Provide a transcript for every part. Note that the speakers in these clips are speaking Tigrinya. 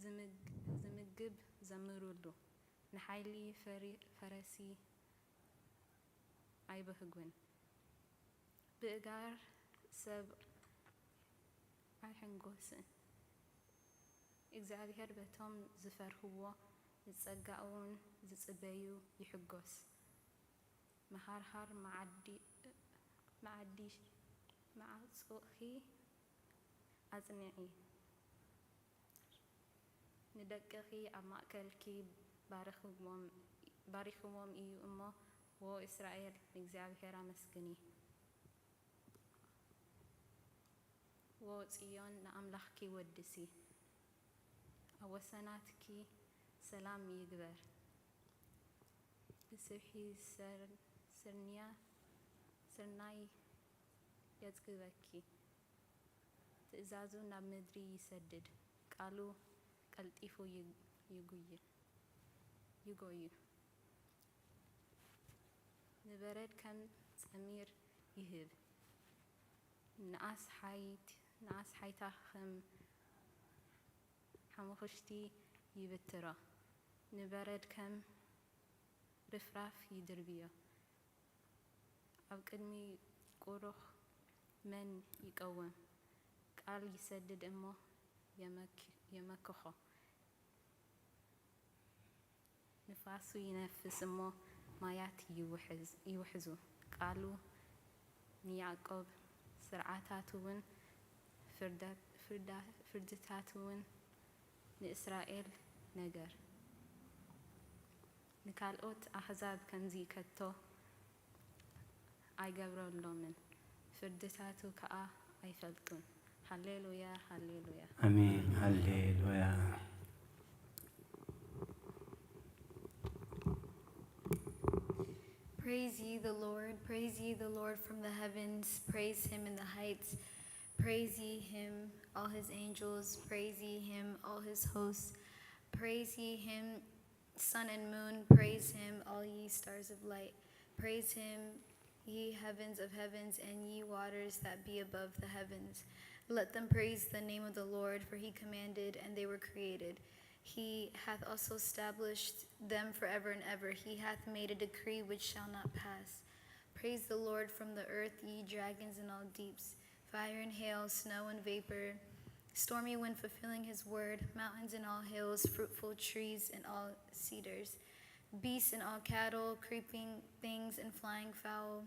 ዝምግ- ዝምግብ ዘምሩሉ፣ ንሓይሊ ፈሪ- ፈረሲ ኣይብህጉን፣ ብእጋር ሰብ ኣይሕንጎስን። እግዚኣብሔር በቶም ዝፈርህዎ፣ ንጸጋኡን ዝጽበዩ ይሕጎስ። መሃርሃር መዓዲ- መዓዲ- መዓጹኺ ኣጽንዒ፣ ንደቅኺ ኣብ ማእከልኪ ባሪኽዎም- ባሪኽዎም እዩ እሞ፣ ዎ እስራኤል፣ ንእግዚኣብሔር ኣመስግኒ። ዎ ጽዮን፣ ንኣምላኽኪ ወድሲ። ኣብ ወሰናትኪ ሰላም ይግበር። ብስብሒ ሰር- ስርንያ- ስርናይ የጽግበኪ። ትእዛዙ ናብ ምድሪ ይሰድድ፣ ቃሉ ቀልጢፉ ይግ- ይጉይ- ይጎዩ። ንበረድ ከም ጸሚር ይህብ፣ ንኣስሓይት- ንኣስሓይታ ከም ሓሙኽሽቲ ይብትሮ፣ ንበረድ ከም ርፍራፍ ይድርብዮ። ኣብ ቅድሚ ቁሩኽ መን ይቀውም? ቃል ይሰድድ እሞ የመክ- የመክኾ። ንፋሱ ይነፍስ እሞ ማያት ይውሕዝ- ይውሕዙ። ቃሉ ንያዕቆብ፣ ስርዓታቱውን ፍርዳ- ፍርዳ- ፍርድታቱውን ንእስራኤል ነገር። ንካልኦት ኣሕዛብ ከምዚ ከቶ ኣይገብረሎምን፣ ፍርድታቱ ከኣ ኣይፈልጡን። ሃሌሉያ፣ ሃሌሉያ። ኣሜን። ሃሌሉያ። Praise ye the Lord, praise ye the Lord from the heavens, praise him in the heights, praise ye him, all his angels, praise ye him, all his hosts, praise ye him, sun and moon, praise him, all ye stars of light, praise him, ye heavens of heavens, and ye waters that be above the heavens. Let them praise the name of the Lord, for he commanded, and they were created. He hath also established them forever and ever. He hath made a decree which shall not pass. Praise the Lord from the earth, ye dragons and all deeps, fire and hail, snow and vapor, stormy wind fulfilling his word, mountains and all hills, fruitful trees and all cedars, beasts and all cattle, creeping things and flying fowl,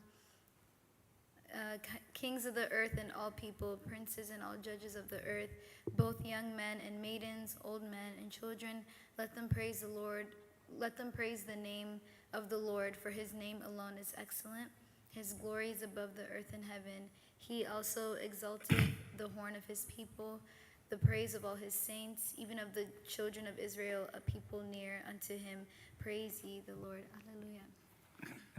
uh, k- kings of the earth and all people, princes and all judges of the earth, both young men and maidens, old men and children, let them praise the Lord. Let them praise the name of the Lord, for his name alone is excellent. His glory is above the earth and heaven. He also exalted the horn of his people, the praise of all his saints, even of the children of Israel, a people near unto him. Praise ye the Lord. Alleluia.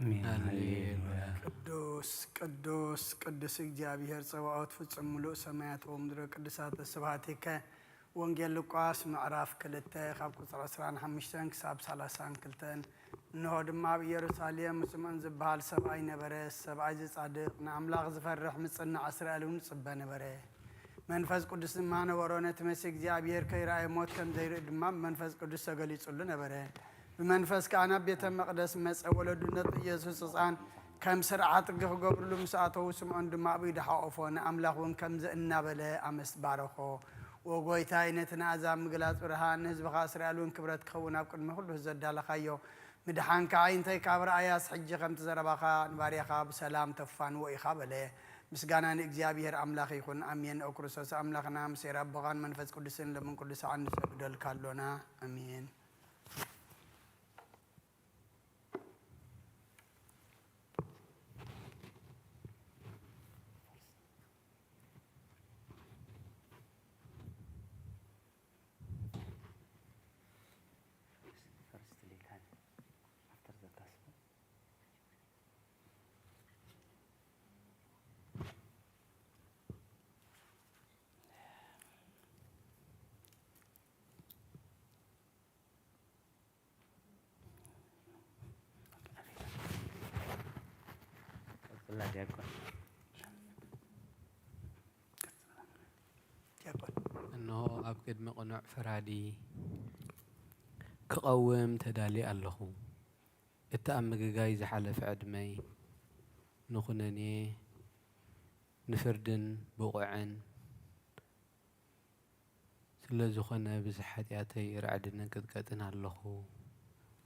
ኣሜን። ሃሌሉያ። ቅዱስ ቅዱስ ቅዱስ እግዚኣብሔር ጸባኦት ፍጹም ምሉእ ሰማያት ወምድሪ ቅዱሳት ስብሐቲከ። ወንጌል ሉቃስ ምዕራፍ ክልተ ካብ ቁጽሪ ዕስራን ሓሙሽተን ክሳብ ሰላሳን ክልተን። እንሆ ድማ ኣብ ኢየሩሳሌም ስምዖን ዝበሃል ሰብኣይ ነበረ። ሰብኣይ እዚ ጻድቕ ንኣምላኽ ዝፈርሕ ምጽናዕ እስራኤል እውን ይጽበ ነበረ። መንፈስ ቅዱስ ድማ ነበሮ። ነቲ መሲህ እግዚኣብሔር ከይረኣየ ሞት ከም ዘይርኢ ድማ ብመንፈስ ቅዱስ ተገሊጹሉ ነበረ። ብመንፈስ ከኣ ናብ ቤተ መቕደስ መጸ። ወለዱ ነቲ ኢየሱስ ህጻን ከም ስርዓት ሕጊ ክገብርሉ ምስ ኣተዉ ስምዖን ድማ ኣብ ኢዱ ሓቖፎ። ንኣምላኽ እውን ከምዚ እናበለ ኣመስ ባረኾ። ኦጎይታይ ነቲ ንኣሕዛብ ምግላጽ ብርሃን ንህዝብኻ እስራኤል እውን ክብረት ክኸውን ኣብ ቅድሚ ኩሉ ህዝቢ ዘዳለኻዮ ምድሓንካ ኣዒንተይ ካብ ረኣያስ ሕጂ ከምቲ ዘረባኻ ንባርያኻ ብሰላም ተፋንዎ ኢኻ በለ። ምስጋና ንእግዚኣብሔር ኣምላኽ ይኹን ኣሜን። ኦ ክርስቶስ ኣምላኽና ምሴር ኣቦኻን መንፈስ ቅዱስን ለምን ቅዱስ ሰዓት ንሰግደልካ ኣሎና ኣሜን። ቀጽላ ዲያቆን። ዲያቆን እነሆ ኣብ ቅድሚ ቅኑዕ ፈራዲ ክቐውም ተዳልየ ኣለኹ። እቲ ኣብ ምግጋይ ዝሓለፈ ዕድመይ ንኹነኔ ንፍርድን ብቑዕን ስለ ዝኾነ፣ ብዝሕ ሓጢኣተይ ርዕድን እንቅጥቀጥን ኣለኹ።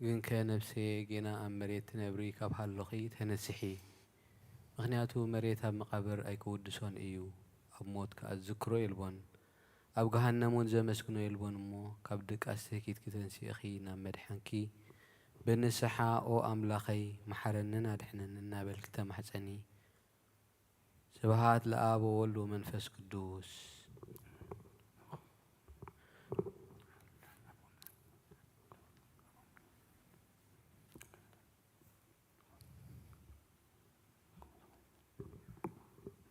ግንከ ነፍሰየ ጌና ኣብ መሬት ትነብሪ ካብ ሃሎኺ፣ ተነስሒ። ምኽንያቱ መሬት ኣብ መቓብር ኣይክውድሶን እዩ፣ ኣብ ሞት ከኣ ዝዝክሮ የልቦን። ኣብ ገሃነም እውን ዘመስግኖ የልቦን እሞ፣ ካብ ድቃስኪ ተንሲእኺ ናብ መድሓንኪ ብንስሓ፣ "ኦ ኣምላኸይ፣ መሓረንን ኣድሕነንን" እናበልኪ ተማሕጸኒ። ስብሐት ለአብ ወወልድ ወመንፈስ ቅዱስ።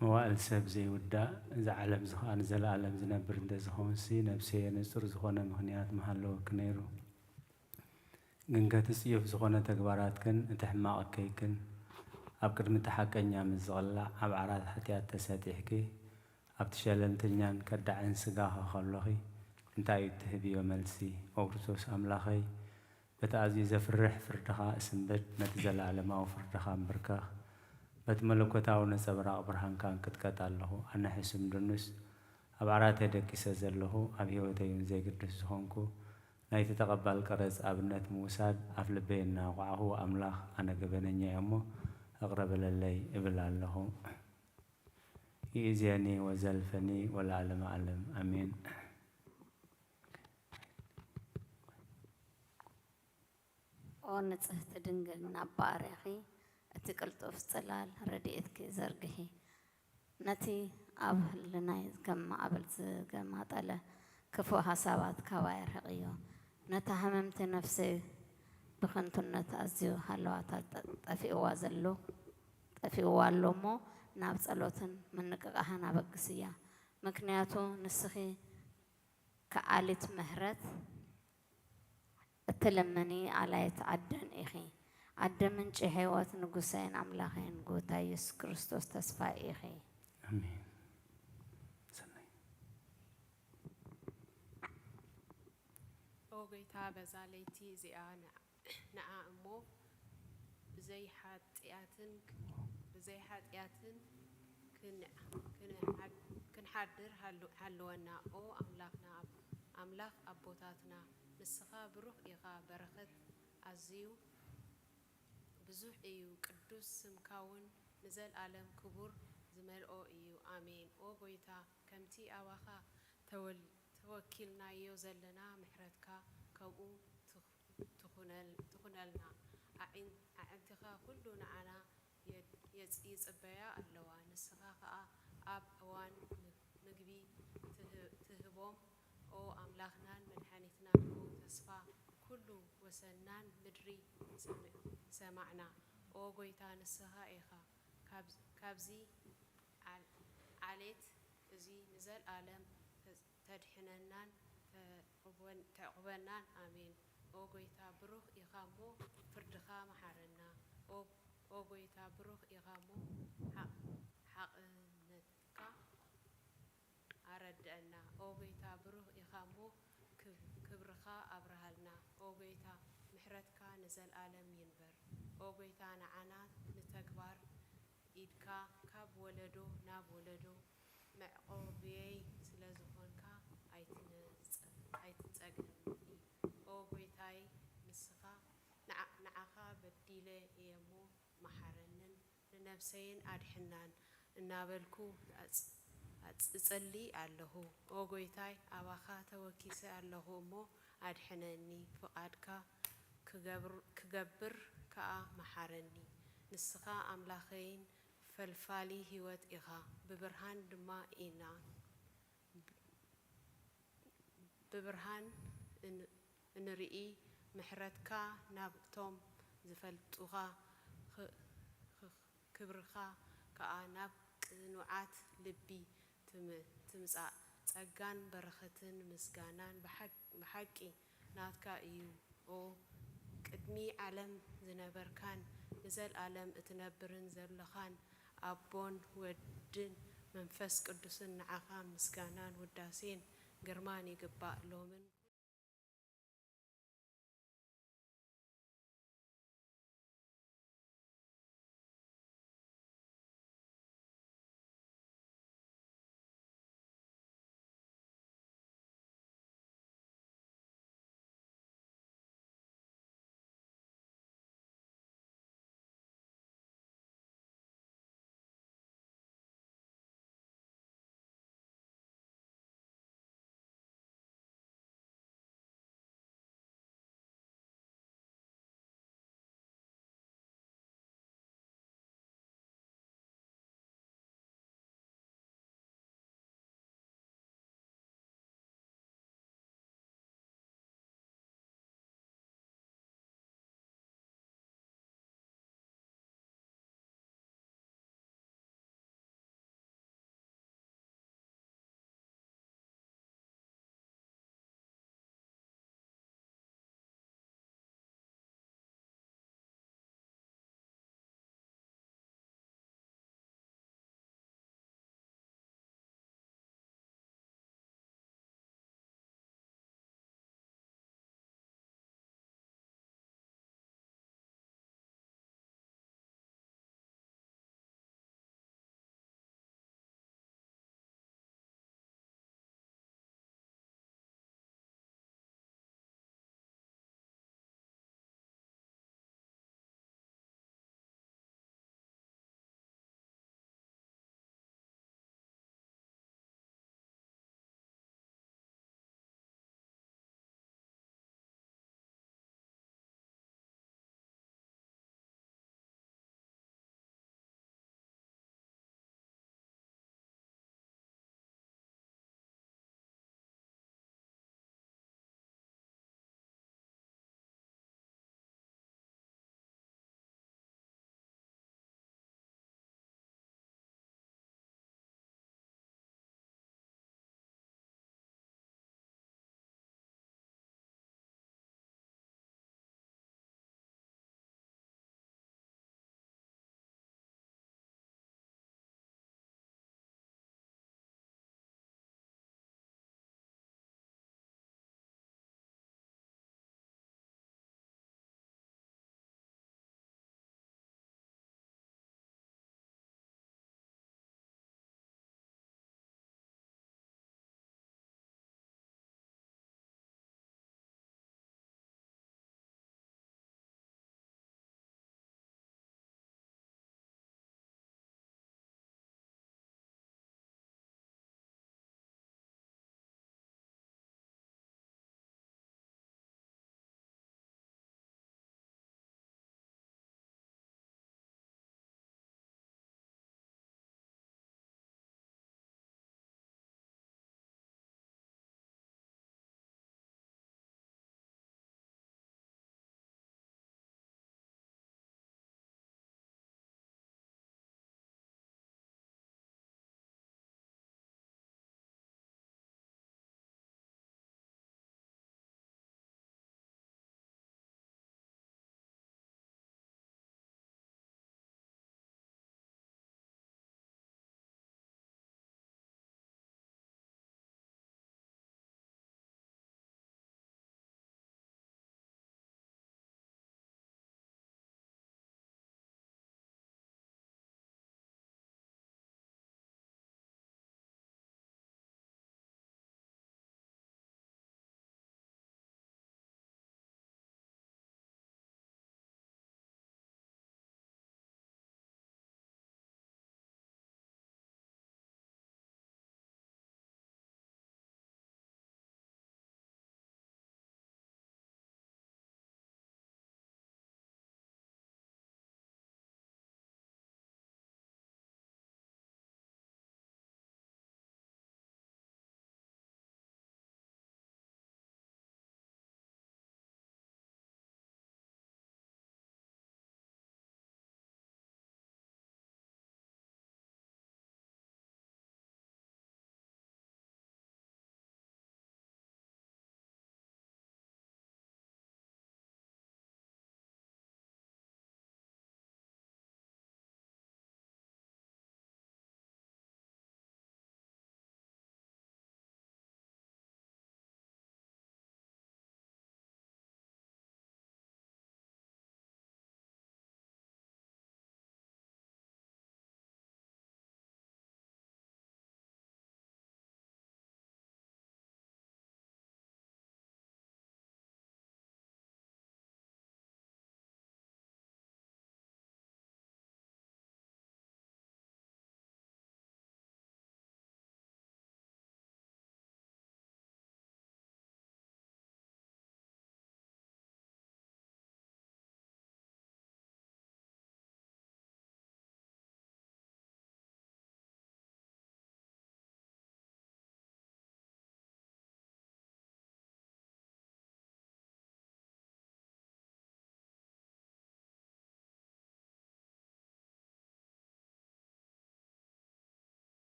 መዋእል ሰብ ዘይውዳእ፣ እዚ ዓለም እዚ ኸኣ ንዘለኣለም ዝነብር እንተ ዝኸውንሲ፣ ነፍሰየ ንጹር ዝኾነ ምኽንያት ምሃለወኪ ነይሩ። ግንከ እቲ ጽዩፍ ዝኾነ ተግባራትክን እቲ ሕማቕ እከይክን ኣብ ቅድሚ እቲ ሓቀኛ ምስ ዝቕላዕ፣ ኣብ ዓራት ሓጢኣት ተሰጢሕኪ፣ ኣብቲ ሸለልተኛን ከዳዕን ስጋኺ ከሎኺ፣ እንታይ እዩ እትህብዮ መልሲ? ኦ ክርስቶስ ኣምላኸይ፣ በቲ ኣዝዩ ዘፍርሕ ፍርድኻ እስንብድ፣ ነቲ ዘለኣለማዊ ፍርድኻ እንብርከኽ፣ በቲ መለኮታዊ ነጸብራቕ ብርሃንካ እንቅጥቀጥ ኣለኹ። ኣነ ሕሱም ድኑስ፣ ኣብ ዓራተይ ደቂሰ ዘለኹ፣ ኣብ ህይወተይ እውን ዘይግድስ ዝኾንኩ፣ ናይቲ ተቐባል ቀረጽ ኣብነት ምውሳድ ኣብ ልበይ እናወቕዕኹ፣ ኣምላኽ ኣነ ገበነኛ እየ እሞ፣ እቕረ በለለይ እብል ኣለኹ። ይእዜኒ ወዘልፈኒ ወለዓለመ ዓለም። ኣሜን። ኦ ንጽህቲ ድንግል፣ ናብ ባርያኺ እቲ ቅልጡፍ ጽላል ረድኤትኪ ዘርግሒ። ነቲ ኣብ ህልናይ ከም ማዕበል ዝገማጠለ ክፉእ ሓሳባት ካባይ ኣርሕቕዮ። ነታ ሃመምቲ ነፍሰይ ብኸንቱነት ኣዝዩ ሃለዋታ ጠ-፣ ጠፊእዋ ዘሎ፣ ጠፊእዋ ኣሎ እሞ፣ ናብ ጸሎትን ምንቅቃሕን ኣበግስያ። ምክንያቱ ንስኺ ከኣሊት ምሕረት እትልምኒ ኣላይት ዓደን ኢኺ። ኣደ ምንጪ ሕይወት፣ ንጉሰይን ኣምላኸይን፣ ጎይታ ኢየሱስ ክርስቶስ ተስፋይ ኢኺ። ኣሜን። ሰናይ። ኦ ጎይታ፣ በዛ ለይቲ እዚኣ ንዓ፣ ንዓ እሞ ብዘይ ሓጢኣትን፣ ብዘይ ሓጢኣትን ክን-፣ ክንሓድ-፣ ክንሓድር ሃሉ-፣ ሃልወና። ኦ ኣምላኽና፣ ኣብ-፣ ኣምላኽ ኣቦታትና፣ ንስኻ ብሩኽ ኢኻ፣ በረኸት ኣዝዩ ብዙሕ እዩ፣ ቅዱስ ስምካ እውን ንዘልኣለም ክቡር ዝመልኦ እዩ። ኣሜን። ኦ ጎይታ፣ ከምቲ ኣባኻ ተወል-፣ ተወኪልናዮ ዘለና፣ ምሕረትካ ከምኡ ትኽ-፣ ትኹነል-፣ ትኹነልና። ኣዒን-፣ ኣዕንትኻ ኩሉ ንዓና የ-፣ የጽ-፣ ይጽበያ ኣለዋ። ንስኻ ኸኣ ኣብ እዋን ም-፣ ምግቢ ትህ-፣ ትህቦም። ኦ ኣምላኽናን መድሓኒትናን፣ ኦ ተስፋ ኩሉ ወሰናን ምድሪ ሰም-፣ ሰማዕና። ኦ ጎይታ፣ ንስኻ ኢኻ ካብ-፣ ካብዚ ዓል-፣ ዓሌት እዚ ንዘልኣለም ተ-፣ ተድሕነናን ተዕቑበን-፣ ተዕቑበናን። ኣሜን። ኦ ጎይታ፣ ብሩኽ ኢኻ እሞ ፍርድኻ መሓረና። ኦ፣ ኦ ጎይታ፣ ብሩኽ ኢኻ እሞ ሓ-፣ ሓቕነትካ ኣረድአና። ኦ ጎይታ፣ ብሩኽ ኢኻ እሞ ክብ-፣ ክብርኻ ኣብርሃልና። ኦ ጎይታ፣ ምሕረትካ ንዘልኣለም ይንበር። ኦ ጎይታ፣ ንዓና ንተግባር ኢድካ ካብ ወለዶ ናብ ወለዶ መዕቆብየይ ስለ ዝኾንካ ኣይትንጸ-፣ ኣይትጸገኒ። ኦ ጎይታይ፣ ንስኻ ንዓ-፣ ንዓኻ በዲለ እየ እሞ መሓረንን ንነብሰይን ኣድሕናን እናበልኩ ኣጽ-፣ ኣጽ-፣ እጸሊ ኣለኹ። ኦ ጎይታይ፣ ኣባኻ ተወኪሰ ኣለኹ እሞ ኣድሕነኒ፣ ፍቓድካ ክገብር-፣ ክገብር ከኣ መሓረኒ። ንስኻ ኣምላኸይን ፈልፋሊ ህይወት ኢኻ፣ ብብርሃን ድማ ኢና፣ ብብርሃን እን-፣ እንርኢ። ምሕረትካ ናብቶም ዝፈልጡኻ ኽ-፣ ኽ-፣ ክብርኻ ከኣ ናብ ቅኑዓት ልቢ ትም-፣ ትምጻእ። ጸጋን በረኸትን ምስጋናን ብሓ-፣ ብሓቂ ናትካ እዩ። ኦ ቅድሚ ዓለም ዝነበርካን ንዘልኣለም እትነብርን ዘለኻን ኣቦን ወድን መንፈስ ቅዱስን፣ ንዓኻ ምስጋናን ውዳሴን ግርማን ይግባእ ሎምን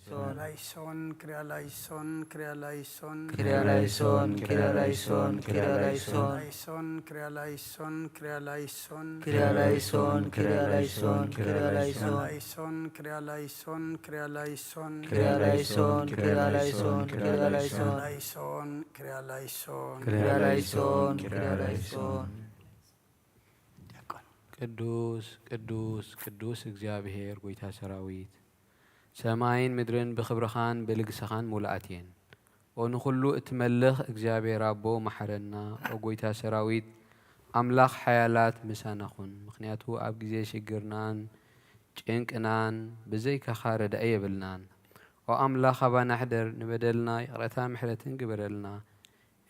ክሪያላይሶን፣ ክሪያላይሶን፣ ክሪያላይሶን። ክሪያላይሶን፣ ክሪያላይሶን፣ ክሪያላይሶን። ክሪያላይሶን፣ ክሪያላይሶን፣ ክሪያላይሶን። ክሪያላይሶን፣ ክሪያላይሶን፣ ክሪያላይሶን። ክሪያላይሶን፣ ክሪያላይሶን፣ ክሪያላይሶን። ክሪያላይሶን፣ ክሪያላይሶን፣ ክሪያላይሶን። ክሪያላይሶን፣ ክሪያላይሶን። ክሪያላይሶን፣ ክሪያላይሶን። ቅዱስ ቅዱስ ቅዱስ እግዚኣብሔር ጎይታ ሰራዊት፣ ሰማይን ምድርን ብኽብርኻን ብልግስኻን ሙሉኣት እየን። ኦ ንኹሉ እትመልኽ እግዚኣብሔር ኣቦ፣ መሓረና። ኦ ጎይታ ሰራዊት፣ ኣምላኽ ሓያላት፣ ምሳና ኩን። ምኽንያቱ ኣብ ግዜ ሽግርናን ጭንቅናን ብዘይካኻ ረዳኢ የብልናን። ኦ ኣምላኽ፣ ኣባና ሕደር፣ ንበደልና ይቕረታ ምሕረትን ግበረልና።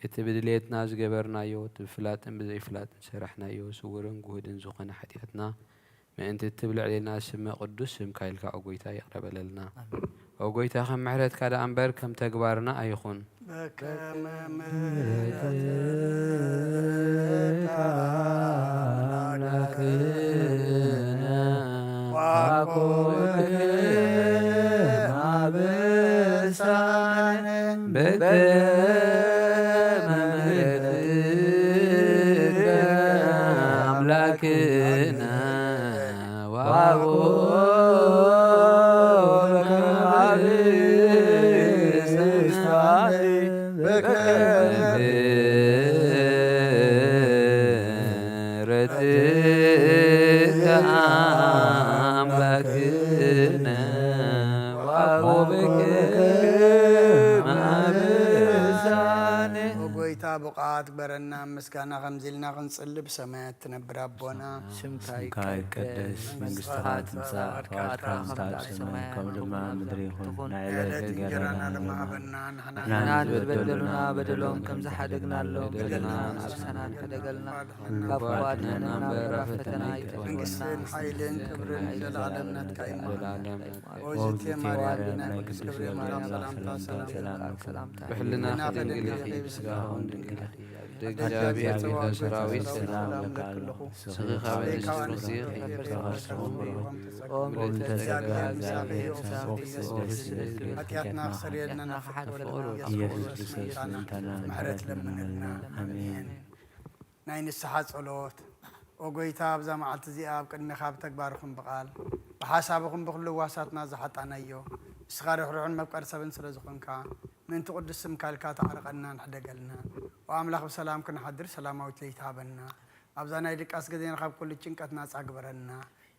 እቲ ብድሌትና ዝገበርናዮ፣ እቲ ብፍላጥን ብዘይፍላጥን ዝሰራሕናዮ፣ ስውርን ግሁድን ዝኾነ ሓጢኣትና ምእንቲ እትብል ልዕሌና ስመ ቅዱስ ስምካ ኢልካ፣ ኦ ጎይታ፣ ይቕረ በለልና። ኣሜን። ኦ ጎይታ፣ ከም ምሕረትካ ደኣ እምበር ከም ተግባርና ኣይኹን። በከመ ምሕረትካ አምላክነ ወኮንከ ማበሳነ በከመ ምሕረትከ አምላክነ ወአቡነ በከመ ምሕረትከ አምላክነ ወአቡነ በከመ አበሳነ። ኦ ጎይታ፣ ብቕዓት ግበረና። ምስጋና ከምዚ ኢልና ክንጽሊ፣ ብሰማያት ትነብር ኣቦና፣ ስምካ ስምካ ይቀደስ፣ ይቀደስ፣ መንግስትኻ መንግስትኻ ትምጻእ፣ ትምጻእ፣ ፍቓድካ ፍቓድካ ከምቲ ኣብ ከምቲ ኣብ ሰማይ ሰማይ ከምኡ ድማ ኣብ ከምኡ ምድሪ ይኹን። ትኹን። ናይ ዕለት ዕለት እንጀራና እንጀራና ሎሚ ሃበና። ሃበና። ንሕና ንሕና ንሕና ንዝበደሉና ንዝበደሉና በደሎም በደሎም ከም ከም ዝሓደግናሎም ዝሓደግናሎም በደልና በደልና ንኣብሳና ንኣብሳና ኣይትሓደገልና። ኣይትሓደገልና። ካብ ካብ ክፉእ ክፉእ ኣድሕነና ኣድሕነና እምበር እምበር ኣብ ፈተና ፈተና ኣይተእትወና። መንግስትን ሓይልን ክብርን ሓይልን ዘለዓለም ናትካ እዩ። ዘለዓለም ናትካ እዩ። ኦዝቴ ማርያም ናይ ቅድስት ገብርኤል ማርያም ሰላምታ ሰላም ሰላምታ ሰላም ብሕልናኺ ሰላም ድንግል ይኹን። ኢኺ፣ ብስጋኹን ድንግል ኢኺ። ደቂ እግዚኣብሔር ጸባኦት ሰራዊት ሰላም ለካ ኣሎ። ስግኻ በንስሩ ዚኺ ከርሰኹም ብሩኽ። ኦም ልዕልቲ ጸጋ እግዚኣብሔር እግዚኣብሔር ምሳኺ ምሳኺ እዩ። ዮሴፍ ሆይ ስደት ሓጢኣትና ክሰርየልና ናብ ፍቅር ወልድና ኢየሱስ ኢየሱስ ክርስቶስ መይታና ምእንታና ምሕረት ምሕረት ለምንልና። ለምንልና። ኣሜን። ናይ ንስሓ ጸሎት። ኦ ጎይታ፣ ኣብዛ መዓልቲ እዚኣ ኣብ ቅድሜኻ ብተግባርኹም ብቓል ብሓሳብኹም ብኹሉ ዋሳትና ዝሓጣናዮ፣ ንስኻ ርሕሩሕን መፍቀሪ ሰብን ስለ ዝኾንካ፣ ምእንቲ ቅዱስ ስምካ ኢልካ ተዓርቐናን ሕደገልናን። ኦ ኣምላኽ፣ ብሰላም ክንሓድር ሰላማዊት ለይቲ ሃበና። ኣብዛ ናይ ድቃስ ግዜና ካብ ኩሉ ጭንቀት ናጻ ግበረና።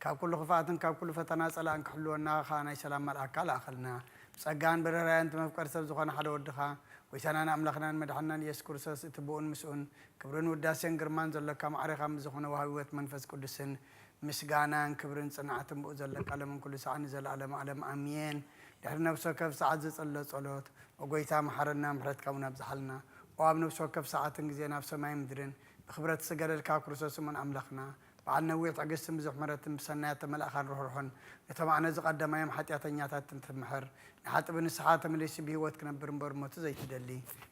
ካብ ኩሉ ክፍኣትን ካብ ኩሉ ፈተና ጸላእን ክሕልወና ከኣ ናይ ሰላም መልኣካ ለኣኸልና። ብጸጋን ብርህራየን እቲ መፍቀሪ ሰብ ዝኾነ ሓደ ወድኻ፣ ጎይታናን ኣምላኽናን መድሓንናን ኢየሱስ ክርስቶስ፣ እቲ ብኡን ምስኡን ክብርን ውዳሴን ግርማን ዘሎካ ማዕሬኻ ምስ ዝኾነ ወሃቢ ህይወት መንፈስ ቅዱስን ምስጋናን ክብርን ጽንዓትን ብኡ ዘለካ ሎምን ኩሉ ሰዓት ንዘለኣለም ዓለም ኣሜን። ድሕሪ ነፍሲ ወከፍ ሰዓት ዝጽሎ ጸሎት፣ ኦ ጎይታ መሓረና፣ ምሕረትካ እውን ኣብዝሓልና። ኦ ኣብ ነፍሲ ወከፍ ሰዓትን ግዜ ናብ ሰማይ ምድርን ብኽብረት ዝሰገደልካ ክርስቶስ እሙን ኣምላኽና፣ በዓል ነዊሕ ትዕግስትን ብዙሕ ምሕረትን ብሰናያት ተመላእኻን ርሕሩሕን፣ ነቶም ኣነ ዝቐደማዮም ሓጢኣተኛታት እንትምሕር፣ ንሓጢእ ብንስሓ ተመሊሱ ብህይወት ክነብር እምበር ሞቱ ዘይትደሊ፣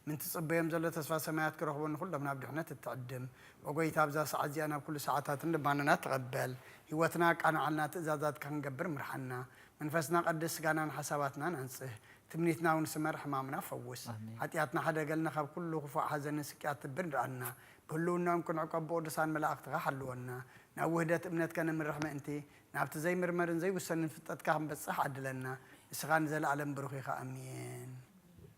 ምእንቲ ትጽበዮም ዘሎ ተስፋ ሰማያት ክረኽቡ ንኹሎም ናብ ድሕነት እትዕድም፣ ኦ ጎይታ፣ ኣብዛ ሰዓት እዚኣ ናብ ኩሉ ሰዓታትን ልባንና ተቐበል። ህይወትና ኣቃንዓልና፣ ትእዛዛትካ ክንገብር ምርሓና። መንፈስና ቀድስ፣ ስጋናን ሓሳባትናን ኣንጽህ። ትምኒትና እውን ስመር፣ ሕማምና ፈውስ። ኣሜን። ሓጢኣትና ሓደገልና፣ ካብ ኩሉ ክፉእ ሓዘንን ስቅያት ትብን ርኣና። ብህልውናኦም ክንዕቆብ ብቅዱሳን መላእኽትኻ ሓልወና። ናብ ውህደት እምነትካ ንምርሕ ምእንቲ፣ ናብቲ ዘይምርመርን ዘይውሰንን ፍልጠትካ ክንበጽሕ ዓድለና። ንስኻ ንዘለኣለም ብሩኽ ኢኻ። ኣሜን።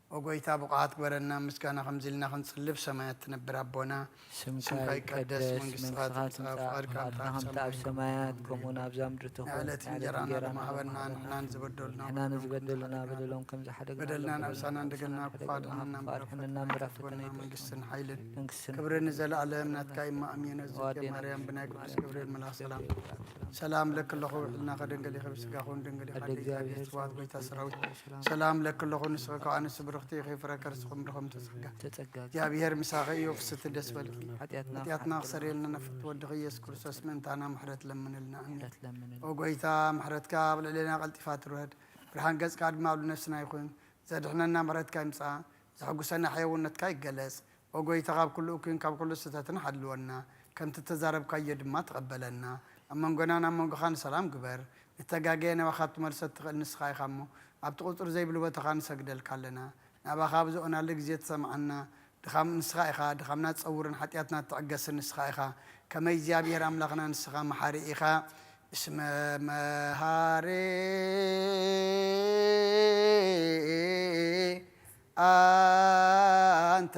ኦ ጎይታ፣ ብቕዓት ግበረና፣ ምስጋና ከምዚ ኢልና ክንጽሊ፣ ብሰማያት ትነብር ኣቦና፣ ስምካ ስምካ ይቀደስ፣ ይቀደስ፣ መንግስትኻ መንግስትኻ ትምጻእ፣ ትምጻእ፣ ፍቓድካ ፍቓድካ ከምቲ ኣብ ከምቲ ኣብ ሰማይ ሰማያት ከምኡ ከምኡ ኣብዛ ምድሪ ትኹን። ንዕለት እንጀራና ሎሚ ሃበና፣ ንሕና ንዝበደሉና ንሕና ንዝበደሉና በደሎም ከም ዝሓደግና በደልና ንኣብሳና እንደገና ክፉኣት ኣድሕነና እምበር ኣብ ፈተና ኣይተእትወና። መንግስትን ሓይልን መንግስትን ክብርን ንዘለኣለም ናትካ እዩ። ኣሜን። ኦ ኦዝቴ ኣዴና ማርያም ብናይ ቅዱስ ገብርኤል መልኣኽ ሰላም ገብርኤል ሰላም ሰላም ለኪ ኣለኹ፣ ብሕልናኺ ድንግል ኢኺ፣ ብስጋኺ እውን ድንግል ኢኺ። ኣደ ኣደ እግዚኣብሔር እግዚኣብሔር ስብሐት ጎይታ ሰራዊት ሰላም ሰላም ለኪ ኣለኹ፣ ንስኺ ካብ ኣንስቲ ብርኽቲ ኢኺ፣ ፍረ ከርስኺ እውን ብሩኽ እምተጸጋ ተጸጋ እግዚኣብሔር ምሳኺ እዩ። ፍስሕቲ ደስ በልኪ። ሓጢኣትና ሓጢኣትና ክሓጥበልና ክሰርየልና ነፍቅቲ ወድኺ ኢየሱስ ክርስቶስ ምእንታና ምሕረት ለምንልና። ኣሜን። ምሕረት ለምንልና። ኦ ጎይታ፣ ምሕረትካ ኣብ ልዕሌና ቀልጢፋ ትውረድ፣ ብርሃን ገጽካ ድማ ኣብ ነፍስና ይኹን። ዘድሕነና ምሕረትካ ይምጻእ፣ ዘሐጉሰና ሕያውነትካ ይገለጽ። ኦ ጎይታ፣ ካብ ኩሉ እኩይን ካብ ኩሉ ስህተትን ሓልወና፣ ከምቲ እተዛረብካዮ ድማ ተቐበለና። ኣብ መንጎናን ኣብ መንጎኻን ሰላም ግበር። እተጋገየ ናባኻ ትመልሶ እትኽእል ንስኻ ኢኻ እሞ፣ ኣብቲ ቁጽሪ ዘይብሉ ቦታኻ ንሰግደልካ ኣለና። ናባኻ ብዝኦናሉ ግዜ ትሰምዓና። ድኻም ንስኻ ኢኻ፣ ድኻምና ትጸውርን ሓጢኣትና ትዕገስን ንስኻ ኢኻ። ከመይ እግዚኣብሔር ኣምላኽና ንስኻ መሓሪ ኢኻ። እስመ መሃሪ ኣንተ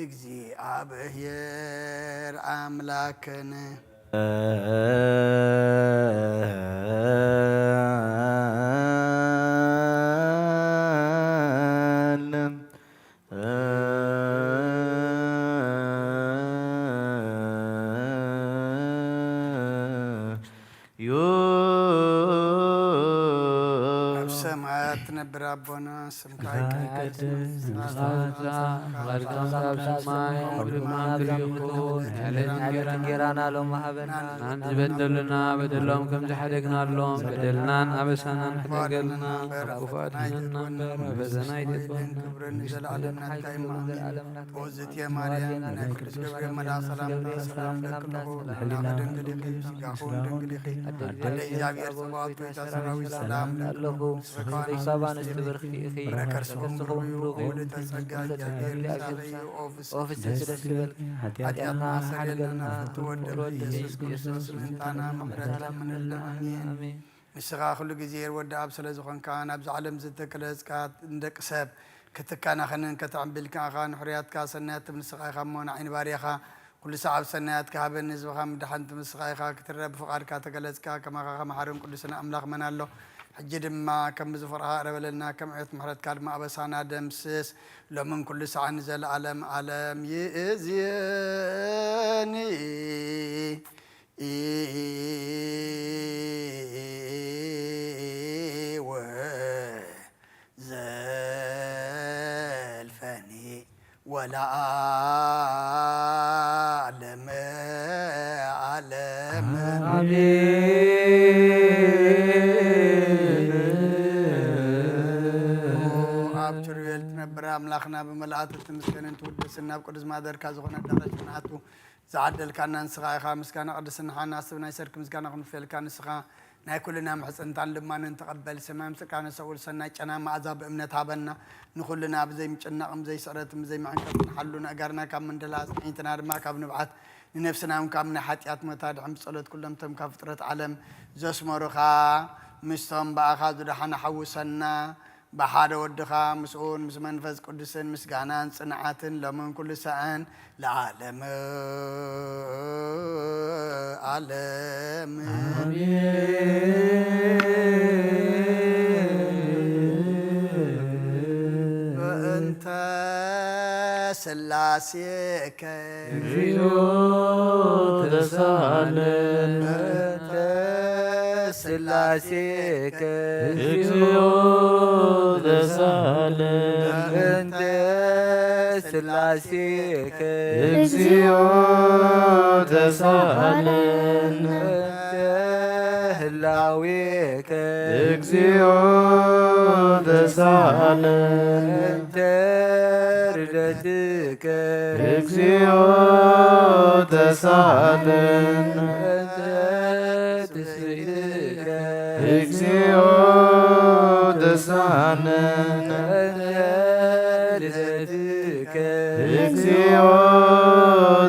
እግዚኣብሔር ኣምላክን። ኣብ ሰማያት ትነብር ኣቦና፣ ስምካ ይቀደስ፣ ትምጻእ፣ ፍቓድካ ኣብ ሰማይ ከምኡ ድማ ኣብ ምድሪ ይኹን። የዕለት እንጀራና ሎሚ ሃበና። ንዓና ዝበደሉና በደሎም ከም ዝሓደግናሎም በደልናን ኣበሳናን ሕደገልና፣ ካብ ክፉእ ኣድሕነና እምበር፣ ኣበሳና ኣይትግበረና። ክብርን ዘለኣለም ናትካ እዩ። ኣሜን። ኦዝትየ ማርያም፣ ናይ ቅዱስ ገብርኤል መልኣክ ሰላምታ ሰላም እብለኪ ኣለኹ። ልዕሊ ኣምላኽ ድንግል ኢኺ፣ ስጋኹ እውን ድንግል ኢኺ። ኣደ እግዚኣብሔር ጸባኦት፣ ጎይታ ሰራዊት ሰላም እብለኪ ኣለኹ። ንስኺ ካብ ኣንስቲ ብርኽቲ ኢኺ፣ ፍረ ከርስኺ እውን ብሩኽ እዩ። ውእተ ጸጋ፣ እግዚኣብሔር ምሳኺ እዩ። ኦ ፍስሕቲ፣ ደስ ይበልኪ፣ ሓጢኣትና ሓጢኣትና ሓድገልና፣ ፍቁር ወደኺ ኢየሱስ ክርስቶስ ምእንታና ምሕረት ለምንልና። ኣሜን። ኣሜን። ንስኻ ኩሉ ግዜ ወዲ ኣብ ስለ ዝኾንካ፣ ናብዚ ዓለም ዝተገለጽካ ንደቂ ሰብ ክትከናኸንን ከተዕብልካ ኢኻ። ንሕሩያትካ ሰናያት ትብል ንስኻ ኢኻ እሞ፣ ንዓይ ንባርያኻ ኩሉ ሰዓብ ሰናያትካ ሃበኒ፣ ህዝብኻ ምድሓን ትብል ንስኻ ኢኻ። ክትረብ ፍቓድካ ተገለጽካ፣ ከማኻ ከመሓርን ቅዱስን ኣምላኽ መን ኣሎ? ሕጂ ድማ ከም ብዙ ፍቕርኻ ይቕረ በለልና፣ ከም ዕቤት ምሕረትካ ድማ ኣበሳና ደምስስ፣ ሎምን ኩሉ ሰዓን ንዘለኣለም ዓለም። ይእዝየኒ ወዘልፈኒ ወለዓለመ ዓለም። ኣሜን። ኣብ ኪሩቤል ትነብር ኣምላኽና፣ ብመላእክት ትምስገንን ትውደስን፣ ናብ ቅዱስ ማደርካ ዝኾነ ኣዳራሽ ክንኣቱ ዝዓደልካና ንስኻ ኢኻ። ምስጋና ቅድስናኻ እናስብ ናይ ሰርክ ምስጋና ክንፍልየልካ ንስኻ ናይ ኩልና ምሕጽንታን ልማንን ተቐበል። ሰማይ ምስጢርካ ነሰውር ሰናይ ጨና መኣዛ ብእምነት ሃበና። ንኹልና ብዘይ ምጭናቕን ብዘይ ስዕረትን ብዘይ መዐንቀፍን ሓሉ፣ ንኣእጋርና ካብ ምንድላ ኣጽንዕትና ድማ ካብ ንብዓት፣ ንነፍስና እውን ካብ ናይ ሓጢኣት ሞት ኣድሕን። ብጸሎት ኩሎም እቶም ካብ ፍጥረት ዓለም ዘስመሩኻ ምስቶም ብኣኻ ዝደሓኑ ሓውሰና። ብሓደ ወድኻ ምስኡን ምስ መንፈስ ቅዱስን ምስጋናን ጽንዓትን ሎምን ኩሉ ሰዓን ለዓለመ ዓለም። ኣሜን። በእንተ ስላሴከ እግዚኦ ተሳሃለን። በእንተ ስላሴከ እግዚኦ ተሳሃለን። በእንተ ስላሴከ እግዚኦ ተሳሃለን። በእንተ ህላዌከ እግዚኦ ተሳሃለን። በእንተ ርደትከ እግዚኦ ተሳሃለን። በእንተ ትስብእትከ እግዚኦ ተሳሃለን። በእንተ ልደትከ እግዚኦ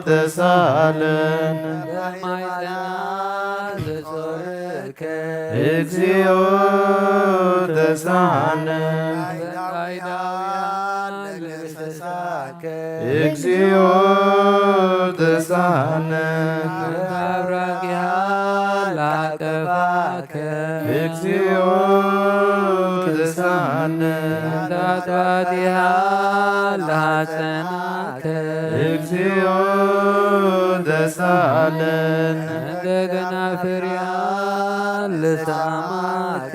ተሳሃለን። በማይጸና ዘጾርከ እግዚኦ ተሳሃለን። ባይዳውያን ለገሰሳከ እግዚኦ ተሳሃለን። በአብራኪሃ ለአቀፋከ እግዚኦ ተሳሃለን። በአጥባቲሃ ለሐጸናከ እግዚኦ ተሳሃለን። እንደገና ፍሬያ ለሳማከ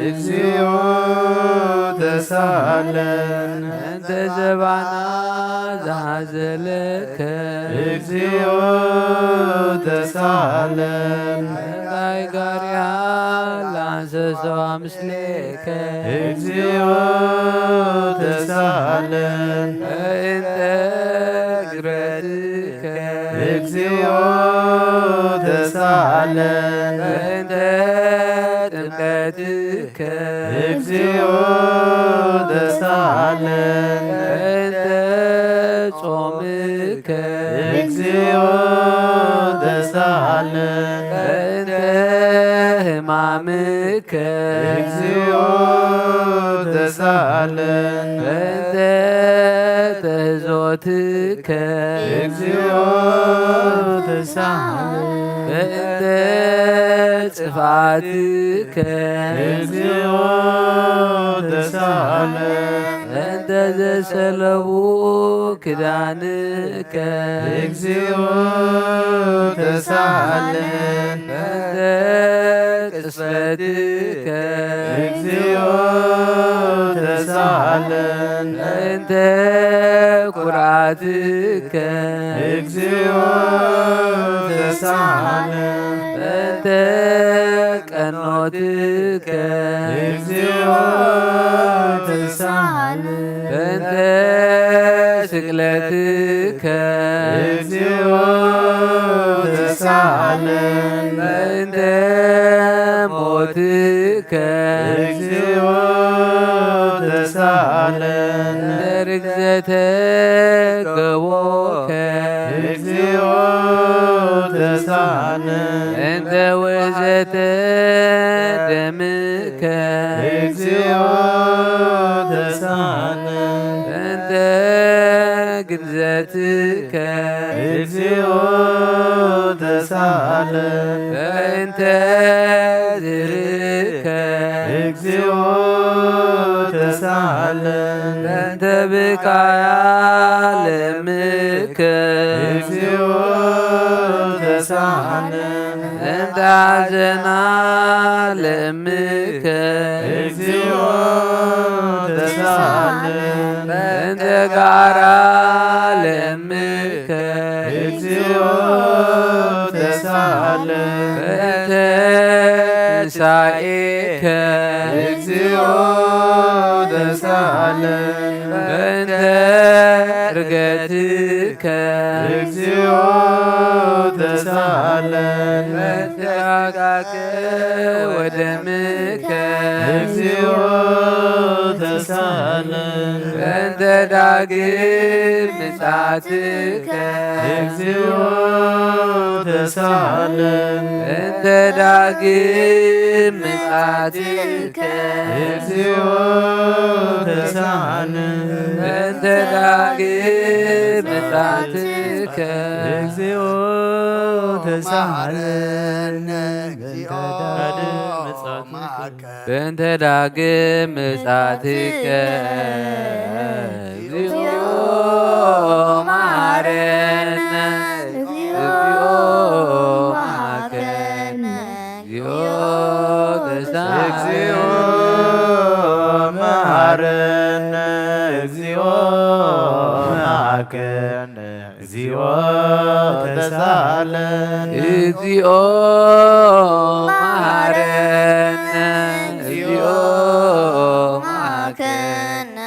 እግዚኦ ተሳሃለን። እንተ ዘባና ዘሐዘለከ እግዚኦ ተሳሃለን። እንታይ ጋሪሃ ለአንሰሰዋ ምስሌከ እግዚኦ ተሳሃለን። በእንተ ግረትከ እግዚኦ ተሳሃለን። በእንተ ትከ እግዚኦ ተሳለን። በእንተ ጾምከ እግዚኦ ተሳለን። በእንተ ሕማምከ እግዚኦ ተሳለን። በእንተ ተህዞትከ እግዚኦ ተሳለን። በእንተ ጥፋትከ እግዚኦ ተሳለን። በእንተ ዘሰለቡ ክዳንከ እግዚኦ ተሳለን። በእንተ ቅስፈትከ እግዚኦ ተሳለን። በእንተ ኩርዓትከ እግዚኦ ተሳለን። በእንተ ቀኖትከ እግዚኦ ተሳለን። በእንተ ስቅለትከ እግዚኦ ተሳለን። በእንተ ሞትከ እግዚኦ ተሳለን። ርግዘተ ገቦከ እግዚኦ ተሳለን። እንተ ውእዘተ ደምከ እግዚኦ ተሳለን። እንተ ግንዘትከ እግዚኦ ተሳለን። በእንተ ዝርእከ እግዚኦ ተሳለን። በእንተ ብካያ ለምከ እግዚኦ ተሳለን። በእንተ ሐዘና ለምከ እግዚኦ ተሳለን። በእንተ ጋራ ለምከ እግዚኦ ተሳለን። በእንተ ትንሳኤከ እግዚኦ ተሳለን። በእንተ ዕርገትከ እግዚኦ ተሳለን። በእንተ ስጋከ ወደምከ እግዚኦ ተሳለን። በእንተ ዳግም ምጽኣትከ እግዚኦ ተሳለን። በእንተ ዳግም ምጽኣትከ እግዚኦ ተሳለን። በእንተ ዳግም ምጽኣትከ እግዚኦ ተሳለን። በእንተ ዳግም ምጽኣትከ በእንተ ዳግም ምጽኣትከ እግዚኦ መሐረነ። እግዚኦ መሐረነ። እግዚኦ ተሳሃለነ። እግዚኦ መሐረነ። እግዚኦ መሐረነ። እግዚኦ ተሳለን። እግዚኦ መሐረነ። እግዚኦ መሐረነ።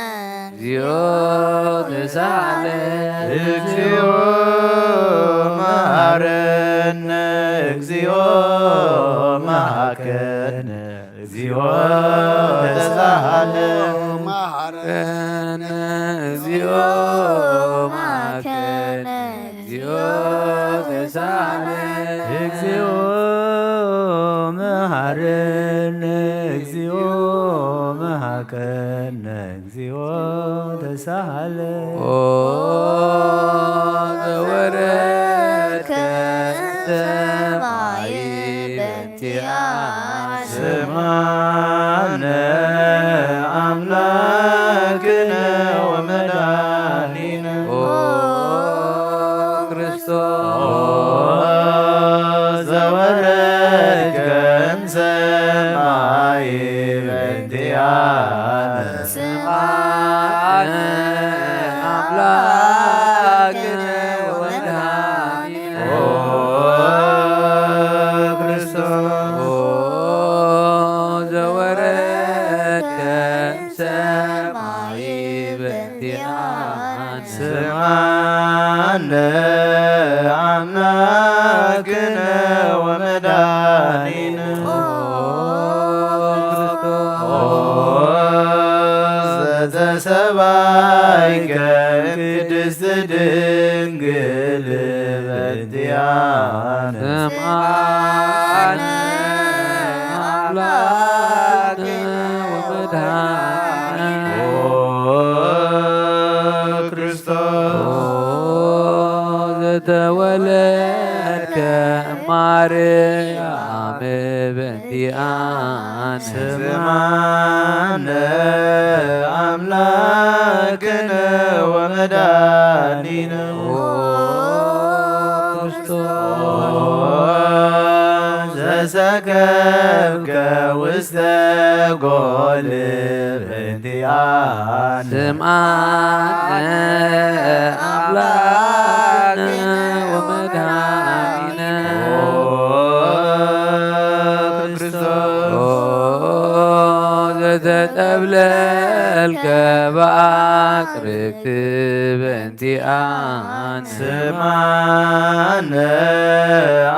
እግዚኦ ተሳለን። እግዚኦ መሐረነ። እግዚኦ መሐረነ። እግዚኦ ተሳለን። መሐረነ። እግዚኦ መሐረነ። እግዚኦ ተሳለን። እግዚኦ መሐረነ። እግዚኦ መሐረነ። እግዚኦ ተሳለን። ኦ ዘወረድከ ሰማይ በእንቲአነ። ስምዓነ አምላክነ ወመድኃኒነ። ኦ ክርስቶስ። ኦ ዘወረድከ እምሰማይ በእንቲአነ። ስምዓነ አምላክነ ወመድኃኒነ። ኦ ክርስቶስ። ኦ ዘወረድከ እምሰማይ በእንቲአነ። ስምዓነ አምላክነ ወመድኃኒነ። ኦ ላይከ ቅድስት ድንግል በእንቲአነ። ስምዓነ አምላክነ ወመድኃኒነ። ኦ ክርስቶስ። ኦ ዘተወለድከ እማርያም በእንቲአነ። ስምዓነ አምላክነ ወመድኃኒነ። ኦ ክርስቶስ። ኦ ዘሰከብከ ውስተ ጎል በእንቲአነ። ስምዓነ አምላክነ ወመድኃኒነ። ኦ ክርስቶስ። ኦ ዘተጠብለልከ በአቅርክት በእንቲአነ። ስምዓነ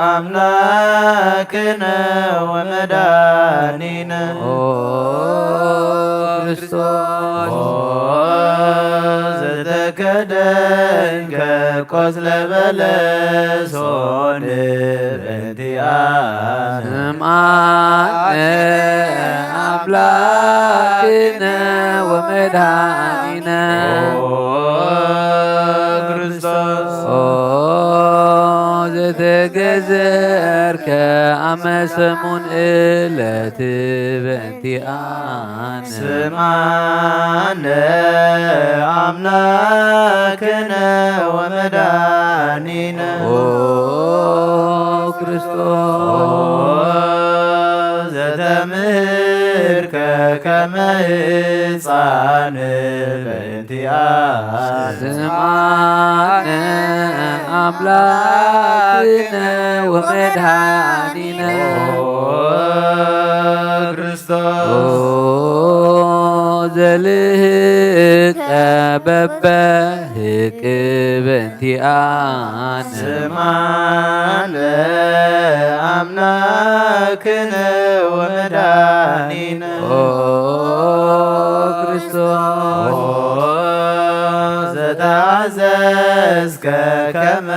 አምላክነ ወመድኃኒነ። ኦ ክርስቶስ። ኦ ዘተከደንከ ቆጽለ በለሶን በእንቲአነ። ስምዓነ አምላክነ ወመድኃኒነ። ኦ ክርስቶስ። ኦ ዘተገዘርከ አመ ሰሙን ዕለት በእንቲአነ። ስምዓነ አምላክነ ወመድኃኒነ። ኦ ክርስቶስ። ኦ ዘተምህርከ ከመ ሕፃን በእንቲአነ። ስምዓነ አምላክነ ወመድኃኒነ። ኦ ክርስቶስ። ኦ ዘልህቀ በበ ህቅ በእንቲአነ። ስምዓነ አምላክነ ወመድኃኒነ። ኦ ክርስቶስ። ኦ ዘተአዘዝከ ከመ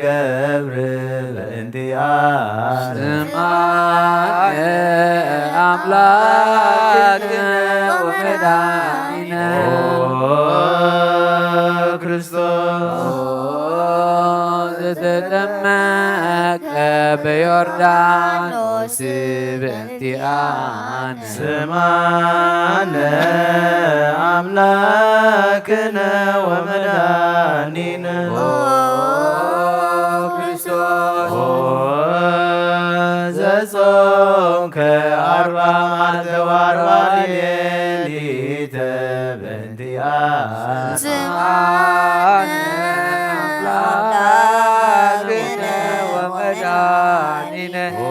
ገብር በእንቲአነ። ስምዓነ አምላክነ ወመድኃኒነ። ኦ ክርስቶስ። ኦ ዘተጠመቀ በዮርዳኖስ በእንቲአነ። ስምዓነ አምላክነ ወመድኃኒነ። ኦ ክርስቶስ። ኦ ዘጾምከ አርባ መዓልተ ወአርባ ሌሊተ በእንቲአነ። ስምዓነ አምላክነ ወመድኃኒነ። ኦ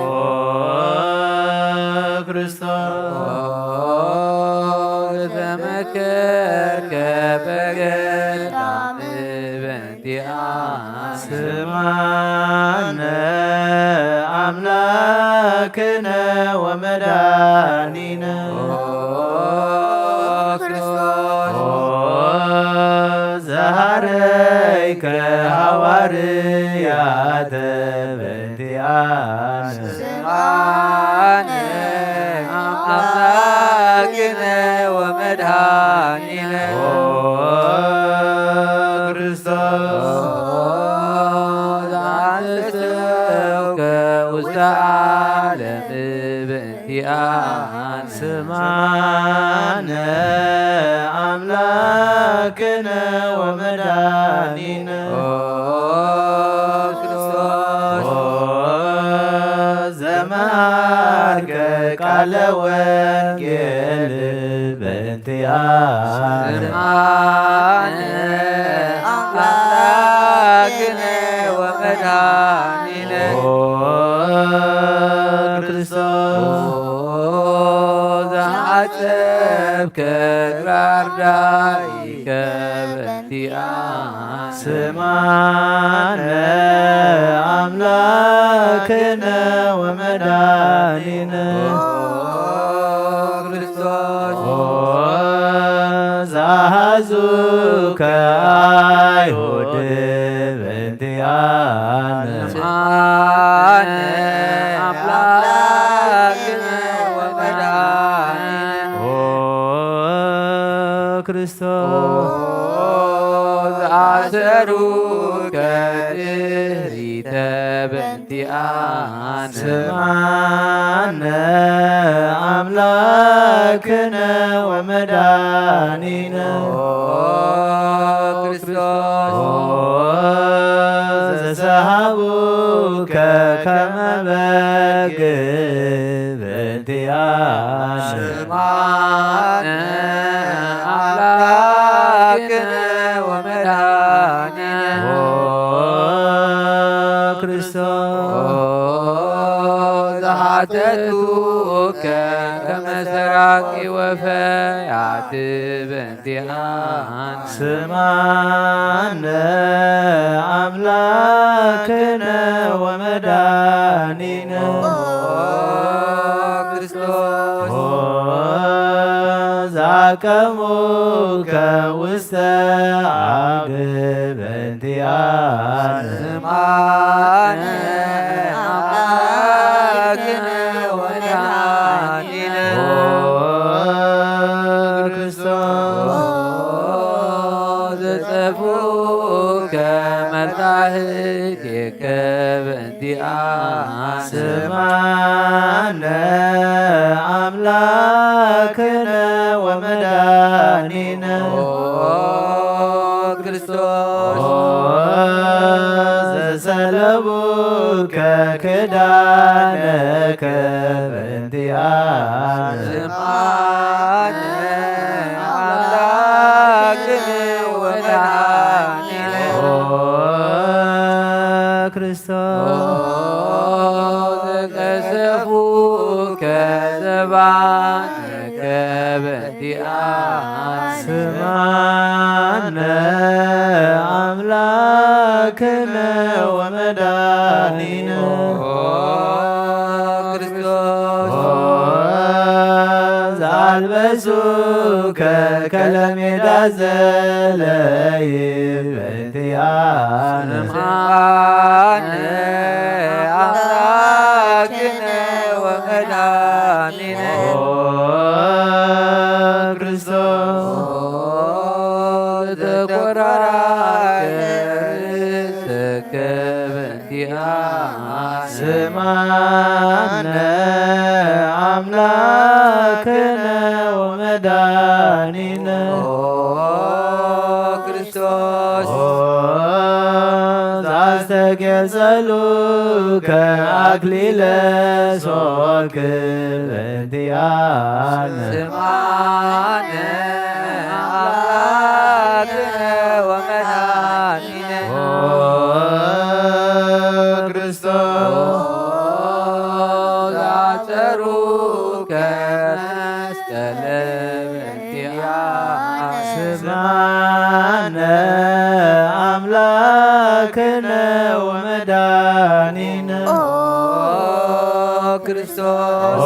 ክርስቶስ። ኦ ዘተመከርከ በገዳም በእንቲአነ። ስምዓነ አምላክነ ወመድኃኒነ። ኦ ክርስቶስ። ኦ ዘሐረይከ ሐዋርያተ በእንቲአነ። ስምዓነ አምላክነ ወመድኃኒነ። ኦ ክርስቶስ። ኦ ዘአንበስከ ውስተ ዓለም በእንቲአነ። ስምዓነ አምላክነ ወመድኃኒነ። ኦ ክርስቶስ። ኦ ዘመሃርከ ቃለ ወንጌል በእንቲአነ። ስምዓነ አምላክነ ወመድኃኒነ። ኦ ክርስቶስ። ኦ ዘአንበስከ እግረ አርዳኢከ በእንቲአነ። ስምዓነ አምላክነ ወመድኃኒነ። ኦ ክርስቶስ። ኦ ዘአሐዙ ከአይሁድ በእንቲአነ። ስምዓነ አምላክነ ወመድኃኒነ። ኦ ክርስቶስ። ኦ ዘአሰሩከ ድህሪተ በእንቲአነ። ስምዓነ አምላክነ ወመድኃኒነ። ኦ ክርስቶስ። ኦ ዘሰሃቡከ ከመ በግ በእንቲአነ። ስምዓነ አምላክነ ወመድኃኒነ። ኦ ክርስቶስ። ኦ ዘሓተቱከ ከመ ሰራቂ ወፈያት በእንቲአነ። ስምዓነ አምላክነ ወመድኃኒነ። ኦ ክርስቶስ። ኦ ዘአቀሙከ ውስተ አውድ በእንቲአነ። ስምዓነ አምላክነ ወመድኃኒነ። ኦ ክርስቶስ። ዘጸፍኡከ መላእክቲከ በእንቲአነ። ስምዓነ አምላክነ ወመድኃኒነ። ኦ ክርስቶስ። ኦ ዘሰለቡከ ክዳነከ በእንቲአነ። ስምዓነ አምላክነ ወመድኃኒነ። ኦ ክርስቶስ። ኦ ዘቀሰፉከ ዘባነከ በእንቲአነ። ስምዓነ አምላክነ ወመድኃኒነ። ኦ ክርስቶስ። ኦ ዘአልበሱከ ከለሜዳ ዘለይብ በእንቲአነ። ስምዓነ አምላክነ ወመድኃኒነ። ኦ ክርስቶስ። ኦ ዘተኮራከ ርእሰከ በእንቲአነ። ስምዓነ አምላክነ ወመድኃኒነ። ኦ ክርስቶስ። ኦ ዘአስተጌጸሉከ አክሊለ ሶክ በእንቲአነ። ስምዓነ አምላክነ ወመድኃኒነ። ኦ ክርስቶስ። ኦ ዘአጸሩከ መስቀለ በእንቲአነ። ስምዓነ አምላክነ ወመድኃኒነ። ኦ ክርስቶስ። ኦ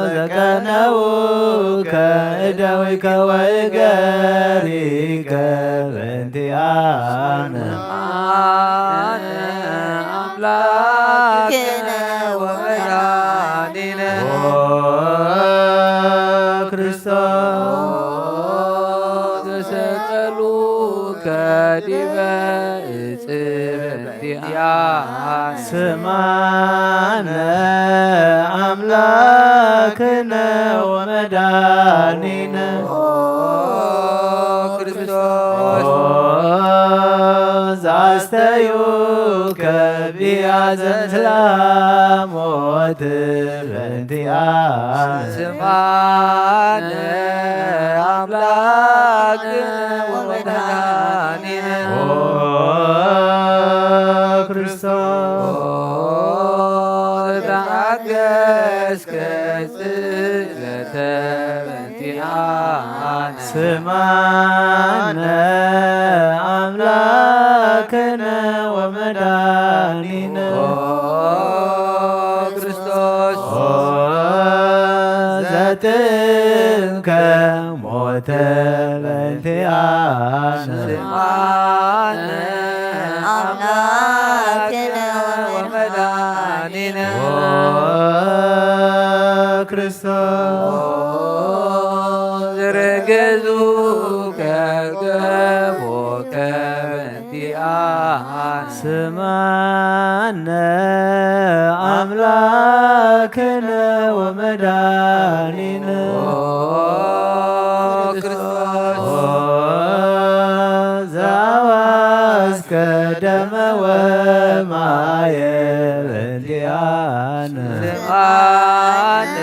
ዘቀነውከ እደዊከ ወእገሪከ በእንቲአነ። ስምዓነ አምላክነ ወመድኃኒነ። ኦ ክርስቶስ። ዘሰቀሉከ ዲበ እጽብ እንዲአነ። ስምዓነ አምላክነ ወመድኃኒነ። ኦ ክርስቶስ። ኦ ዘአስተዩከ ቢያዘን ስለ ሞት በእንቲአነ። ስምዓነ አምላክነ ወመድኃኒነ። ኦ ክርስቶስ። ኦ ዘተአገስከ ስቅለተ በእንቲአነ። ስምዓነ አምላክነ ወመድኃኒነ። ኦ ክርስቶስ። ኦ ዘጥንከ ሞት በእንቲአነ ስምዓነ ኣምላክነ ወመድኃኒነ ኦ ክርስቶስ። ዘረገዙ ከገቦ ከበንቲአነ ስምዓነ ኣምላክነ ወመድኃኒነ ኦ ክርስቶስ። ኦ ዘአዋስከ ደመ ወማየ በእንቲአነ ስምዓነ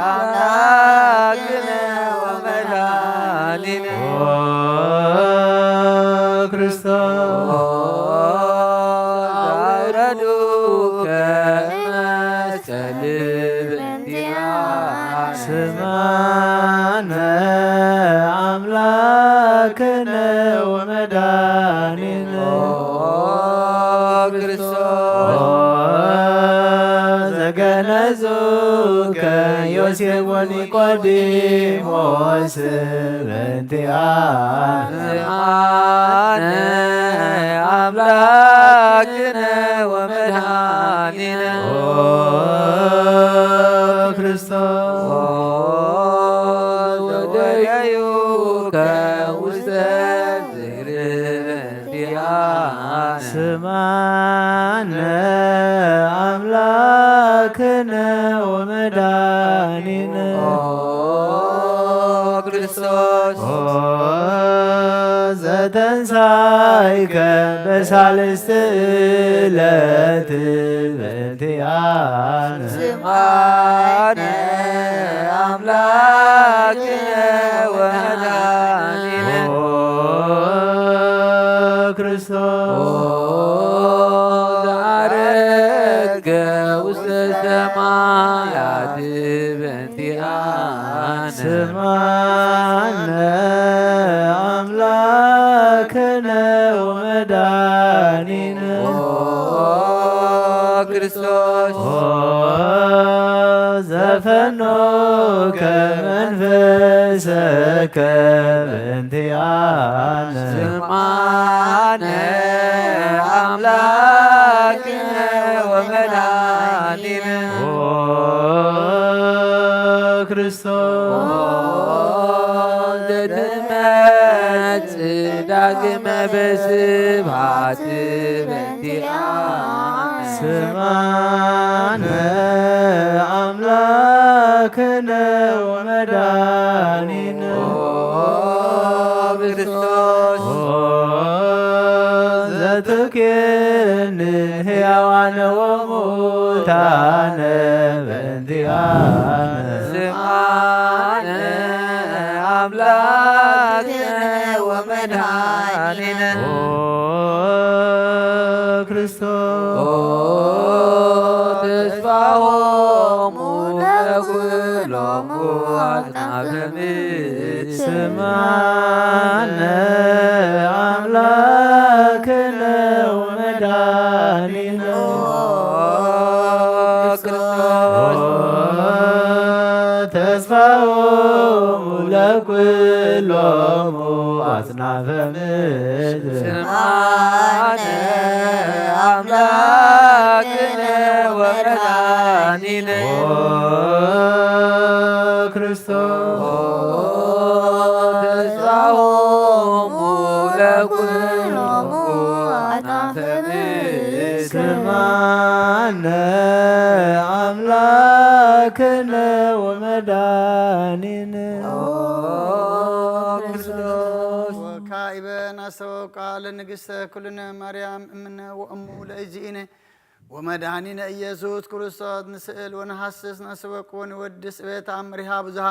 ኣምላክነ ወመድኃኒነ ኦ ክርስቶስ። አውረዱ ከመስቀል በእንቲአነ ስምዓነ አምላክነ ወመድኃኒነ ኦ ክርስቶስ። ኦ ዘገነዙከ ዮሴፍ ወኒቆዲሞስ በእንቲአነ ስምዓነ አምላክነ ወመድኃኒነ ኦ ክርስቶስ። ኦ ዘደዩከ ውስተ ዝክር በእንቲአነ ስምዓነ አምላክነ ወመድኃኒነ ኦ ክርስቶስ። ኦ ዘተንሳይከ በሳልስት ዕለት በእንቲአነ ስምዓነ አምላክነ ወመድኃኒነ ኦ ክርስቶስ። ኦ ዘዐረገ ውስተ ሰማያት በእንቲአነ ስምዓነ አምላክነ ወመድኃኒነ ኦ ክርስቶስ። ኦ ዘፈኖከ መንፈሰከ በእንቲአነ ስምዓነ አምላክነ ወመድኃኒነ ኦ ክርስቶስ። ኦ ዘትመጽእ ዳግመ በስብሐት በእንቲአነ ስምዓነ አምላክነ ወመድኃኒነ ኦ ክርስቶስ። ኦ ዘትኩንን ሕያዋነ ወሙታነ በእንቲአነ ስምዓነ አምላክነ ወመድኃኒነ ኦ ክርስቶስ። ኦ ተስፋሆሙ ለኩሎሙ አጽናፈ ምድር ስምዓነ አምላክነ ወመድኃኒነ ኦ ክርስቶስ። ኦ ተስፋሆሙ ለኩሎሙ አጽናፈ ምድር ስምዓነ አምላክነ ወመድኃኒነ ኦ ክርስቶስ። ኦ ተስፋሆሙ ለኩሎሙ አጽናፈ ምድር ስምዓነ አምላክነ ወመድኃኒነ ኦ ክርስቶስ። ወካዕበ ናስተበቃ ለንግሥተ ኩልነ ማርያም እምነ ወእሙ ለእግዚእነ ወመድኃኒነ ኢየሱስ ክርስቶስ ንስእል ወንሐስስ ነስበቅ ወንወድስ ቤት አምሪሃ ብዙሃ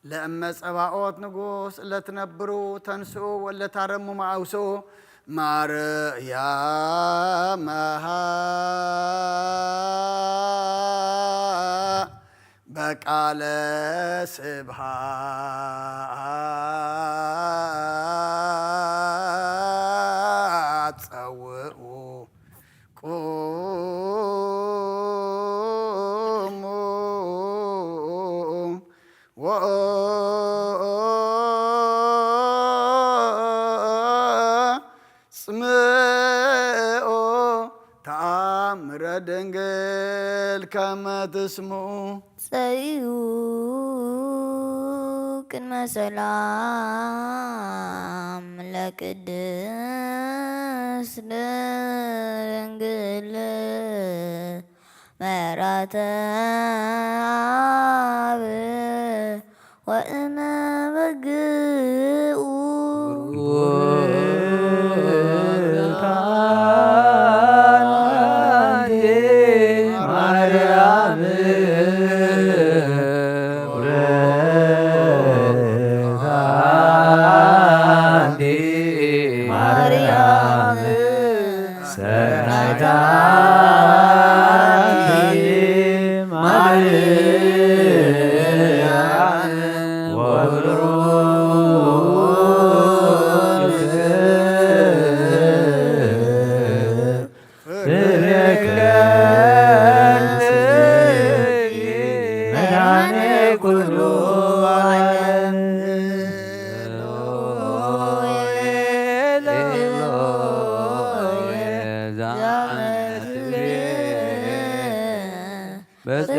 ለእመ ጸባኦት ንጉስ ለትነብሩ ተንስኡ ወለታረሙ መአውስኡ ማርያም መሃ በቃለ ስብሐት ጸውኡ ቁሙ ወ ድንግል ከመ ትስምዑ። ጸዩ ቅድመ ሰላም ለቅድስት ድንግል መራተ አብ ወእመ በግኡ።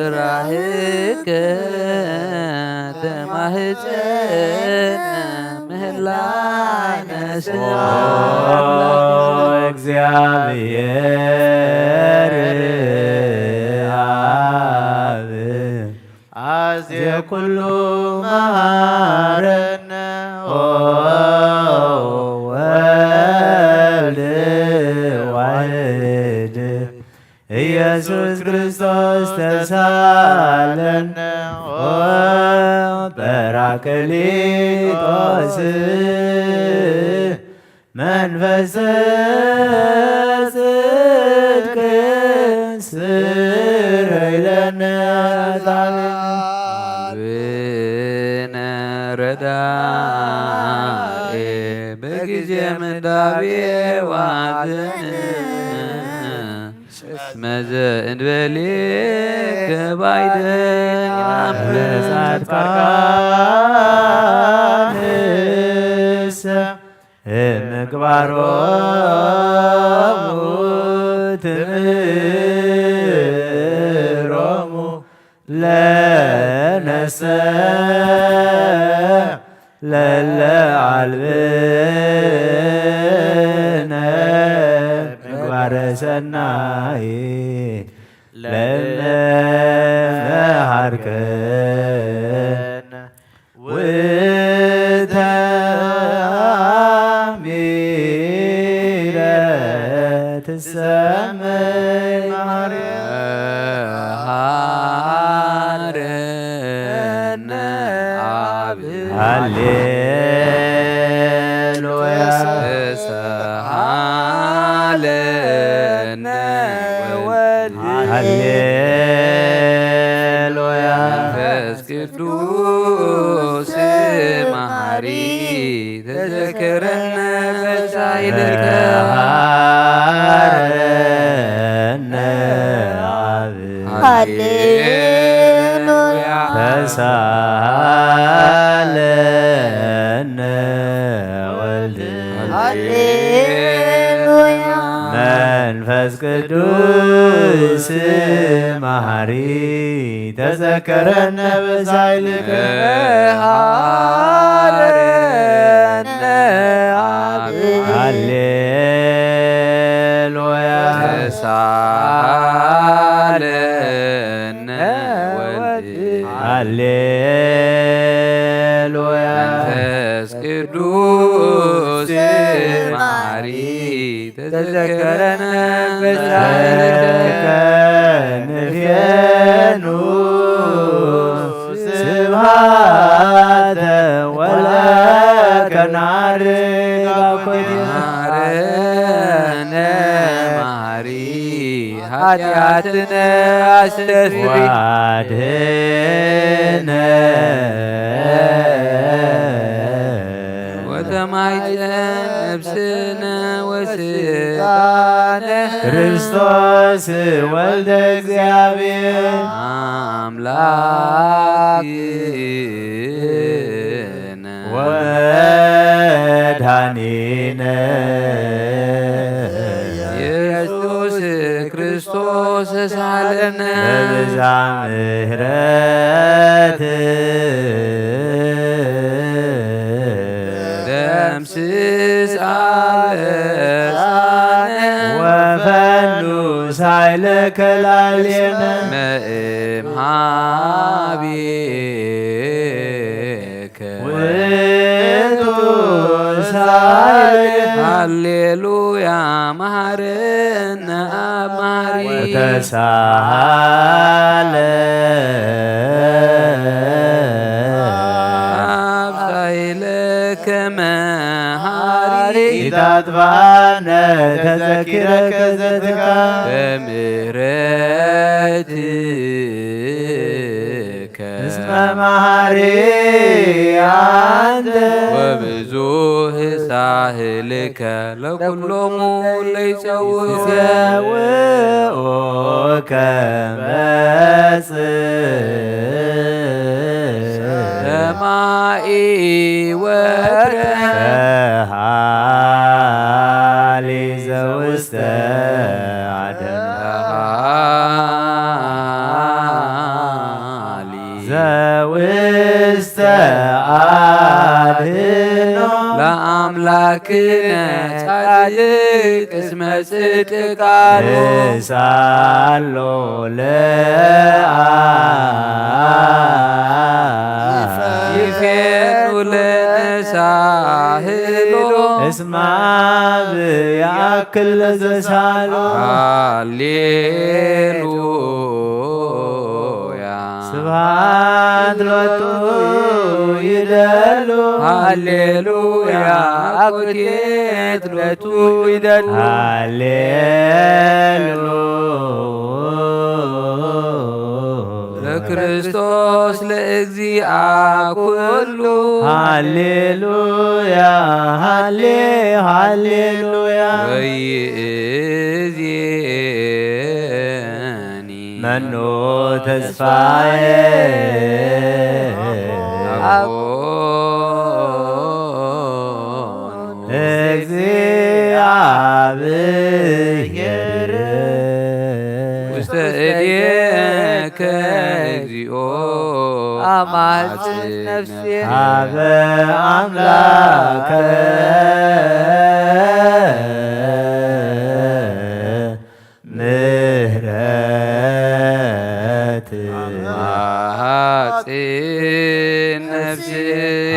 በጽራህከ ተማህፀነ ምህላነ ስብሐት እግዚአብሔር አብ አዜ ኩሉ መሃረነ ኦ ወልድ ዋሕድ ኢየሱስ ክርስቶስ ተሳለነ ኦ ጳራቅሊጦስ መንፈስ ጽድቅ ስረይ ለነ ጣን አብነ ረዳኤ በጊዜ ምንዳቤ ዋዘን መዘ እንበሌከ ባይደ ጻድቃንሰ ምግባሮሙ ትምህሮሙ ለነሰ ለለ አልብነ ምግባረ ሰናይ ለለ መሃርከነ ውእተ አሚረ ትሰመይ ማርያም ሃረነ አብ ሃሌሉያ ተሳሃለነ ወልድ ሃሌሉያ መንፈስ ቅዱስ መሐሪ ተዘከረነ በሳይልከ ሃረነ አብ ሃሌሉያ ተሳለነ ወልድ ሃሌሉያ መንፈስ ቅዱስ መሐሪ ተዘከረነ በሳይልከ ሃረነ አብ ሃሌሉያ ተሳለነ ወልድ ሃሌሉያ መንፈስ ቅዱስ መሐሪ ተዘከረነ በሳይልከ ንፌኑ ስብሐተ ወለከ ናርግ አኮቴ ሃረነ መሐሪ ኃጢአትነ አስተስሪ ወአድህነ ወተማይፀን ነፍስነ ወስጋነ ክርስቶስ ወልደ እግዚአብሔር አምላክነ ወመድኃኒነ ኢየሱስ ክርስቶስ ሳለነ በብዛ ምሕረት ደምስስ ኣበሳነ ወፈኑ ሳይለከ ላሌነ መእምሃቤ ውእቱ ሳልዕ። ሃሌሉያ መሐረነ አብ መሐሪ ወተሳሃለ አብ ሳይለከ መሐሪ ኢታጥፋነ ተዘኪረከ ዘትካ በምህረት እስመ መሐሪ አንተ ወብዙህ ሳህልከ ለኩሎሙ ለይጸውዕ ይጸውዑከ መጽእ ሰማይ ወትረ ሃሊ ዘውስተ አደም ዘውስተ አድኖ ለአምላክነ ጻድቅ እስመ ጽድቅ ቃሉ ሳሎ ለአ ይፌኑ ለነሳህሎ እስማ ብያክል ለዘሳሎ ሃሌሉያ ስብሐት ሎቱ ይደሉ ሃሌሉያ አኮቴት ሎቱ ይደሉ ሃሌሉያ ለክርስቶስ ለእግዚአ ኩሉ ሃሌሉያ ሃሌ ሃሌሉያ ወይእዜኒ መኑ ተስፋዬ አብ እግዚአብሔር ውስተ እዴከ እግዚኦ አማጽን ነፍሴ ሀበ አምላከ ምህረት አሐጽን ነፍሴ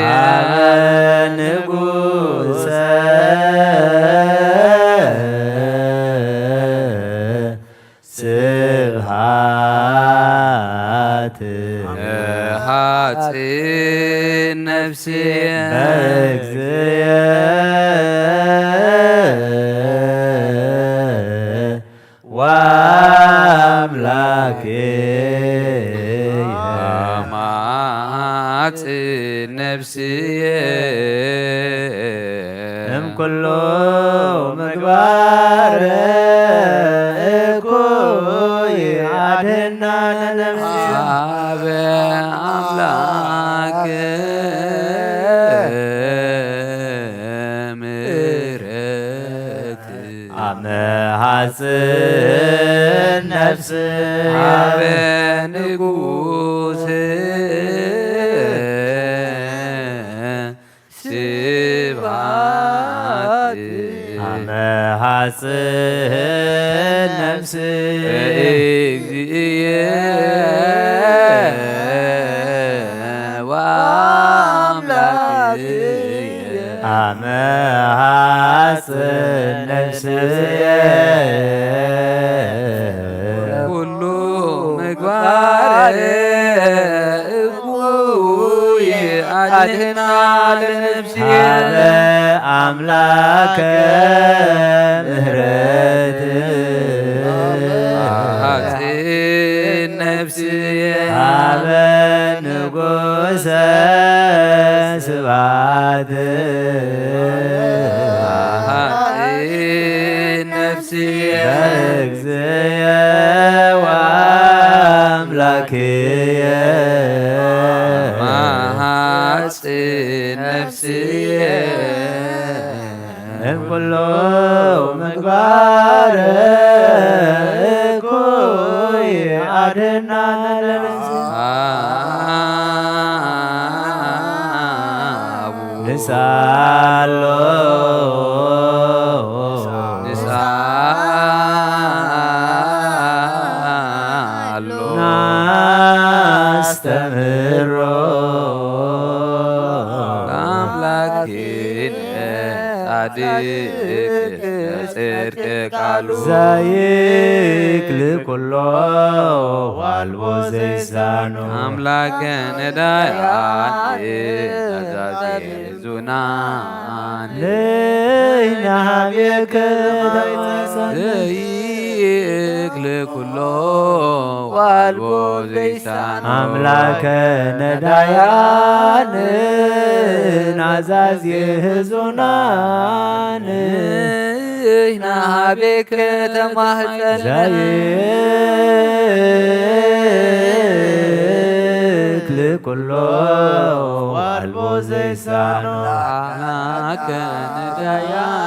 ሀበ ንጉሰ ስብሐት እሐጽን ነፍሴ በእግዚእ ወአምላኬ አማጽን ነፍስየ እምኩሉ ምግባር እኩይ አድህና ለነፍስየ ሀበ አምላክ ምሕረት አመ ሐጽን ነፍስ ሀበ ንጉስ ስብሐት አመ ሐጽን ነፍስ እግዚእየ ወአምላክየ አመ ሐጽን ነፍስየ ኩሉ ምግባር እኩይ አድህና ለነፍስየ ሀበ አምላከ ምህረት ሐጽን ነፍስየ ሀበ ንጉሰ ስብሐት ሐጽን ነፍስየ በእግዚእየ ወአምላክየ መሐጽን ነፍስየ እምኩሉ ምግባር ንሳሎ ንሳሎ ናስተምህሮ ኣምላክነ ጻድቅ ጽድቅ ቃሉ ዘይክል ኩሎ ዋልቦ ዘይሳኖ ኣምላከ ነዳያን ኣዛዜ ዙናን ንሕና ቤከ ተማጸን ዘይክል ኩሎ ዋልቦ ዘይሳኖ ኣምላከ ነዳያን ኣዛዜ ህዙናን ንሕና ቤከ ተማህጸን ዘይክል ኩሎ ዋልቦ ዘይሳኖ ኣምላከ ነዳያን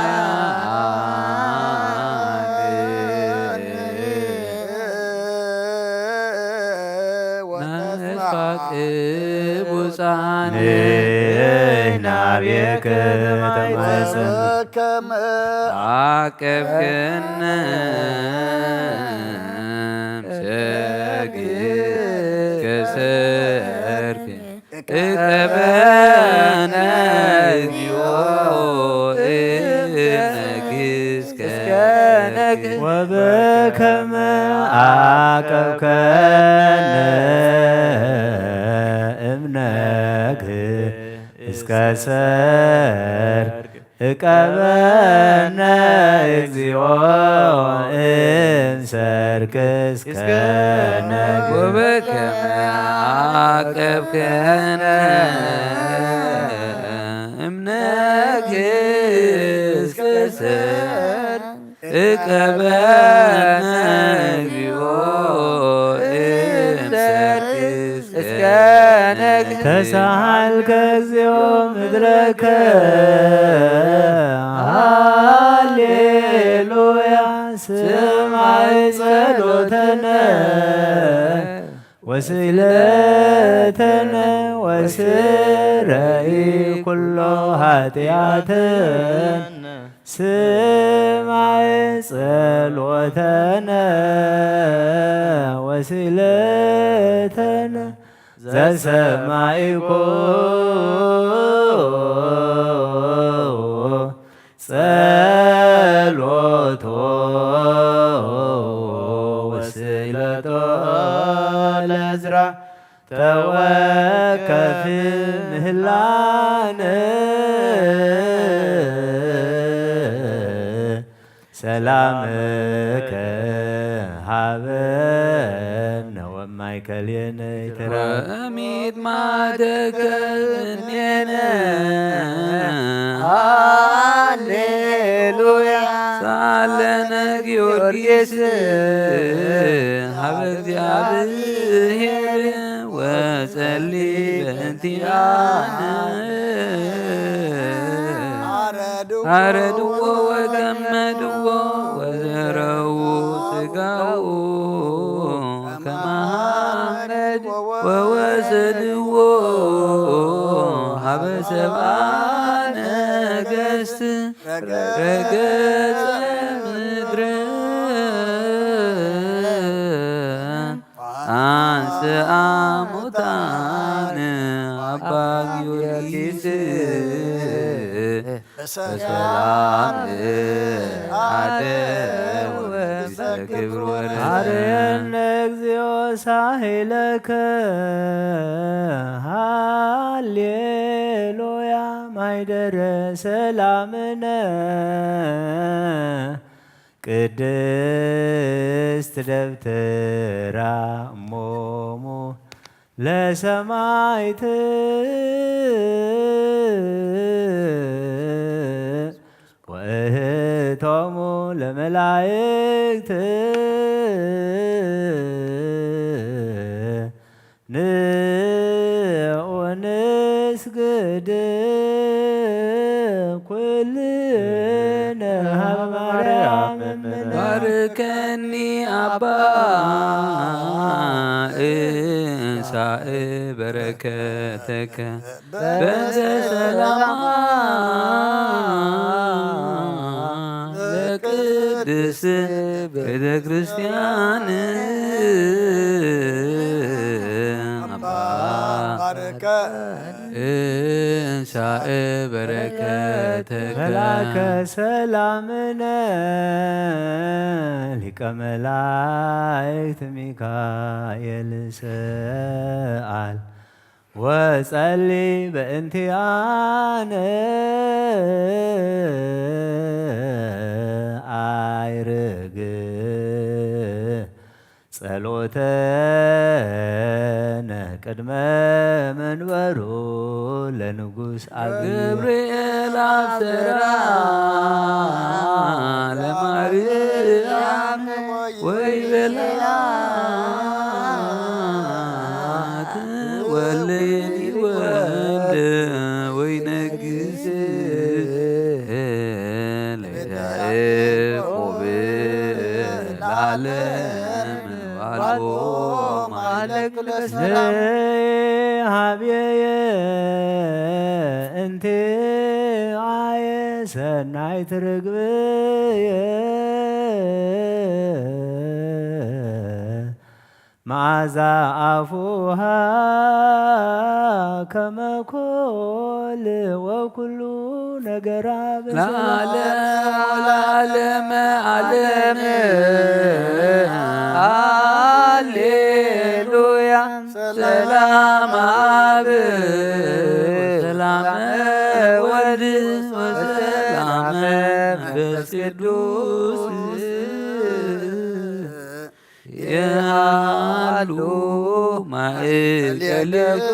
ወተስፋ ቅቡጻን ንሕና ቤከ ተማህጸን ከመ ዓቀብክነ እምሰግድ ከሰርክ እቀበነ እግዚኦ እምነግስ ከነግስ ወበከመ ዓቀብከነ እምነግስ እስከ ሰርክ እቀበነ እግዚኦ እምሰርክ እስከ ነግስ ወበከመ ዓቀብከነ እምነግስ እስከ ሰርክ እቀበነ እግዚኦ እምሰርክ እስከ ነግስ ተሳሃልከ እግዚኦ ምድረከ ሃሌሉያ ስማይ ጸሎተነ ወስእለተነ ወስረይ ኩሎ ኃጢአተነ ስማይ ጸሎተነ ወስእለተነ ዘሰማይኮ ጸሎቶ ወስእለቶ ለዝራ ተወከፍ ምህላነ ሰላምከ ሃበነ ወማእከሌነ ይትረፍ ወሚጥማተከ እምኔነ ሃሌሉያ ሳለነ ጊዮርጊስ ሃበ እግዚኣብሔር ወጸሊ በእንቲአነ አረድዎ ወገመድዎ ወዘረዉ ስጋዉ ከመ ሐመድ ወወሰድዎ ሀበ ሰብአ ነገስት ረገጸ ምድረ አንስአ ሙታነ አባ ጊዮርጊስ በሰላም አደወ ክብር ወረደ። አርየነ እግዚኦ ሳህለከ ሃሌሉያ ማይደረ ሰላምነ ቅድስት ደብተራ እሞሙ ለሰማይት ወእህቶሙ ለመላእክት ንዑ ንስግድ ኩልነ ሀበ ማርያም እምነ ባርከኒ ኣባ እንሳእ በረከተከ በሰላማ ለቅድስ ቤተ ክርስቲያን። ኣባ ባርከ እንሳእ በረከተከ መላከ ሰላምነ ሊቀ መላእክት ሚካኤል ሰኣል ወጸሊ በእንቲኣነ ኣይርግ ጸሎተነ ቅድመ መንበሩ ለንጉስ ኣብ ገብርኤል ኣብሰራ ለማርያም ወይ በላ ትወልድ ወልድ ወይ ነግስ ለያዕቆብ ለዓለም ዋልቦ ማለክ ለሰላም ዘይሃብየየ እንት ኣየ ሰናይት ርግብየ መዓዛ ኣፉሃ ከመ ኮል ወኩሉ ነገራ ለዓለም ወለዓለመ ዓለም። ሃሌሉያ። ሰላም አብ ወሰላም ወልድ ወሰላም መንፈስ ቅዱስ የሃሉ ማእከልክሙ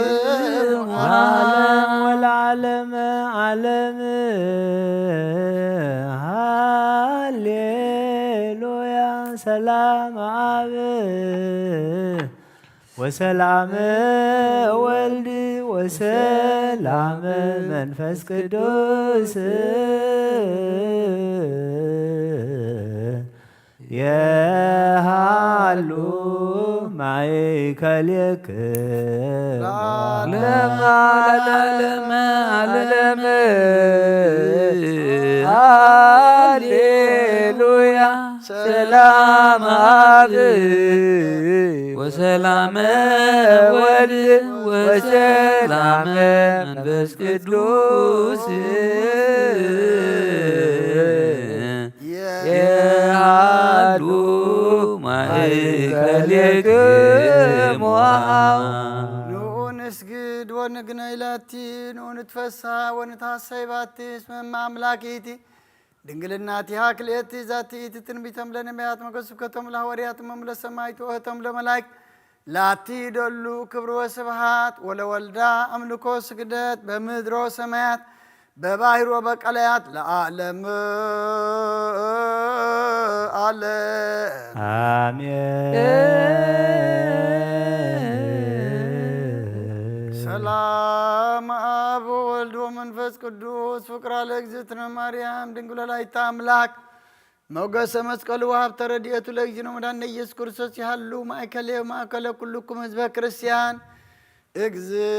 ዓለም ወለዓለመ ዓለም። ሃሌሉያ። ሰላም አብ ወሰላም ወልድ ወሰላም መንፈስ ቅዱስ የሃሉ ማእከልክሙ ለዓለመ ዓለም። ሃሌሉያ። ሰላም አብ ወሰላም ወልድ ወሰላም መንፈስ ቅዱስ የሃሉ ማእከልክሙ። ንዑ ንስግድ ወንግነይ ላቲ፣ ንዑ ንትፈሳ ወንትሐሰይ ባቲ፣ እስመ እመ አምላክ ይእቲ። ድንግልናቲሃ ክልኤቲ ዛቲ ይእቲ። ትንቢቶም ለነቢያት መገ ስብከቶም ለሐዋርያት እሞም ለሰማዕት ወእህቶም ለመላእክት ላቲ ደሉ ክብር ወስብሐት ወለወልዳ አምልኮ ስግደት በምድሮ ሰማያት በባሕር ወበቀላያት ለዓለም ዓለም። አሜን። ሰላም አብ ወወልድ ወመንፈስ ቅዱስ ፍቅራ ለእግዝእትነ ማርያም ድንግል ወላዲተ አምላክ ሞገሰ መስቀሉ ወሀብተ ረድኤቱ ለእግዚእነ መድኃኒነ ኢየሱስ ክርስቶስ ይሃሉ ማእከሌ ወማእከለ ኩልኩም ህዝበ ክርስቲያን። እግዝእ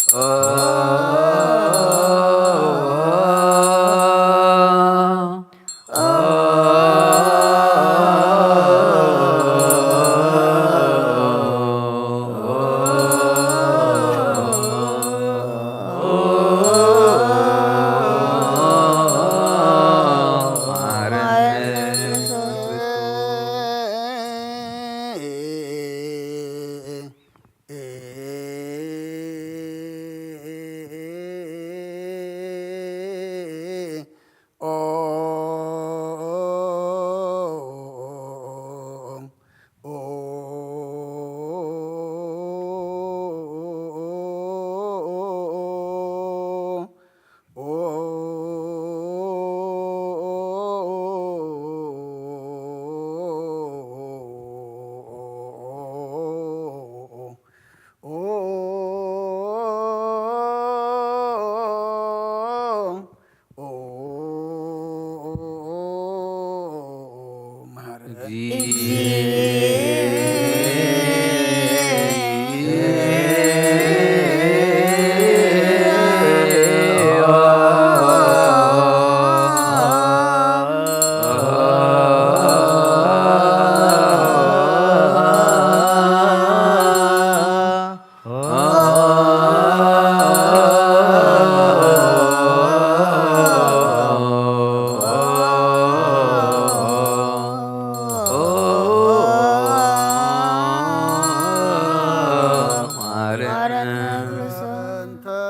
በእንተ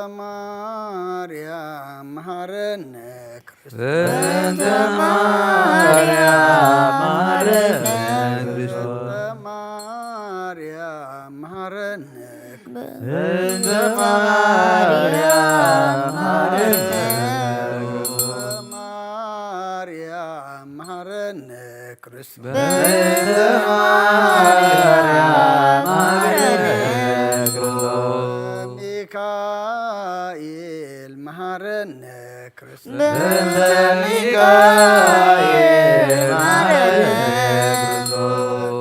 ማርያም መሃረነ ክርስቶስ። በእንተ ማርያም መሃረነ ክርስቶስ። በእንተ ማርያም መሃረነ በእንተ ማርያም መሃረነ። በማርያም መሃረነ ክርስቶስ። በእንተ ማርያም መሃረነ ክርስቶስ። ሚካኤል መሃረነ ክርስቶስ። በእንተ ሚካኤል መሃረነ ክርስቶስ።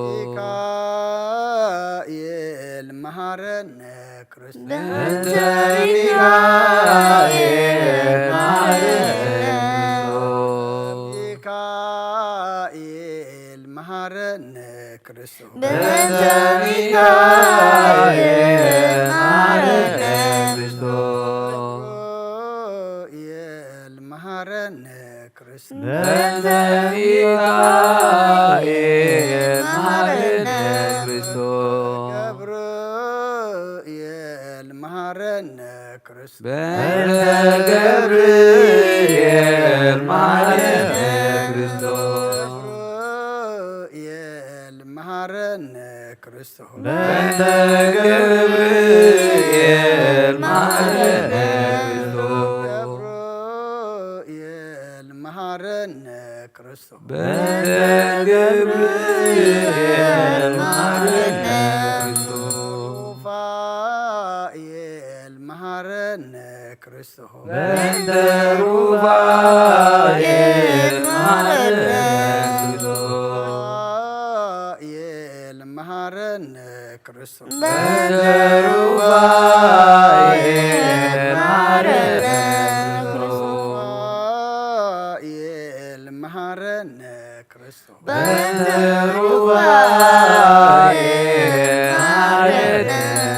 ሚካኤል መሃረነ ክርስቶስ። በእንተ ሚካኤል መሃረነ ክርስቶስ። ሚካኤል መሃረነ ክርስቶስ። በእንተ ሚካኤል መሃረነ ክርስቶስ። ገብርኤል መሃረነ ክርስቶስ። በእንተ ሚካኤል መሃረነ ክርስቶስ። ገብርኤል መሃረነ ክርስቶስ። በእንተ ገብርኤል መሃረነ ክርስቶስ። ገብርኤል መሃረነ ክርስቶስ። በእንተ ገብርኤል መሃረነ ክርስቶስ። ገብርኤል መሃረነ ክርስቶስ። በእንተ ገብርኤል መሃረነ ክርስቶስ። ሩፋኤል መሃረነ ክርስቶስ። በእንተ ሩፋኤል መሃረነ ክርስቶስ። ሩፋኤል መሃረነ ክርስቶስ። በእንተ ሩፋኤል መሃረነ ክርስቶስ። ሩፋኤል መሃረነ ክርስቶስ። በእንተ ሩፋኤል መሃረነ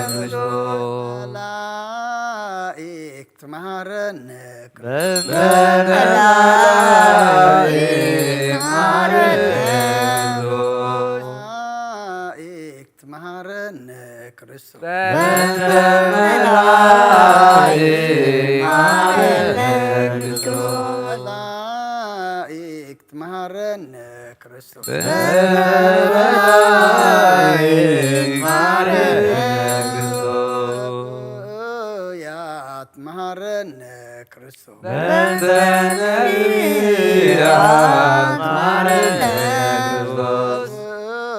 ክርስቶስ። መላእክት መሃረነ ክርስቶስ። በእንተ መላእክት መሃረነ ክርስቶስ። መላእክት መሃረነ ክርስቶስ። በእንተ መላእክት መሃረነ ክርስቶስ። መላእክት መሃረነ ክርስቶስ። በእንተ መላእክት መሃረነ ክርስቶስ። ነቢያት መሃረነ ክርስቶስ። በእንተ ነቢያት መሃረነ ክርስቶስ።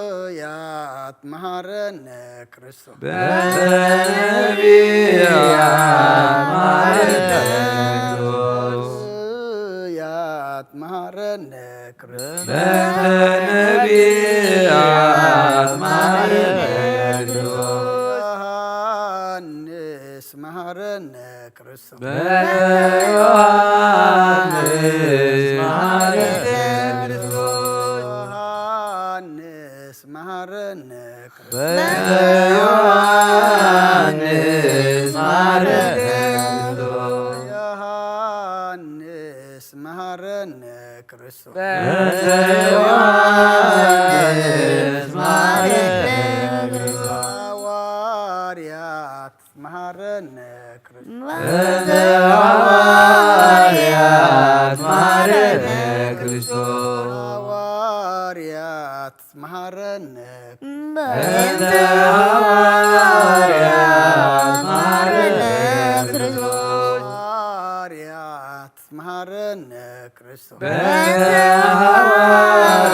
ነቢያት መሃረነ ክርስቶስ። በእንተ ነቢያት መሃረነ ክርስቶስ። ነቢያት መሃረነ ክርስቶስ። በእንተ ነቢያት መሃረነ ክርስቶስ። ዮሐንስ መሃረነ ክርስቶስ በዮሐንስ መሐረነ ክርስቶስ። ዮሐንስ መሐረነ ክርስቶስ። በዮሐንስ መሐረነ ክርስቶስ። ዮሐንስ መሐረነ ክርስቶስ። በዮሐንስ መሐረነ ክርስቶስ። ሐዋርያት መሐረነ ክርስቶስ። በሐዋርያት መሐረነ ክርስቶስ። ሐዋርያት መሐረነ በሐዋርያት መሐረነ ክርስቶስ። ሐዋርያት መሐረነ ክርስቶስ።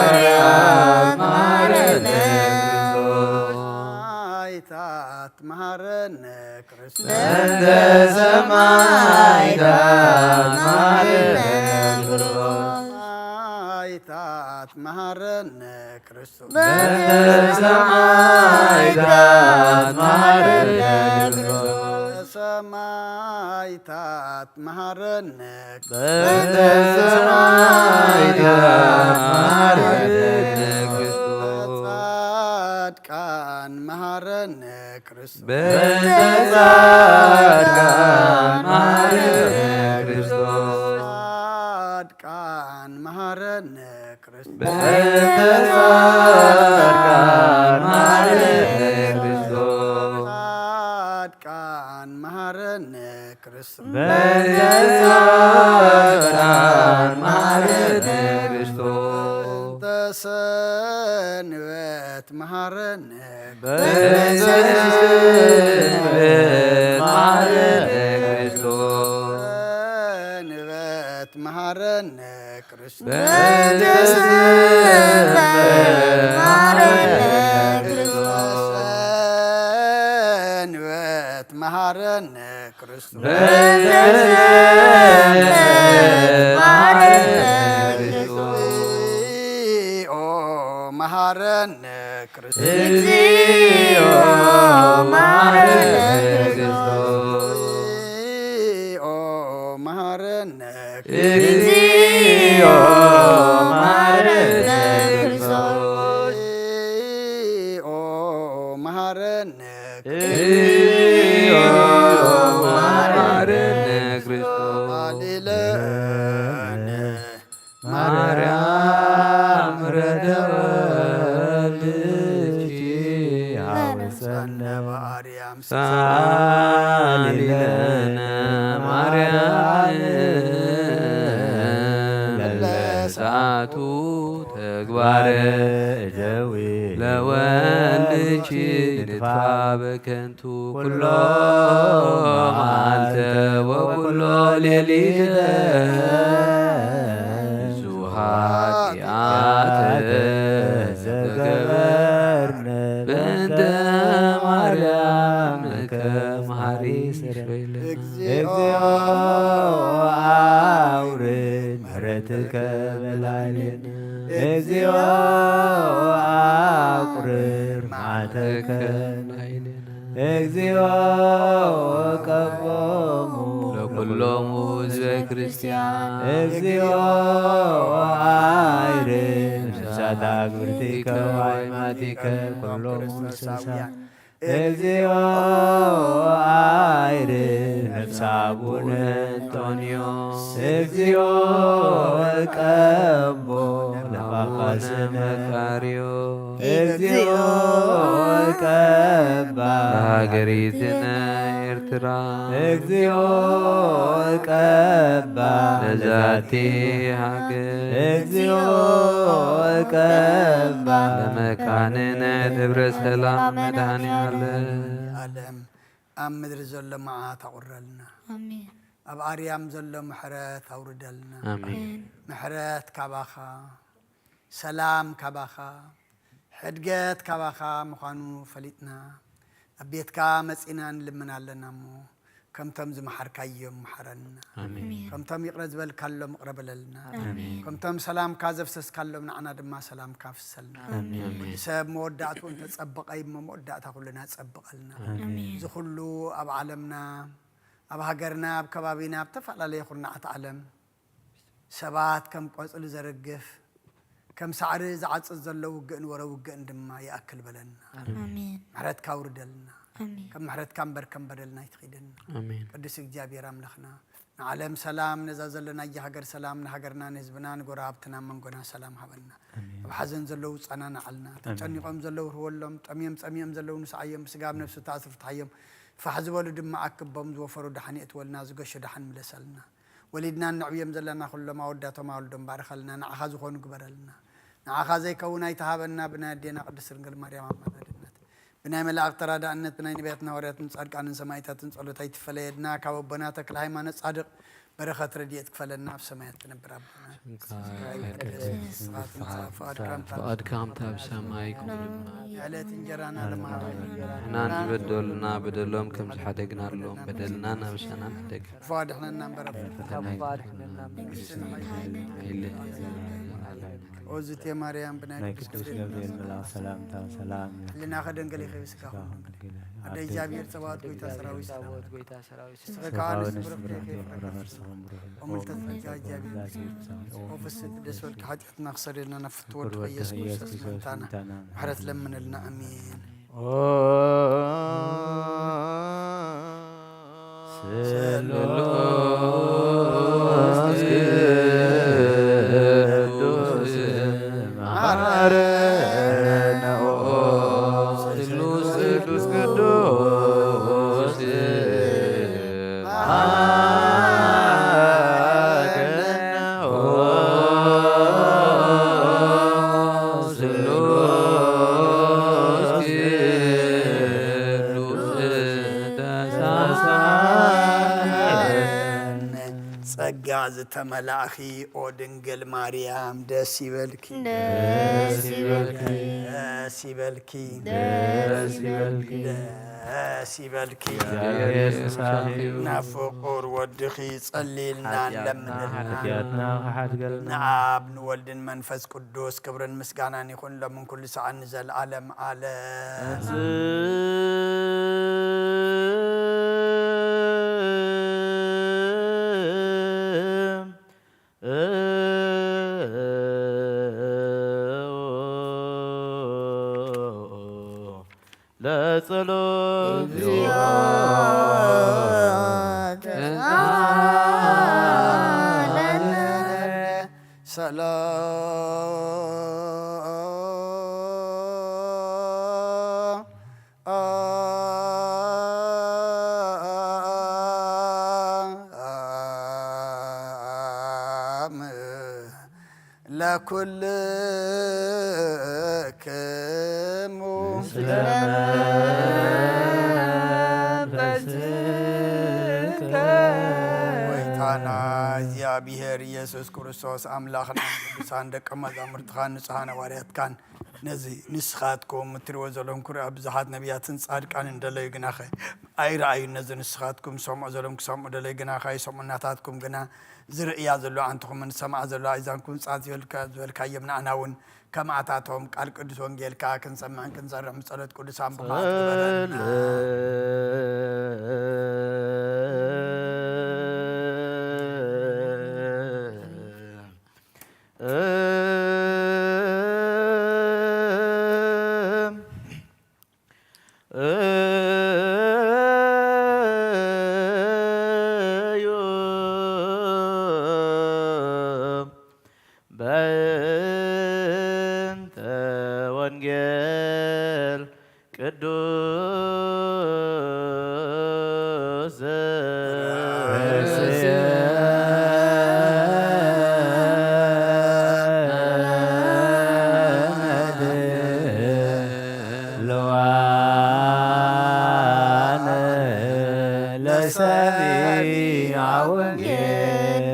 በሐዋርያት መሐረነ ክርስቶስ። ሰማዕታት መሐረነ ክርስቶስ። በሰማዕታት መሐረነ ክርስቶስ። ሰማዕታት መሐረነ ክርስቶስ። በሰማዕታት መሐረነ ክርስቶስ። ሰማዕታት መሐረነ በእንተ ሰማዕታት መሐረነ ክርስቶስ። ጻድቃን መሐረነ ክርስቶስ። በእንተ ጻድቃን መሐረነ ክርስቶስ። ጻድቃን መሐረነ ክርስቶስ። በእንተ ጻድቃን መሐረነ ክርስቶስ። ጻድቃን መሐረነ ክርስቶስ። በእንተ ጻድቃን መሐረነ ክርስቶስ። በእንተ ሰንበት መሐረነ በእንተ ሰንበት መሐረነ ክርስቶስ። ሰንበት መሐረነ ክርስቶስ። በእንተ ሰንበት መሐረነ ክርስቶስ። ሰንበት መሐረነ ክርስቶስ። በእንተ ሰንበት መሐረነ ክርስቶስ። እግዚኦ መሐረነ ክርስቶስ። እግዚኦ መሐረነ ክርስቶስ። እግዚኦ መሐረነ እግዚኦ መሐረነ ክርስቶስ። እግዚኦ መሐረነ እግዚኦ መሐረነ ክርስቶስ። ሃሌሉያ። ማርያም ምሕረተ ወልድኪ ሐውሰነ በአርያም ሳሊ ለነ ማርያም ለለሳቱ ተግባረ እደዊ ለወልድኪ ንድፋ በከንቱ ኩሎ መዓልተ ወኩሎ ሌሊተ ብዙ ኃጢአተ ዘገበርነ በእንተ ማርያም ከመ ሐሪ ስረይለ። እግዚኦ አውርድ ምሕረትከ በላዕሌነ። እግዚኦ አቁርር መዓተከ። እግዚኦ ቀቦሙ ለኩሎሙ ህዝበ ክርስቲያን እግዚኦ አይርድ ነፍሳተ አግብርቲከ ወአይማቲከ ኩሎሙ ስሳን። እግዚኦ አይርድ ነፍሰ አቡነ እንጦንዮስ። እግዚኦ ቀቦ ለጳጳስነ መካርዮ እግዚኦ ቀባ ለሀገሪትነ ኤርትራ እግዚኦ ቀባ ለዛቲ ሀገር እግዚኦ ቀባ ለመካንነ ደብረ ሰላም መድኃኔ ዓለም ዓለም ኣብ ምድሪ ዘሎ መዓት ኣቑረልና። ኣሜን። ኣብ ኣርያም ዘሎ ምሕረት ኣውርደልና። ኣሜን። ምሕረት ካባኻ፣ ሰላም ካባኻ፣ ሕድገት ካባኻ ምዃኑ ፈሊጥና ኣብ ቤትካ መጺና ንልምን ኣለና እሞ ከምቶም ዝመሓርካዮም መሓረና። ኣሜን። ከምቶም ይቕረ ዝበልካሎም ይቕረ በለልና። ኣሜን። ከምቶም ሰላምካ ዘፍሰስካሎም ንዓና ድማ ሰላምካ ፍሰልና። ኣሜን። ወዲ ሰብ መወዳእትኡ እንተጸበቐ እሞ መወዳእታ ኩልና ጸብቐልና። ኣሜን። እዚ ኩሉ ኣብ ዓለምና ኣብ ሃገርና፣ ኣብ ከባቢና፣ ኣብ ተፈላለየ ኩርናዓት ዓለም ሰባት ከም ቆጽሊ ዘርግፍ፣ ከም ሳዕሪ ዝዓጽድ ዘሎ ውግእን ወረ ውግእን ድማ ይኣክል በለና። ኣሜን። ምሕረትካ ኣውርደልና። ኣሜን። ከም ምሕረትካ እምበር ከም በደልና ኣይትኺደና። ኣሜን። ቅዱስ እግዚኣብሔር ኣምላኽና፣ ንዓለም ሰላም፣ ነዛ ዘለናያ ሃገር ሰላም፣ ንሃገርና፣ ንህዝብና፣ ንጎረባብትና፣ መንጎና ሰላም ሃበልና። ኣሜን። ኣብ ሓዘን ዘለዉ ጸናንዓልና፣ ኣሜን። ተጨኒቖም ዘለዉ ርህወሎም፣ ጠምዮም ጸሚኦም ዘለዉ ንስዓዮም፣ ብስጋ ኣብ ነፍሲ ተኣስሩ ፍትሓዮም፣ ፋሕ ዝበሉ ድማ ኣክቦም፣ ዝወፈሩ ደሓን የእትወልና፣ ዝገሹ ደሓን ምለሰልና። ወሊድና እነዕብዮም ዘለና ኩሎም ኣወዳቶም ኣወልዶም ባርኸልና፣ ንዓኻ ዝኾኑ ግበረልና። ንዓኻ ዘይከውን ኣይትሃበና፣ ብናይ ኣዴና ቅድስት ድንግል ማርያም ኣማላድነት፣ ብናይ መላእኽቲ ተራዳእነት፣ ብናይ ነቢያትን ሃዋርያትን ጻድቃንን ሰማዕታትን ጸሎት ኣይትፈለየና። ካብ ኣቦና ተክለ ሃይማኖት ጻድቕ በረኸት ረድኤት ክፈለና፣ ኣብ ሰማያት ትነብር ኣቦና። ስምካ ይትቀደስ፣ ይትቀደስ፣ ስምካ ይትቀደስ፣ ይትምጻእ ፍቓድካ ፍቓድካ ኣብ ሰማይ ከምኡ ድማ የዕለት እንጀራና ለማሃበና። ንሕና ንዝበደሉና በደሎም ከም ዝሓደግናሎም በደልና ናብ ምሳና ንሕደግ። ክፉ ኣድሕነና እምበር ኣብ ፈተና ኣይትግበረና። መንግስትን ሓይልን ኣይለ። ኦዝቴ ማርያም ብናይ ናይ ቅዱስ ቅዱስ ገብርኤል ገብርኤል መልኣክ ሰላምታ ሰላም ይኹን። ህሊናኸ ደንገል ይኸ ስጋኹም ደንገል። ኣደ እግዚኣብሔር ጸባኦት ጎይታ ሰራዊት ሰላም። ንስኺ ከዓ ንስብርኽ ኢኺ፣ ፍረ ከርስኺ ብሩኽ እዩ። ኦ ምልዕተ ጸጋ እግዚኣብሔር ምስሌኪ። ኦ ፍስሕቲ ደስ በልኪ፣ ሓጢኣትና ክሰርየልና ናብ ፍትወ ወድኺ ኢየሱስ ክርስቶስ መሕረትና ምሕረት ለምንልና። ኣሜን። ኦ ስሉስ ቅዱስ መሐረነ። ኦ ስሉስ ቅዱስ መሐረነ። ኦ ስሉስ ቅዱስ ተሳሰረነ። ጸጋ ዝተመላእኺ ኦ ድንግል ማርያም ደስ ይበልኪ። ደስ ይበልኪ። ደስ ይበልኪ። ደስ ይበልኪ። ደስ ይበልኪ። እግዚኣብሔር ምሳኺ እዩ። ናብ ፍቁር ወድኺ ጸልይልና ሓጢኣትና ንለምንልና። ሓጢኣትና ክሓድገልና። ንኣብ ንወልድን መንፈስ ቅዱስ ክብርን ምስጋናን ይኹን ሎምን ኩሉ ሰዓት ንዘለዓለም ዓለም። ለጸሎት እግዚኦ ተሳለነ። ሰላም ለኩልክሙ ምስለ መንፈስከ። ጎይታና እግዚኣብሔር ኢየሱስ ክርስቶስ ኣምላኽና፣ ቅዱሳን ደቀ መዛሙርትኻን ንጹሓን ሃዋርያትካን ነዚ ንስኻትኩም እትሪእዎ ዘለኹም ክሪኡ ብዙሓት ነቢያትን ጻድቃንን እንደለዩ ግናኸ ኣይረኣዩን። ነዚ ንስኻትኩም ዝሰምዑ ዘለኹም ክሰምዑ ደለዩ ግናኸ ኣይሰምዑን። ናታትኩም ግና ዝርእያ ዘሎ ኣንትኹምን ዝሰምዓ ዘሎ ኣእዛንኩም ጻት ዝበልካ-፣ ዝበልካዮም ንኣና እውን ከማእታቶም ቃል ቅዱስ ወንጌልካ ክንሰምዕን ክንሰርሕን ብጸሎት ቅዱሳን ብቕዓት ግበረልና። እዩ በእንተ ወንጌል ቅዱስ ዘእመድ ለዋነ ለሰሚዐ ወንጌል።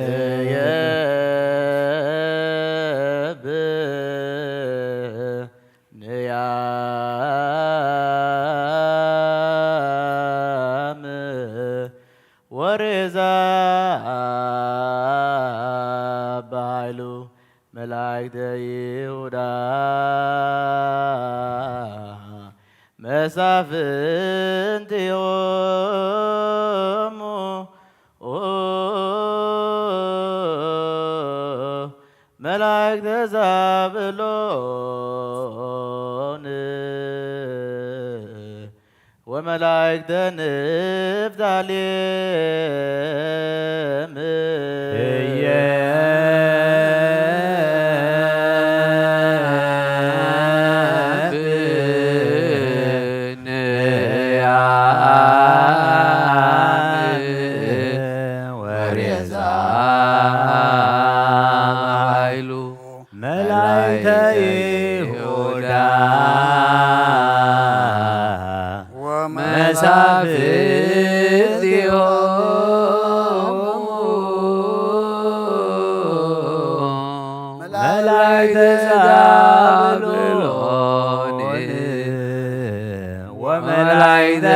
ንያም ወሬዛ በኃይሉ መላእክተ ይሁዳ መሳፍንቲሆሙ መላእክተ ዛብሎን ወመላእክተ ንፍታሌም። ወሬዛ ኃይሉ መላእክተ ይሁዳ ወመሳፍንቲሆሙ መላእክተ ዛብሎን ወመላእክተ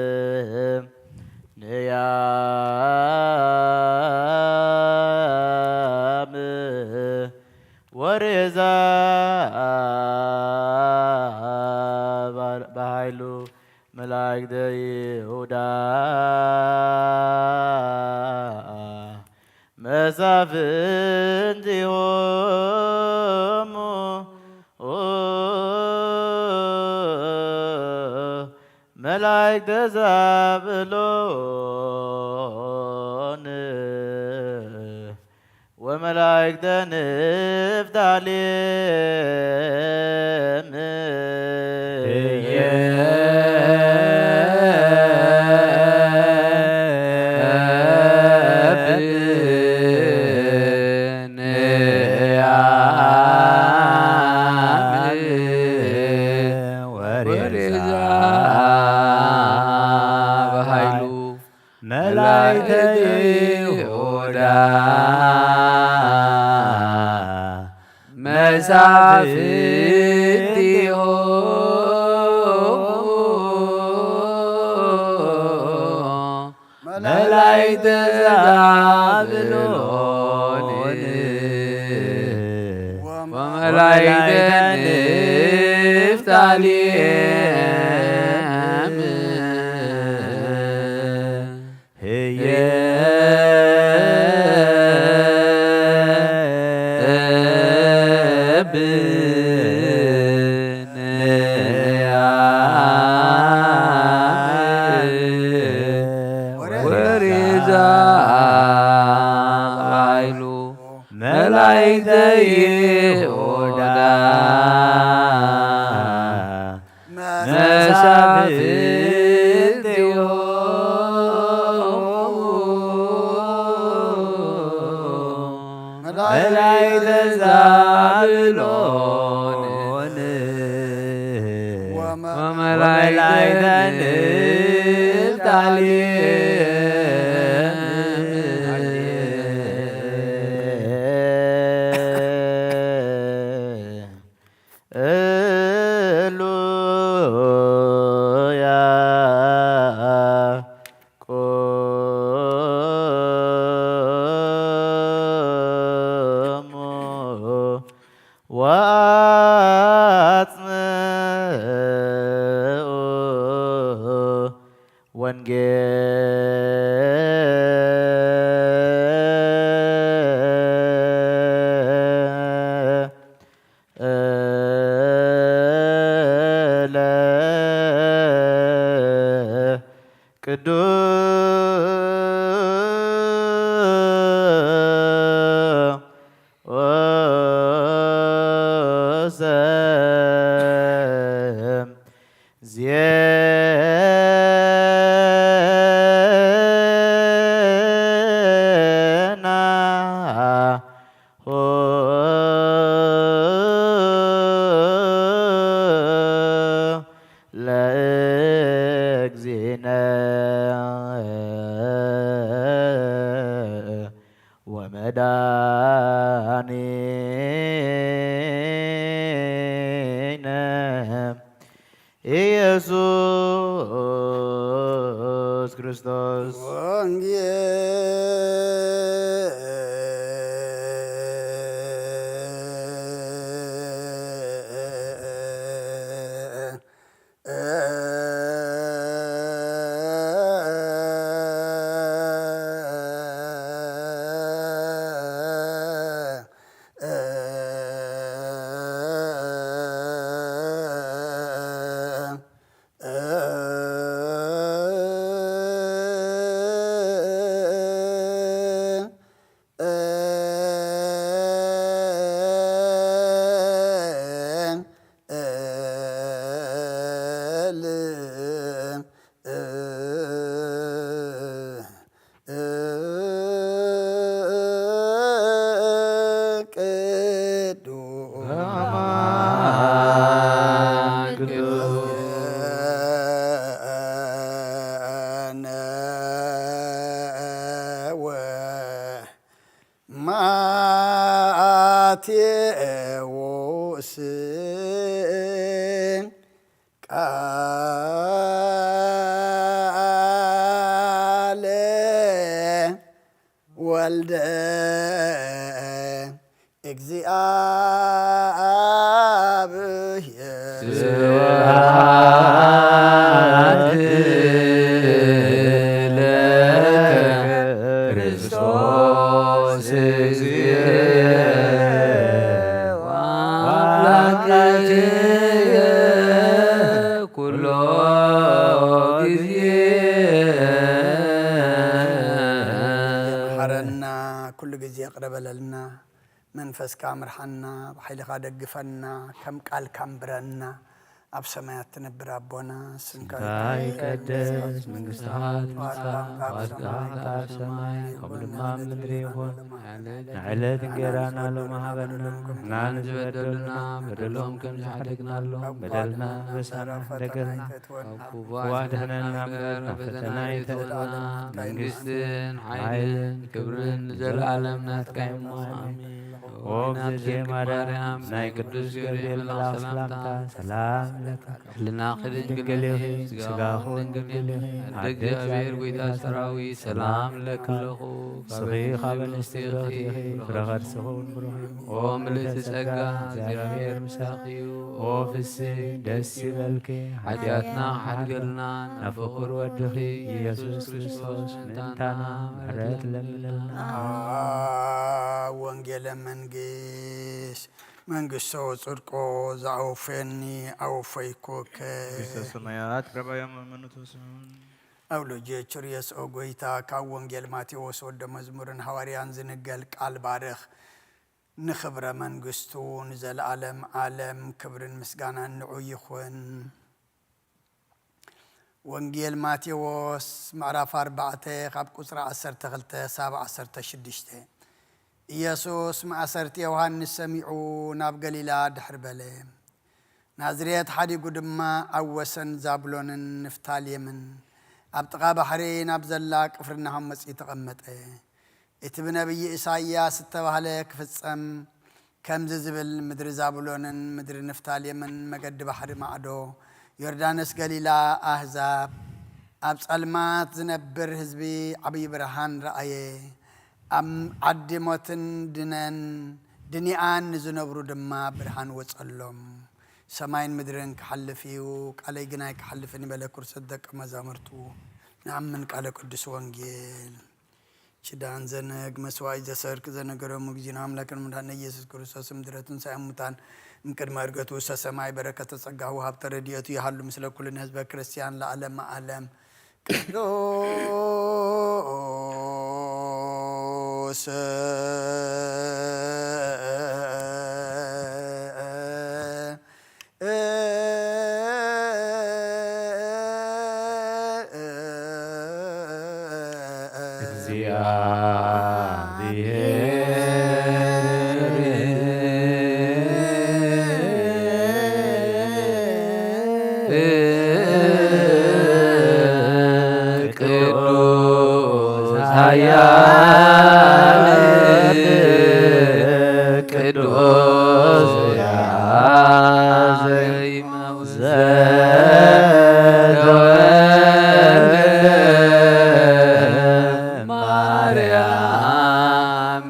ንፍታሌም። ንያም ወሬዛ በኃይሉ መላእክተ ይሁዳ መሳፍንቲሆሙ መላእክተ ዛብሎን ወመላእክተ ንፍታሌም። ወሬዛ በኃይሉ መላእክተ ይሁዳ መሳፍንቲሆሙ መላእክተ ዛብሎን ወመላእክተ ንፍታሌም። ህየ ብንያም ወሬዛ ኃይሉ መላእክተ ይሁዳ መሳፍንቲሆሙ መላእክተ ዛብሎን ወመላእክተ ንፍታሌም። እሉ ያዕቆብ ወንጌለ ቅዱስ ለእግዚእነ ወመድኃኒነ ኢየሱስ ክርስቶስ። ወንጌል ውእስ ቃለ ወልደ እግዚኣብሔር። ስብሐት ለከ ክርስቶስ እግዚእ ወአምላክየ ኩሎ ጊዜ። መሐረና፣ ኩሉ ጊዜ ይቕረ በለልና። መንፈስካ ምርሓና፣ ብሓይልኻ ደግፈና፣ ከም ቃልካ ኣንብረና። ኣብ ሰማያት ትነብር ኣቦና፣ ስምካ ስምካ ይትቀደስ፣ ይትቀደስ፣ መንግስትኻ ትምጻእ፣ ፈቃድካ ፈቃድካ ኣብ ሰማይ ከምኡ ድማ ኣብ ምድሪ ይኹን። ንዕለት እንጌራና ሎሚ ሃበና፣ ንሕና ንዝበደሉና በደሎም ከም ዝሓደግናሎም በደልና በሳና ሓደገልና፣ ካብ ክፉ ኣድሕነና እምበር ናብ ፈተና ኣይተእትወና፣ መንግስትን ሓይልን ክብርን ንዘለኣለም ናትካ እዩ እሞ፣ ኣሜን። ኦ እግዝእትየ ማርያም፣ ናይ ቅዱስ ገብርኤል መልኣኽ ሰላምታ ሰላም እብለኪ። ሕልናኺ ድንግል እዩ፣ ስጋኺ እውን ድንግል እዩ። ኣደ እግዚኣብሔር፣ ጐይታ ሰራዊት፣ ሰላም እብለኪ ኣለኹ። ንስኺ ካብ ኣንስቲ ብርኽቲ ኢኺ፣ ፍረ ከርስኺ እውን ብሩኽ እዩ። ኦ ምልእቲ ጸጋ፣ እግዚኣብሔር ምሳኺ እዩ። ኦ ፍስሒ፣ ደስ ይበልኪ፣ ሓጢኣትና ክሓድገልና፣ ናብ ፍቑር ወድኺ ኢየሱስ ክርስቶስ ምእንታና ምሕረት ለምንልና። ወንጌለ መንግስት መንግስቶ ጽድቆ ዘኣወፈየኒ ኣወፈይኩከ። መንግስተ ሰማያት ረባያ መመኑ ትስሑን። ኣውሎጅየ ቹርየስ ኦ ጎይታ፣ ካብ ወንጌል ማቴዎስ ወደ መዝሙርን ሃዋርያን ዝንገል ቃል ባርኽ። ንኽብረ መንግስቱ ንዘለኣለም ዓለም ክብርን ምስጋናን ንዑ ይኹን። ወንጌል ማቴዎስ ምዕራፍ ኣርባዕተ ካብ ቁጽሪ ዓሰርተ ክልተ ሳብ ዓሰርተ ሽዱሽተ። ኢየሱስ ማእሰርቲ ዮሃንስ ሰሚዑ ናብ ገሊላ ድሕር በለ። ናዝሬት ሓዲጉ ድማ ኣብ ወሰን ዛብሎንን ንፍታሌምን ኣብ ጥቓ ባሕሪ ናብ ዘላ ቅፍርናሆም መጺኡ ተቐመጠ። እቲ ብነቢይ ኢሳይያስ እተባህለ ክፍጸም ከምዚ ዝብል፣ ምድሪ ዛብሎንን ምድሪ ንፍታሌምን፣ መገዲ ባሕሪ ማዕዶ ዮርዳኖስ ገሊላ፣ ኣህዛብ፣ ኣብ ጸልማት ዝነብር ህዝቢ ዓብዪ ብርሃን ረኣየ። ኣብ ዓዲ ሞትን ድነን ድኒኣን ንዝነብሩ ድማ ብርሃን ወጸሎም። ሰማይን ምድርን ክሓልፍ እዩ፣ ቃለይ ግን ኣይክሓልፍን እዩ በለ። ክርሰት ደቀ መዛሙርቱ ንኣምን ቃለ ቅዱስ ወንጌል። ችዳን ዘነግ መስዋዕት ዘሰርክ ዘነገረሙ ጊዜና ኣምላክን መድኃኒነ ኢየሱስ ክርስቶስ ምድረትን ሳይ ሙታን እምቅድመ እርገቱ ውስተ ሰማይ በረከተ ጸጋሁ ሀብተ ረድኤቱ ይሃሉ ምስለ ኩልነ ህዝበ ክርስቲያን ለዓለመ ዓለም። ቅዱስ ቅዱስ ኃያል ቅዱስ ያዘ ዘተወልደ ማርያም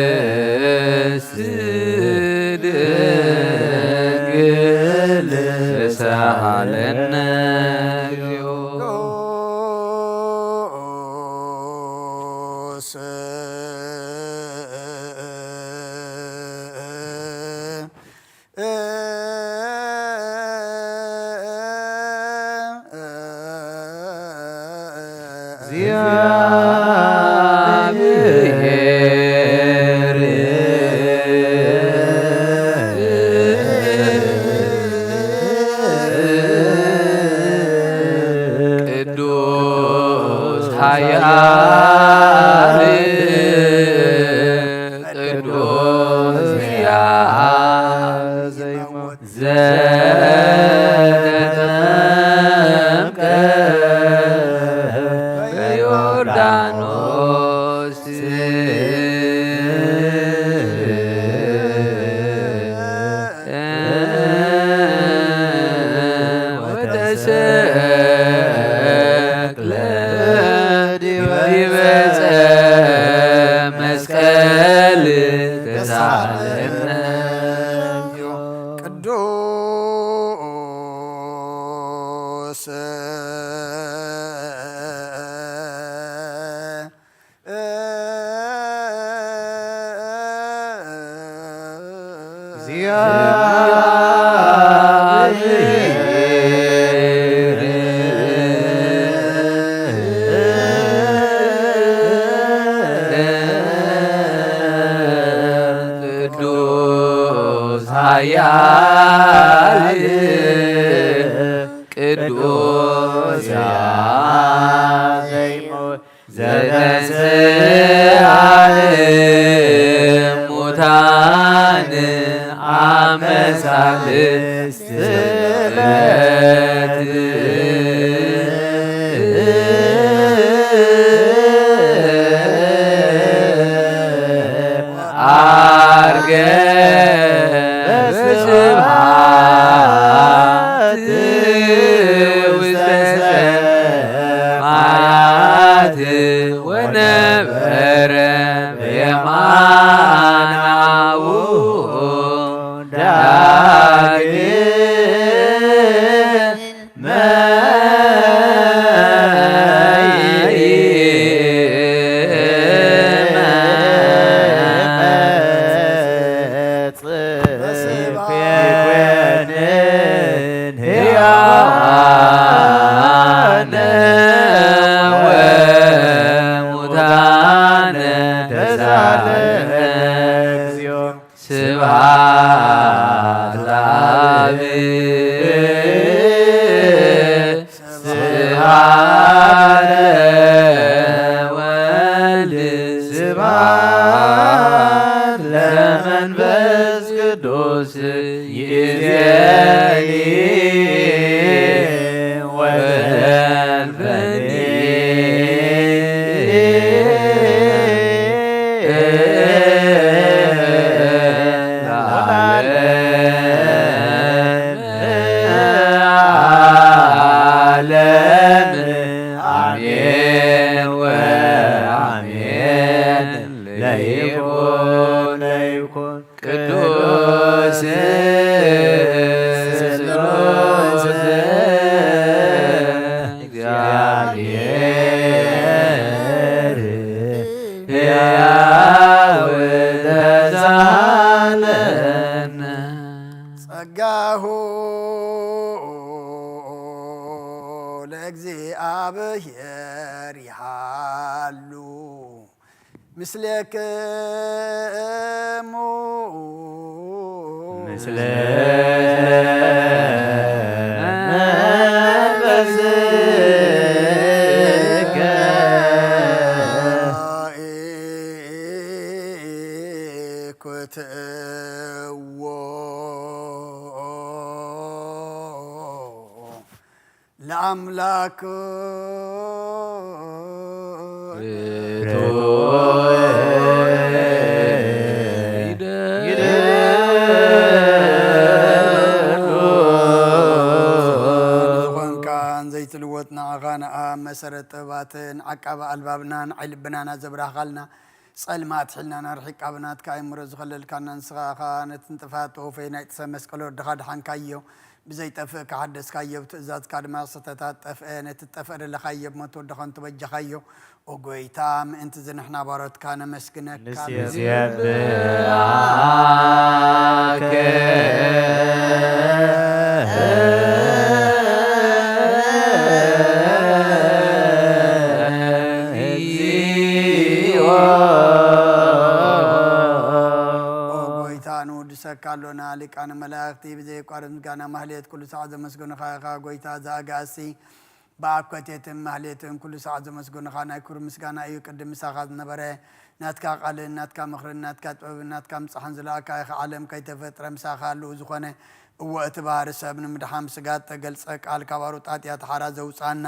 ቅድስት ድንግል ሳለነ ቅዱስ ኃያል ቅዱስ ያዘ ዘተጠምቀ ቅዱስ ኃያል ቅዱስ ያ ዘይሞት ዘተንሥአ እሙታን አመ ሳልስት ዕለት ዐርገ በስብሐት ውስተ ሰማያት ወነበረ በየማነ አቡሁ ዳግመ ይመጽእ ይኮንን ሕያዋነ ወሙታነ ተሳለነ እግዚኦ። ስብሐት ለአብ ስብሐት ለወልድ ስብሐት ለመንፈስ ቅዱስ ይእዜኒ ወዘልፈኒ ለዓለመ ዓለም። አሜን ወአሜን። ለይኩን ለይኩን ቅዱስ ስሉስ እግዚአብሔር ሕያው ተሳለነ። ጸጋሁ ለእግዚአብሔር ይሃሉ ምስሌክሙ ምስለ መንፈስከ። ኩትዎ ለአምላክ ዝኾንካን ዘይትልወጥ ንዓኻ ንኣብ መሰረት ጥበባትን ዓቃቢ ኣልባብናን ዓይኒ ልብናና ዘብራህኻልና ጸልማት ሒልናን ኣርሒቕካ ብናትካ ኣእምሮ ዝኸለልካና ንስኻ ኸኣ ነቲ ንጥፋት ተወፈየ ናይ ጥሰ መስቀል ወድኻ ድሓንካዮ። ብዘይጠፍእ ከሓደስካዮ፣ ብትእዛዝካ ድማ ስህተታት ጠፍአ። ነቲ ትጠፍእ ደለኻዮ ብሞት ወድኻ እንተበጃኻዮ። ኦ ጐይታ፣ ምእንቲ እዚ ንሕና ባሮትካ ነመስግነካ። ንሴብሐከ እግዚኦ። ኦ ጐይታ፣ ንውድሰካ ኣሎና። ሊቃነ መላእኽቲ ብዘየቋርጽ ምስጋና ማህሌት ኩሉ ሰዓት ዘመስግኑኻ ኢኻ። ጐይታ፣ እዚ ኣጋእዝቲ ብኣኮቴትን ማህሌትን ኩሉ ሰዓት ዘመስግኑኻ ናይ ክብሪ ምስጋና እዩ። ቅድም ምሳኻ ዝነበረ ናትካ ቃልን ናትካ ምኽርን ናትካ ጥበብን ናትካ ምጻሕን ዝለኣካ ኢኻ። ዓለም ከይተፈጥረ ምሳኻ ኣለዉ ዝኾነ። እወ፣ እቲ ባህሪ ሰብ ንምድሓን ብስጋ እተገልጸ ቃል ካብ ኣሩጣጥያ ተሓራ ዘውጽኣና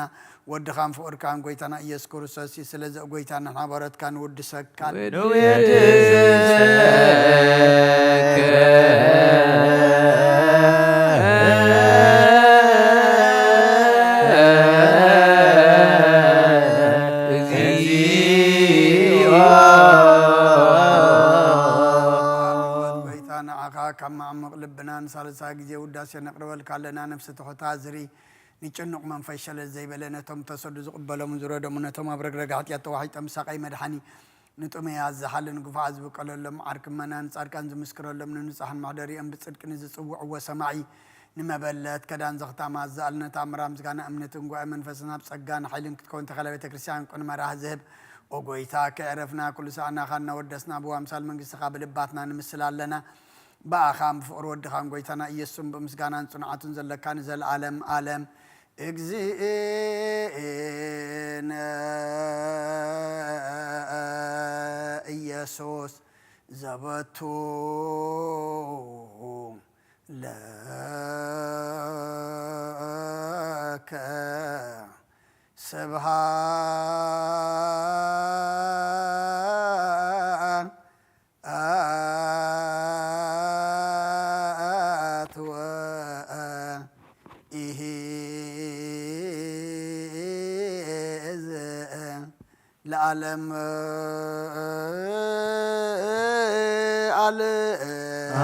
ወድኻን ፍቑርካን ጐይታና ኢየሱስ ክርስቶስ እዩ። ስለዚ ጐይታ ንሕና ባሮትካ ንውድሰካ። ንውድሰከ። እግዚኣብሔር ጐይታ ንዓኻ ካብ መዓሙቕ ልብና ንሳልሳይ ግዜ ውዳሴ ነቕርበልካ ኣለና። ነፍሲ ትሑት ኣዝሪ፣ ንጭኑቕ መንፈስ ሸለል ዘይበለ፣ ነቶም ተሰዱ ዝቕበሎምን ዝረደሙ፣ ነቶም ኣብ ረግረግ ሓጢኣት ተዋሒጦም ሳቐይ መድሓኒ ንጥሙያት ዝሓልን ግፉዓት ዝብቀለሎም፣ ዓርኪ ምእመናን ጻድቃን ዝምስክረሎም፣ ንንጹሓን መሕደሪኦም ብጽድቂ ንዝጽውዕዎ ሰማዒ፣ ንመበለት ከዳን ዘኽታማት ዝኣልነት ኣምራ ምስጋና እምነትን ጉባኤ መንፈስን ኣብ ጸጋን ሓይልን ክትከውን ተኸለ ቤተ ክርስቲያን ቅን መራህ ዝህብ። ኦ ጎይታ፣ ከዕረፍና ኩሉ ሰዓና ኻና ወደስና ብዋምሳል መንግስትኻ ብልባትና ንምስል ኣለና። ብኣኻ ብፍቕሪ ወድኻን ጎይታና ኢየሱስን ብምስጋናን ጽንዓቱን ዘለካ ንዘለዓለም ዓለም። እግዚእነ ኢየሱስ ዘበቱ ለከ ስብሃት ኣትወ ኢሂዝ ለዓለም ዓለም።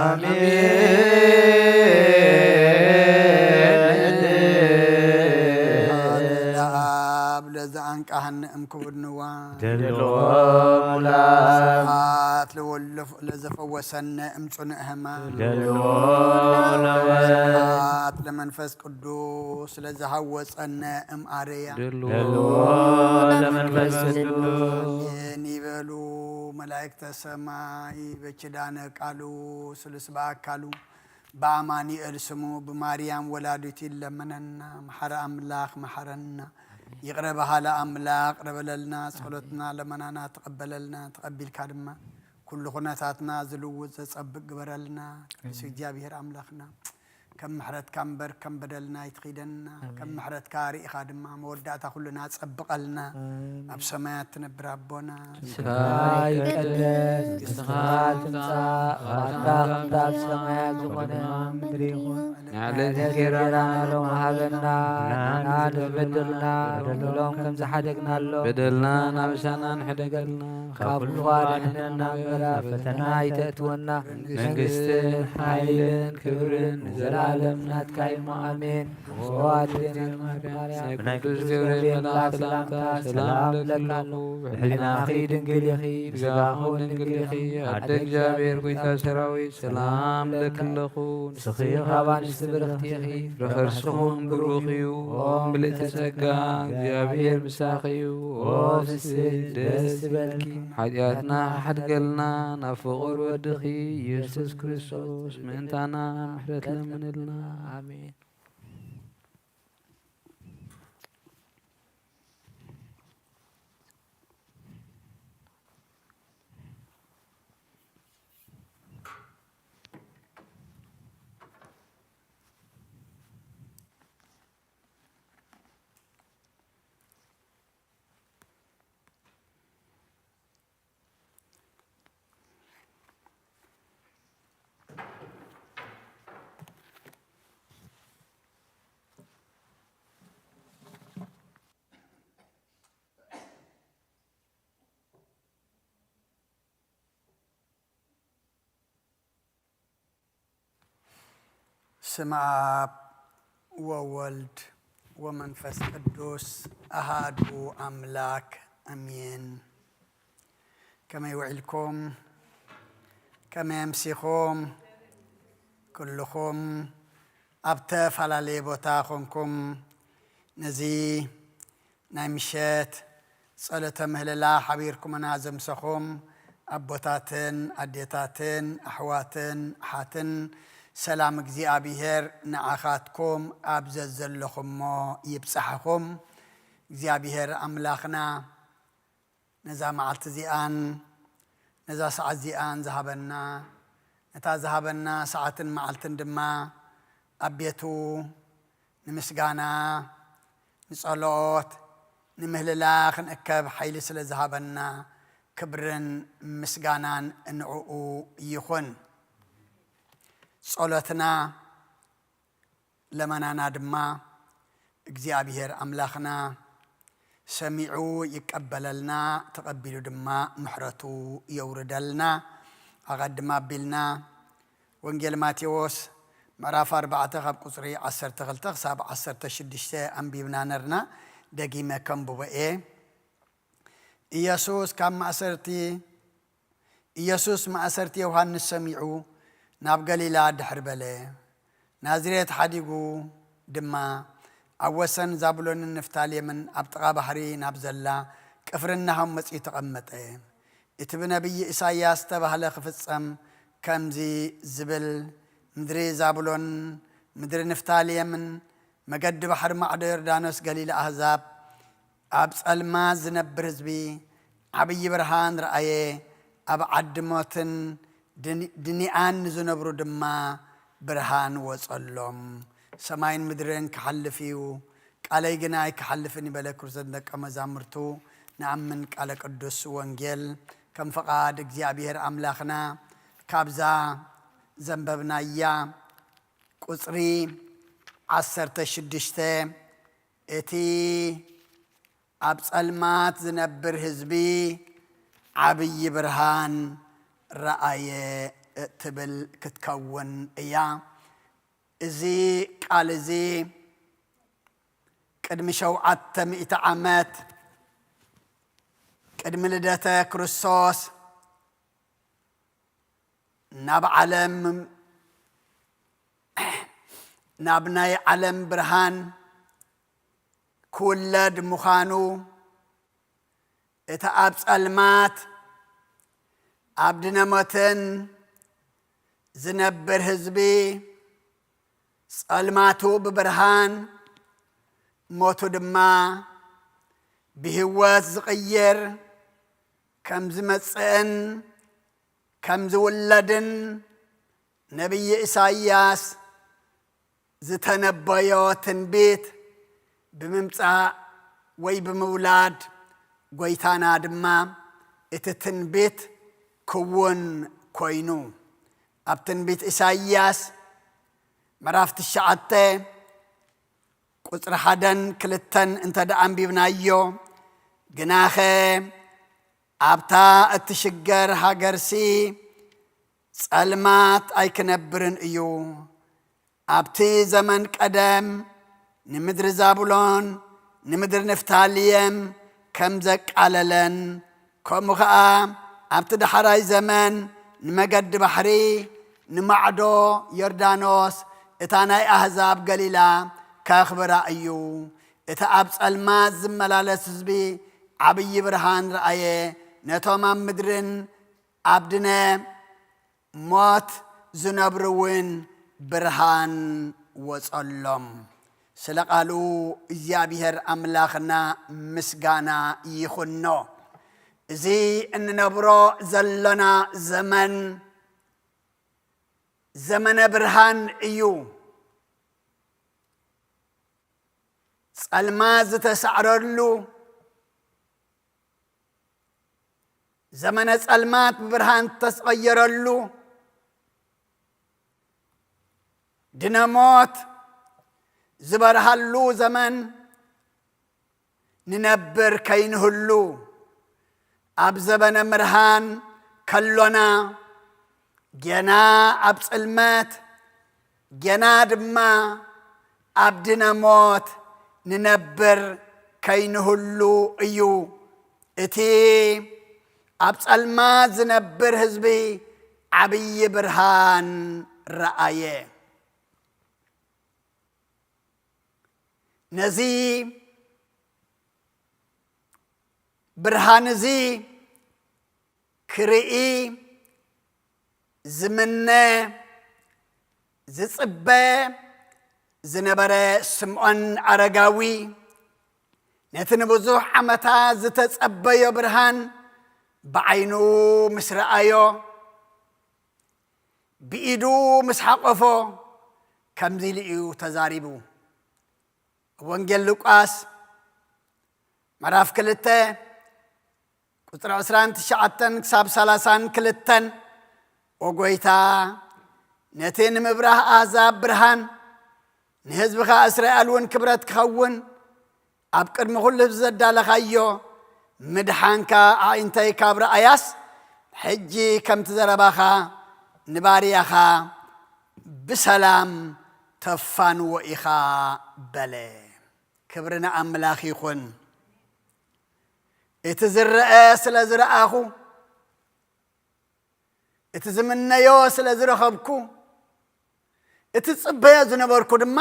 ኣሜን። ለኣብ ለዘኣንቃሃነ እምክቡድ ንዋ። ደልዎ ለኣብ። ስብሐት ለወልድ ለዘፈወሰነ እምጽኑዕ ሕማም። ደልዎ ለወልድ። ስብሐት ለመንፈስ ቅዱስ ለዘሃወጸነ እምኣርያ። ደልዎ ለመንፈስ ቅዱስ። ኣሜን ይበሉ መላእክተ ሰማይ። በኪዳነ ቃሉ ስሉስ በአካሉ በአማኑኤል ስሙ ብማርያም ወላዲቱ ይለመነና። መሐረ ኣምላኽ መሐረና። ይቕረ በሃለ ኣምላኽ ቅረ በለልና። ጸሎትና ለመናና ተቐበለልና። ተቐቢልካ ድማ ኩሉ ኩነታትና ዝልውጥ ዘጸብቅ ግበረልና። ቅዱስ እግዚኣብሔር ኣምላኽና፣ ከም ምሕረትካ እምበር ከም በደልና ኣይትኺደና። ኣሜን። ከም ምሕረትካ ርኢኻ ድማ መወዳእታ ኩልና ጸብቐልና። ኣሜን። ኣብ ሰማያት ትነብር ኣቦና፣ ስምካ ይትቀደስ፣ መንግስትኻ ትምጻእ፣ ፍቓድካ ከምቲ ኣብ ሰማያት ዝኾነ ኣብ ምድሪ ይኹን። ንዕለተ እንጀራና ሎም ሃበና፣ ንሕና ንበደልና፣ በደሎም ከም ዝሓደግናሎም፣ በደልና ናብ ምሳና ንሕደገልና፣ ካብ ኩሉ ኣድሕነና እምበር፣ ኣብ ፈተና ኣይተእትወና። መንግስትን ሓይልን ክብርን ንዘለኣለም ናትካ እዩ። ኣሜን። ኦ ኣዴና ማርያም፣ ናይ ቅዱስ ገብርኤል መልኣክ ሰላምታ ሰላም እብለኪ ኣለኹ። ብሕሊናኺ ድንግል ኢኺ፣ ብስጋኺ እውን ድንግል ኢኺ። ኣደ እግዚኣብሔር፣ ጎይታ ሰራዊት፣ ሰላም እብለኪ ኣለኹ። ንስኺ ካብ ኣንስቲ ብርኽቲ ኢኺ፣ ፍረ ከርስኺ እውን ብሩኽ እዩ። ኦ ምልእቲ ጸጋ፣ እግዚኣብሔር ምሳኺ እዩ። ኦ ፍስሕቲ ደስ ይበልኪ። ሓጢኣትና ሓድገልና፣ ናብ ፍቑር ወድኺ ኢየሱስ ክርስቶስ ምእንታና ምሕረት ለምንልና። ኣሜን። ስመ ኣብ ወወልድ ወመንፈስ ቅዱስ ኣሃዱ ኣምላክ ኣሜን። ከመይ ውዒልኩም? ከመይ ኣምሲኹም? ኩልኹም ኣብ ተፈላለየ ቦታ ኾንኩም ነዚ ናይ ምሸት ጸሎተ ምህልላ ሓቢርኩምና ዘምሰኹም ኣቦታትን ኣዴታትን ኣሕዋትን ኣሓትን፣ ሰላም እግዚኣብሔር ንዓኻትኩም ኣብ ዘዘለኹሞ ይብጻሕኹም። እግዚኣብሔር ኣምላኽና ነዛ መዓልቲ እዚኣን ነዛ ሰዓት እዚኣን ዝሃበና፣ ነታ ዝሃበና ሰዓትን መዓልትን ድማ ኣብ ቤቱ ንምስጋና፣ ንጸሎት፣ ንምህልላ ክንእከብ ሓይሊ ስለ ዝሃበና ክብርን ምስጋናን እንዕኡ ይኹን። ጸሎትና ለመናና ድማ እግዚኣብሔር ኣምላኽና ሰሚዑ ይቀበለልና፣ ተቐቢሉ ድማ ምሕረቱ የውርደልና። ኣቐድም ኣቢልና ወንጌል ማቴዎስ ምዕራፍ ኣርባዕተ ካብ ቁጽሪ ዓሰርተ ክልተ ክሳብ ዓሰርተ ሽዱሽተ ኣንቢብና ነርና። ደጊመ ከንብቦ እየ። ኢየሱስ ካብ ማእሰርቲ ኢየሱስ ማእሰርቲ ዮሃንስ ሰሚዑ ናብ ገሊላ ድሕር በለ። ናዝሬት ሓዲጉ ድማ ኣብ ወሰን ዛብሎንን ንፍታሌምን ኣብ ጥቓ ባሕሪ ናብ ዘላ ቅፍርናሆም መጺኡ ተቐመጠ። እቲ ብነቢይ ኢሳይያስ ዝተባህለ ክፍጸም ከምዚ ዝብል፣ ምድሪ ዛብሎን ምድሪ ንፍታሌምን መገዲ ባሕሪ ማዕዶ ዮርዳኖስ ገሊላ ኣህዛብ ኣብ ጸልማት ዝነብር ህዝቢ ዓብዪ ብርሃን ረኣየ። ኣብ ዓዲ ሞትን ድን-፣ ድኒኣን ንዝነብሩ ድማ ብርሃን ወጸሎም። ሰማይን ምድርን ክሓልፍ እዩ፣ ቃለይ ግና ኣይክሓልፍን እዩ በለ። ክርስቶስ ንደቀ መዛሙርቱ ንኣምን ቃለ ቅዱስ ወንጌል ከም ፍቓድ እግዚኣብሔር ኣምላኽና ካብዛ ዘንበብናያ ቁጽሪ ዓሰርተ ሽዱሽተ፣ እቲ ኣብ ጸልማት ዝነብር ህዝቢ ዓብዪ ብርሃን ረኣየ እትብል ክትከውን እያ። እዚ ቃል እዚ ቅድሚ ሸውዓተ ሚእቲ ዓመት ቅድሚ ልደተ ክርስቶስ ናብ ዓለም፣ ናብ ናይ ዓለም ብርሃን ክውለድ ምዃኑ፣ እቲ ኣብ ጸልማት ኣብ ድነሞትን ዝነብር ህዝቢ ጸልማቱ ብብርሃን፣ ሞቱ ድማ ብህይወት ዝቕይር ከም ዝመጽእን ከም ዝውለድን ነቢይ ኢሳይያስ ዝተነበዮ ትንቢት ብምምጻእ ወይ ብምውላድ ጎይታና ድማ እቲ ትንቢት ክውን ኮይኑ። ኣብ ትንቢት ኢሳይያስ ምዕራፍ ትሽዓተ ቁጽሪ ሓደን ክልተን እንተ ደኣ ኣንቢብናዮ፣ ግናኸ ኣብታ እትሽገር ሃገርሲ ጸልማት ኣይክነብርን እዩ። ኣብቲ ዘመን ቀደም ንምድሪ ዛብሎን ንምድሪ ንፍታልየም ከም ዘቃለለን፣ ከምኡ ኸኣ ኣብቲ ዳሕራይ ዘመን ንመገዲ ባሕሪ፣ ንማዕዶ ዮርዳኖስ፣ እታ ናይ ኣህዛብ ገሊላ ከኽብራ እዩ። እቲ ኣብ ጸልማት ዝመላለስ ህዝቢ ዓብዪ ብርሃን ረኣየ። ነቶም ኣብ ምድርን ኣብ ድነ ሞት ዝነብሩ እውን ብርሃን ወጸሎም። ስለ ቃሉ እግዚኣብሔር ኣምላኽና ምስጋና ይኹኖ። እዚ እንነብሮ ዘሎና ዘመን ዘመነ ብርሃን እዩ። ጸልማት ዝተሳዕረሉ፣ ዘመነ ጸልማት ብብርሃን ዝተቐየረሉ፣ ድነ ሞት ዝበርሃሉ ዘመን ንነብር ከይንህሉ፣ ኣብ ዘበነ ምርሃን ከሎና፣ ጌና ኣብ ጽልመት፣ ጌና ድማ ኣብ ድነ ሞት ንነብር ከይንህሉ እዩ። እቲ ኣብ ጸልማት ዝነብር ህዝቢ ዓብዪ ብርሃን ረኣየ። ነዚ ብርሃን እዚ ክርኢ ዝምነ ዝጽበ ዝነበረ ስምዖን ኣረጋዊ፣ ነቲ ንብዙሕ ዓመታት ዝተጸበዮ ብርሃን ብዓይኑ ምስ ረኣዮ፣ ብኢዱ ምስ ሓቆፎ፣ ከምዚ ኢሉ እዩ ተዛሪቡ። ወንጌል ሉቃስ ምዕራፍ ክልተ ቁጽሪ ዕስራን ትሽዓተን ክሳብ ሰላሳን ክልተን፣ "ኦ ጐይታ፣ ነቲ ንምብራህ ኣህዛብ ብርሃን፣ ንህዝብኻ እስራኤል እውን ክብረት ክኸውን፣ ኣብ ቅድሚ ኩሉ ህዝቢ ዘዳለኻዮ ምድሓንካ ኣዒንተይ ካብ ረኣያስ፣ ሕጂ ከምቲ ዘረባኻ ንባርያኻ ብሰላም ተፋንዎ ኢኻ" በለ። ክብሪ ንኣምላኽ ይኹን። እቲ ዝረአ ስለ ዝረኣኹ፣ እቲ ዝምነዮ ስለ ዝረኸብኩ፣ እቲ ዝጽበዮ ዝነበርኩ ድማ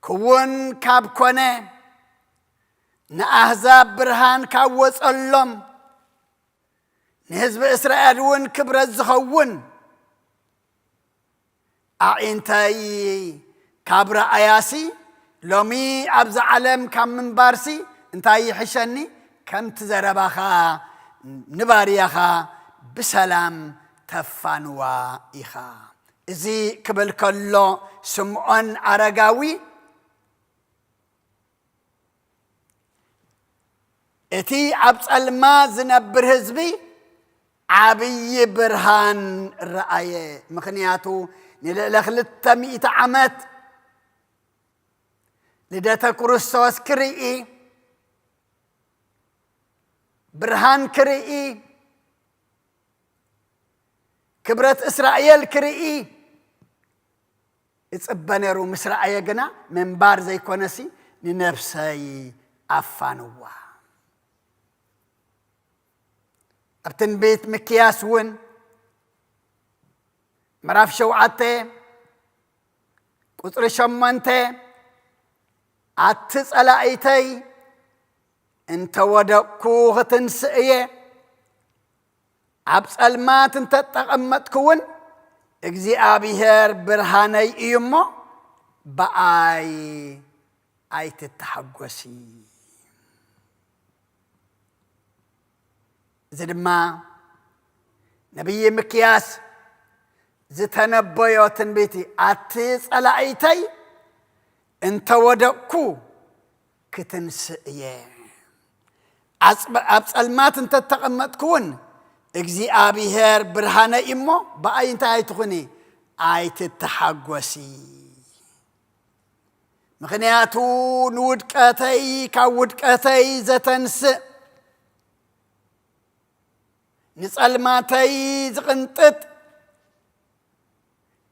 ክውን ካብ ኮነ፣ ንኣህዛብ ብርሃን ካብ ወጸሎም፣ ንህዝቢ እስራኤል እውን ክብረት ዝኸውን ኣዒንተይ ካብ ረኣያሲ፣ ሎሚ ኣብዚ ዓለም ካብ ምንባርሲ እንታይ ይሕሸኒ? ከምቲ ዘረባኻ ንባርያኻ ብሰላም ተፋንዋ ኢኻ። እዚ ክብል ከሎ፣ ስምዖን ኣረጋዊ እቲ ኣብ ጸልማት ዝነብር ህዝቢ ዓብዪ ብርሃን ረኣየ። ምኽንያቱ፣ ንልዕሊ ክልተ ሚእቲ ዓመት ልደተ ክርስቶስ ክርኢ፣ ብርሃን ክርኢ፣ ክብረት እስራኤል ክርኢ እጽበ ነይሩ። ምስ ረኣየ ግና ምንባር ዘይኮነሲ፣ ንነፍሰይ ኣፋንዋ። ኣብ ትንቢት ሚክያስ እውን ምዕራፍ ሸውዓተ ቁጽሪ ሸሞንተ፣ ኣቲ ጸላኢተይ፣ እንተ ወደቕኩ ክትንስእ እየ፣ ኣብ ጸልማት እንተ ተቐመጥኩ እውን እግዚኣብሔር ብርሃነይ እዩ እሞ፣ ብኣይ ኣይትተሓጎሲ። እዚ ድማ ነቢይ ሚክያስ ዝተነበዮ ትንቢት እዩ። ኣቲ ጸላኢተይ፣ እንተ ወደቕኩ ክትንስእ እየ። ኣጽበ-፣ ኣብ ጸልማት እንተ ተቐመጥኩ እውን እግዚኣብሔር ብርሃነይ እሞ፣ ብኣይ እንታይ ኣይትኹኒ? ኣይትተሓጎሲ። ምኽንያቱ ንውድቀተይ ካብ ውድቀተይ ዘተንስእ፣ ንጸልማተይ ዝቕንጥጥ፣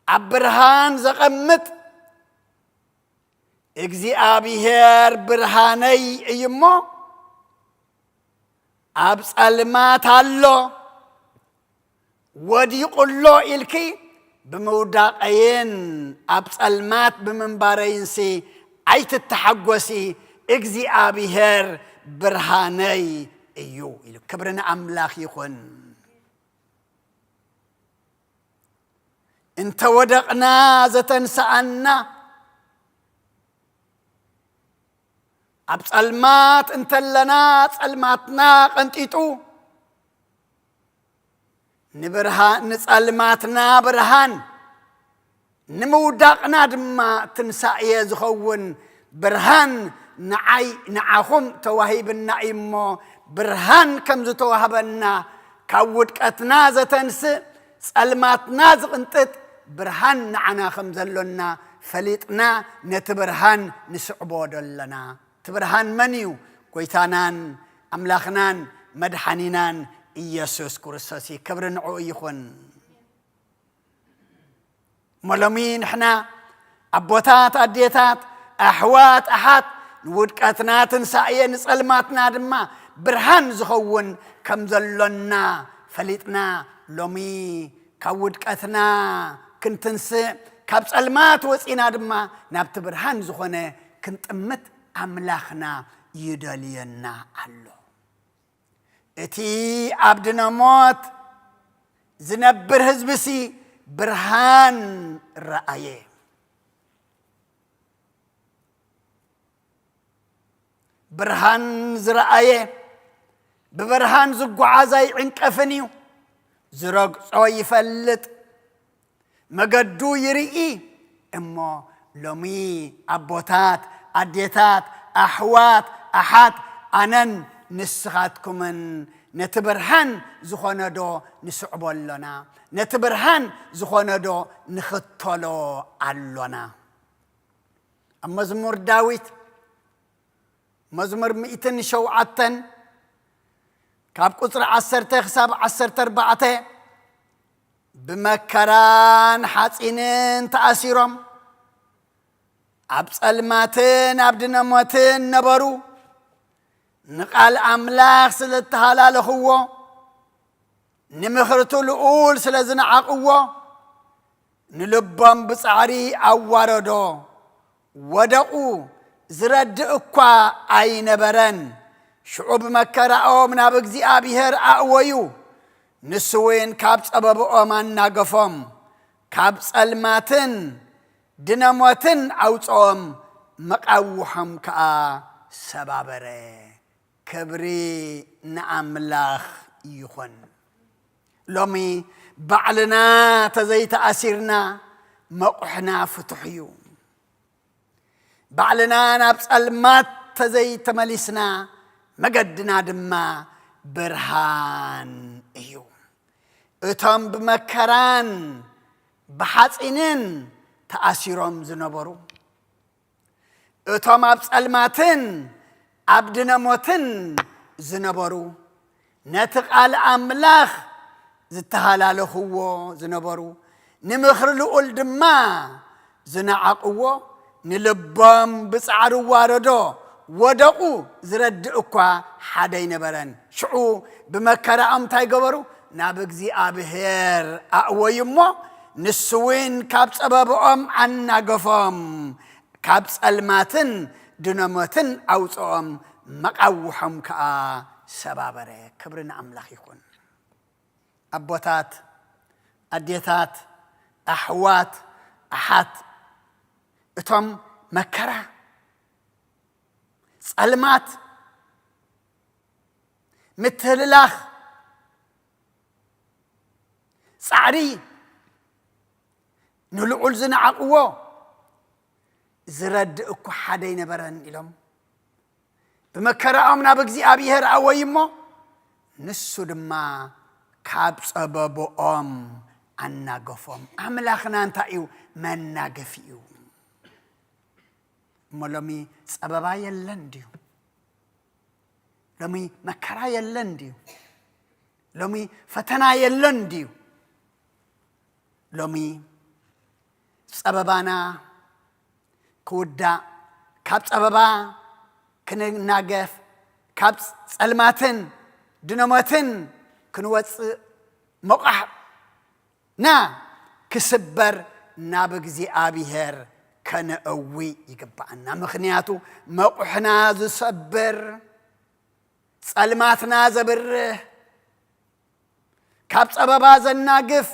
ኣብ ብርሃን ዘቐምጥ እግዚኣብሔር ብርሃነይ እዩ እሞ፣ ኣብ ጸልማት ኣሎ፣ ወዲቑ ኣሎ ኢልኪ ብምውዳቐይን ኣብ ጸልማት ብምንባረይንሲ ኣይትተሓጎሲ፣ እግዚኣብሔር ብርሃነይ እዩ ኢሉ። ክብሪ ንኣምላኽ ይኹን። እንተ ወደቕና ዘተንስኣና፣ ኣብ ጸልማት እንተለና ጸልማትና ቀንጢጡ፣ ንብርሃ-፣ ንጸልማትና ብርሃን፣ ንምውዳቕና ድማ ትንሳኤ ዝኸውን ብርሃን ንዓይ ንዓኹም ተዋሂብና እዩ እሞ፣ ብርሃን ከም ዝተዋህበና፣ ካብ ውድቀትና ዘተንስእ፣ ጸልማትና ዝቕንጥጥ ብርሃን ንዓና ከም ዘሎና ፈሊጥና፣ ነቲ ብርሃን ንስዕቦ ደለና። እቲ ብርሃን መን እዩ? ጎይታናን ኣምላኽናን መድሓኒናን ኢየሱስ ክርስቶስ እዩ። ክብሪ ንዕኡ ይኹን። እሞ ሎሚ ንሕና ኣቦታት፣ ኣዴታት፣ ኣሕዋት፣ ኣሓት፣ ንውድቀትና ትንሳኤ፣ ንጸልማትና ድማ ብርሃን ዝኸውን ከም ዘሎና ፈሊጥና፣ ሎሚ ካብ ውድቀትና ክንትንስእ፣ ካብ ጸልማት ወጺና ድማ ናብቲ ብርሃን ዝኾነ ክንጥምት ኣምላኽና ይደልየና ኣሎ። እቲ ኣብ ድነ ሞት ዝነብር ህዝብሲ ብርሃን ረኣየ። ብርሃን ዝረኣየ፣ ብብርሃን ዝጓዓዝ ኣይዕንቀፍን እዩ። ዝረግጾ ይፈልጥ፣ መገዱ ይርኢ። እሞ ሎሚ ኣቦታት፣ ኣዴታት፣ ኣሕዋት፣ ኣሓት፣ ኣነን ንስኻትኩምን ነቲ ብርሃን ዝኾነ ዶ ንስዕቦ ኣሎና? ነቲ ብርሃን ዝኾነ ዶ ንኽተሎ ኣሎና? ኣብ መዝሙር ዳዊት፣ መዝሙር ሚእትን ሸውዓተን፣ ካብ ቁጽሪ ዓሰርተ ክሳብ ዓሰርተ ኣርባዕተ፣ ብመከራን ሓጺንን ተኣሲሮም፣ ኣብ ጸልማትን ኣብ ድነ ሞትን ነበሩ። ንቓል ኣምላኽ ስለ እተሃላለኽዎ፣ ንምኽርቱ ልዑል ስለ ዝነዓቕዎ፣ ንልቦም ብጻዕሪ ኣዋረዶ፣ ወደቑ፣ ዝረድእ እኳ ኣይነበረን። ሽዑ ብመከራኦም ናብ እግዚኣብሔር ኣእወዩ። ንሱ እውን ካብ ጸበብኦም ኣናገፎም፣ ካብ ጸልማትን ድነ ሞትን ኣውጽኦም፣ መቓውሖም ከኣ ሰባበረ። ክብሪ ንኣምላኽ ይኹን። ሎሚ ባዕልና ተዘይተኣሲርና መቑሕና ፍቱሕ እዩ። ባዕልና ናብ ጸልማት ተዘይተመሊስና መገድና ድማ ብርሃን እዩ። እቶም ብመከራን ብሓጺንን ተኣሲሮም ዝነበሩ፣ እቶም ኣብ ጸልማትን ኣብ ድነ ሞትን ዝነበሩ፣ ነቲ ቃል ኣምላኽ ዝተሃላለኽዎ ዝነበሩ፣ ንምኽሪ ልዑል ድማ ዝነዓቕዎ፣ ንልቦም ብጻዕሪ ዋረዶ፣ ወደቑ፣ ዝረድእ እኳ ሓደ ኣይነበረን። ሽዑ ብመከራኦም እንታይ ገበሩ? ናብ እግዚኣብሔር ኣእወዩ እሞ፣ ንሱ እውን ካብ ጸበብኦም ኣናገፎም፣ ካብ ጸልማትን ድነ ሞትን ኣውጽኦም፣ መቓውሖም ከኣ ሰባበረ። ክብሪ ንኣምላኽ ይኹን። ኣቦታት፣ ኣዴታት፣ ኣሕዋት፣ ኣሓት፣ እቶም መከራ፣ ጸልማት፣ ምትህልላኽ፣ ጻዕሪ፣ ንልዑል ዝነዓቕዎ ዝረድእ እኳ ሓደ ኣይነበረን ኢሎም ብመከራኦም ናብ እግዚኣብሔር ኣወዩ እሞ፣ ንሱ ድማ ካብ ጸበብኦም ኣናገፎም። ኣምላኽና እንታይ እዩ? መናገፊ እዩ። እሞ ሎሚ ጸበባ የለን ድዩ? ሎሚ መከራ የለን ድዩ? ሎሚ ፈተና የለን ድዩ? ሎሚ ጸበባና ክውዳእ፣ ካብ ጸበባ ክንናገፍ፣ ካብ ጸልማትን ድነ ሞትን ክንወጽእ፣ መቑሕና ክስበር ናብ እግዚኣብሔር ከነእዊ ይግብኣና። ምኽንያቱ መቑሕና ዝሰብር፣ ጸልማትና ዘብርህ፣ ካብ ጸበባ ዘናግፍ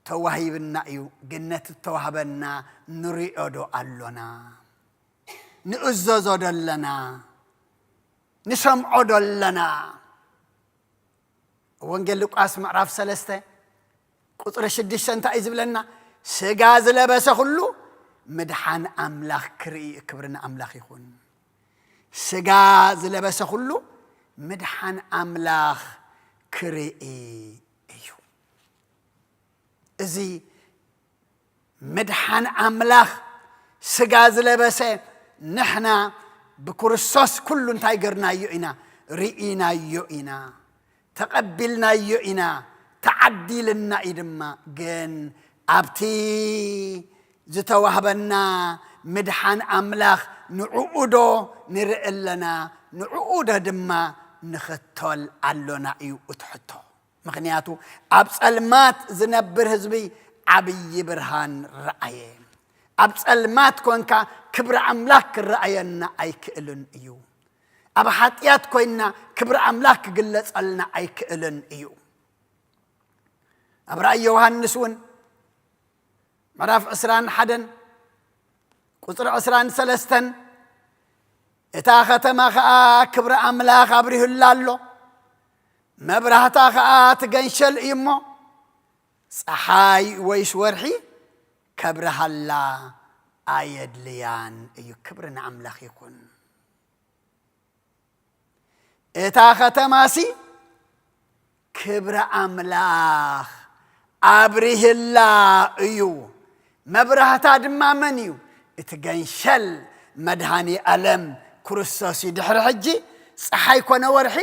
ተዋሂብና እዩ። ግን ነቲ ዝተዋህበና ንሪኦ ዶ ኣሎና? ንእዘዞ ዶ ኣለና? ንሰምዖ ዶ ኣለና? ወንጌል ሉቃስ ምዕራፍ ሰለስተ ቁጽሪ ሽዱሽተ እንታይ እዩ ዝብለና? ስጋ ዝለበሰ ኩሉ ምድሓን ኣምላኽ ክርኢ። ክብሪ ንኣምላኽ ይኹን። ስጋ ዝለበሰ ኩሉ ምድሓን ኣምላኽ ክርኢ እዩ። እዚ ምድሓን ኣምላኽ ስጋ ዝለበሰ ንሕና ብክርስቶስ ኩሉ እንታይ ገርናዮ ኢና? ርኢናዮ ኢና፣ ተቐቢልናዮ ኢና፣ ተዓዲልና እዩ ድማ። ግን ኣብቲ ዝተዋህበና ምድሓን ኣምላኽ ንዕኡ ዶ ንርኢ ኣለና? ንዕኡ ዶ ድማ ንኽተል ኣሎና እዩ እቲ ሕቶ። ምኽንያቱ ኣብ ጸልማት ዝነብር ህዝቢ ዓብዪ ብርሃን ረኣየ። ኣብ ጸልማት ኮንካ ክብሪ ኣምላኽ ክረኣየና ኣይክእልን እዩ። ኣብ ሓጢኣት ኮይንና ክብሪ ኣምላኽ ክግለጸልና ኣይክእልን እዩ። ኣብ ራእይ ዮሃንስ እውን ምዕራፍ ዕስራን ሓደን ቁጽሪ ዕስራን ሰለስተን፣ እታ ኸተማ ኸኣ ክብሪ ኣምላኽ ኣብሪሁላ ኣሎ፣ መብራህታ ኸኣ ትገንሸል እዩ እሞ፣ ጸሓይ ወይስ ወርሒ ከብርሃላ ኣየድልያን እዩ። ክብሪ ንኣምላኽ ይኹን። እታ ኸተማሲ ክብሪ ኣምላኽ ኣብሪህላ እዩ። መብራህታ ድማ መን እዩ? እቲ ገንሸል መድሃኒ ኣለም ክርስቶስ እዩ። ድሕሪ ሕጂ ጸሓይ ኮነ ወርሒ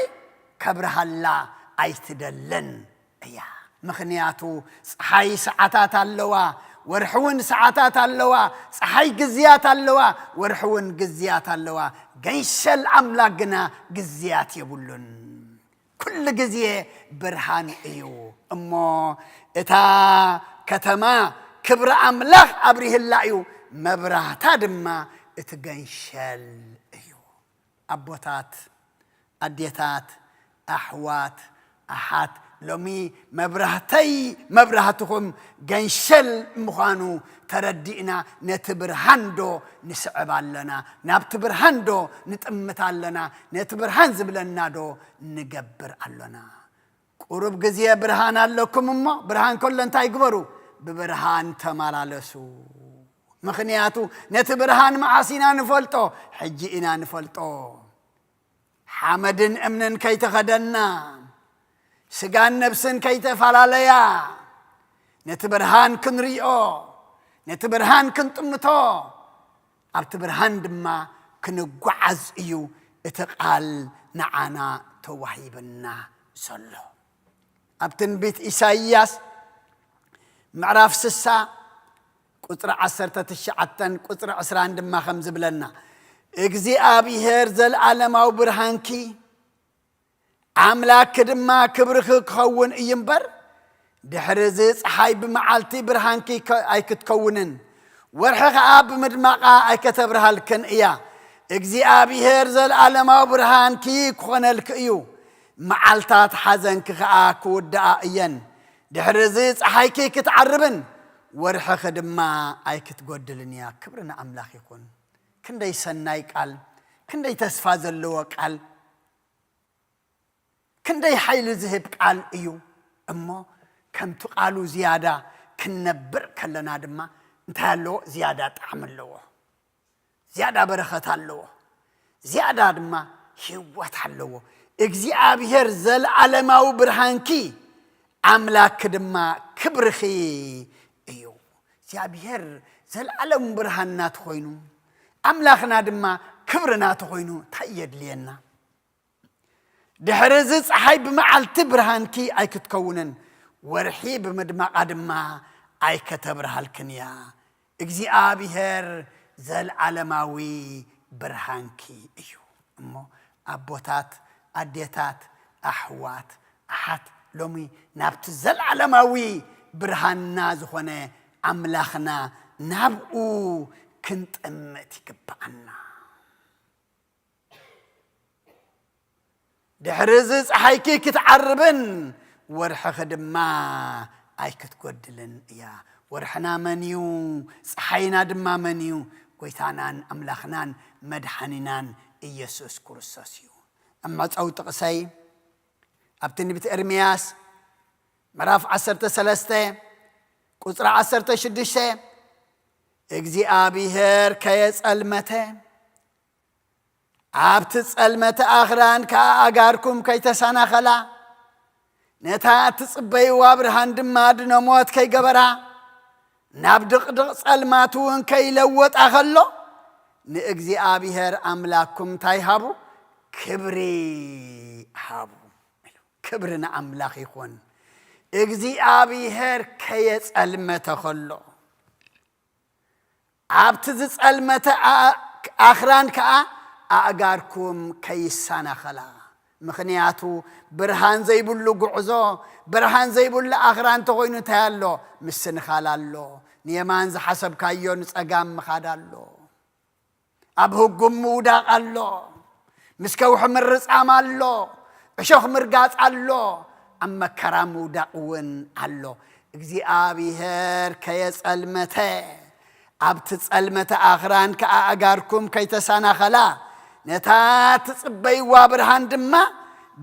ከብርሃላ ኣይትደልን እያ። ምኽንያቱ ጸሓይ ሰዓታት ኣለዋ፣ ወርሒ እውን ሰዓታት ኣለዋ፣ ፀሓይ ግዝያት ኣለዋ፣ ወርሒ እውን ግዝያት ኣለዋ። ገንሸል ኣምላኽ ግና ግዝያት የብሉን። ኩሉ ግዜ ብርሃን እዩ። እሞ እታ ከተማ ክብሪ ኣምላኽ ኣብሪህላ እዩ፣ መብራህታ ድማ እቲ ገንሸል እዩ። ኣቦታት፣ ኣዴታት፣ ኣሕዋት፣ ኣሓት፣ ሎሚ መብራህተይ መብራህትኹም ገንሸል ምዃኑ ተረዲእና፣ ነቲ ብርሃን ዶ ንስዕብ ኣለና? ናብቲ ብርሃን ዶ ንጥምት ኣለና? ነቲ ብርሃን ዝብለና ዶ ንገብር ኣሎና? ቁሩብ ግዜ ብርሃን ኣለኩም እሞ፣ ብርሃን ከሎ እንታይ ግበሩ? ብብርሃን ተመላለሱ። ምኽንያቱ ነቲ ብርሃን መዓስ ኢና ንፈልጦ? ሕጂ ኢና ንፈልጦ። ሓመድን እምንን ከይተኸደና፣ ስጋን ነብስን ከይተፈላለያ፣ ነቲ ብርሃን ክንሪኦ፣ ነቲ ብርሃን ክንጥምቶ፣ ኣብቲ ብርሃን ድማ ክንጓዓዝ እዩ እቲ ቃል ንዓና ተዋሂብና ዘሎ። ኣብ ትንቢት ኢሳይያስ ምዕራፍ ስሳ ቁጽሪ ዓሰርተ ትሽዓተን ቁጽሪ ዕስራን ድማ ከም ዝብለና፣ እግዚኣብሔር ዘለዓለማዊ ብርሃንኪ፣ ኣምላክኪ ድማ ክብርኺ ክኸውን እዩ እምበር፣ ድሕሪ እዚ ጸሓይ ብመዓልቲ ብርሃንኪ ከ-፣ ኣይክትከውንን፣ ወርሒ ኸኣ ብምድማቓ ኣይከተብርሃልክን እያ። እግዚኣብሔር ዘለዓለማዊ ብርሃንኪ ክኾነልኪ እዩ። መዓልታት ሓዘንኪ ኸኣ ክውድኣ እየን። ድሕሪ እዚ ጸሓይኪ ክትዓርብን ወርሕኺ ድማ ኣይክትጎድልን እያ። ክብሪ ንኣምላኽ ይኹን። ክንደይ ሰናይ ቃል፣ ክንደይ ተስፋ ዘለዎ ቃል፣ ክንደይ ሓይሊ ዝህብ ቃል እዩ። እሞ ከምቲ ቃሉ ዝያዳ ክንነብር ከለና ድማ እንታይ ኣለዎ? ዝያዳ ጣዕሚ ኣለዎ። ዝያዳ በረኸት ኣለዎ። ዝያዳ ድማ ህይወት ኣለዎ። እግዚኣብሔር ዘለዓለማዊ ብርሃንኪ፣ ኣምላክ ድማ ክብርኺ እዩ። እግዚኣብሔር ዘለዓለም ብርሃንና ተኾይኑ፣ ኣምላኽና ድማ ክብርና ተኾይኑ እንታይ የድልየና? ድሕሪ እዚ ጸሓይ ብመዓልቲ ብርሃንኪ ኣይክትከውንን፣ ወርሒ ብምድማቓ ድማ ኣይከተብርሃልክን እያ። እግዚኣብሔር ዘለዓለማዊ ብርሃንኪ እዩ። እሞ ኣቦታት፣ ኣዴታት፣ ኣሕዋት፣ ኣሓት፣ ሎሚ ናብቲ ዘለዓለማዊ ብርሃንና ዝኾነ ኣምላኽና ናብኡ ክንጥምት ይግብኣና። ድሕሪ እዚ ጸሓይኪ ክትዓርብን ወርሕኺ ድማ ኣይክትጎድልን እያ። ወርሕና መን እዩ? ጸሓይና ድማ መን እዩ? ጎይታናን ኣምላኽናን መድሓኒናን ኢየሱስ ክርስቶስ እዩ። ኣብ መዕጸዊ ጥቕሰይ ኣብ ትንቢት ኤርምያስ ምዕራፍ ዓሰርተ ሰለስተ ቁጽሪ ዓሰርተ ሽዱሽተ፣ እግዚኣብሔር ከየጸልመተ ኣብቲ ጸልመተ ኣኽራን ከኣ ኣጋርኩም ከይተሰናኸላ፣ ነታ እትጽበይዋ ብርሃን ድማ ድነሞት ከይገበራ፣ ናብ ድቕድቕ ጸልማት እውን ከይለወጣ ኸሎ፣ ንእግዚኣብሔር ኣምላክኩም እንታይ ሃቡ? ክብሪ ሃቡ። ክብሪ ንኣምላኽ ይኹን። እግዚኣብሔር ከየጸልመተ ኸሎ፣ ኣብቲ ዝጸልመተ ኣ-፣ ኣኽራን ከኣ ኣእጋርኩም ከይሰናኸላ። ምኽንያቱ ብርሃን ዘይብሉ ጉዕዞ፣ ብርሃን ዘይብሉ ኣኽራን እንተኾይኑ እንታይ ኣሎ? ምስንኻል ኣሎ። ንየማን ዝሓሰብካዮ ንጸጋም ምኻድ ኣሎ። ኣብ ህጉም ምውዳቕ ኣሎ። ምስ ከውሒ ምርጻም ኣሎ። እሾኽ ምርጋጽ ኣሎ። ኣብ መከራ ምውዳቕ እውን ኣሎ። እግዚኣብሔር ከየጸልመተ፣ ኣብቲ ጸልመተ ኣኽራን ከኣ ኣእጋርኩም ከይተሰናኸላ፣ ነታ ትጽበይዋ ብርሃን ድማ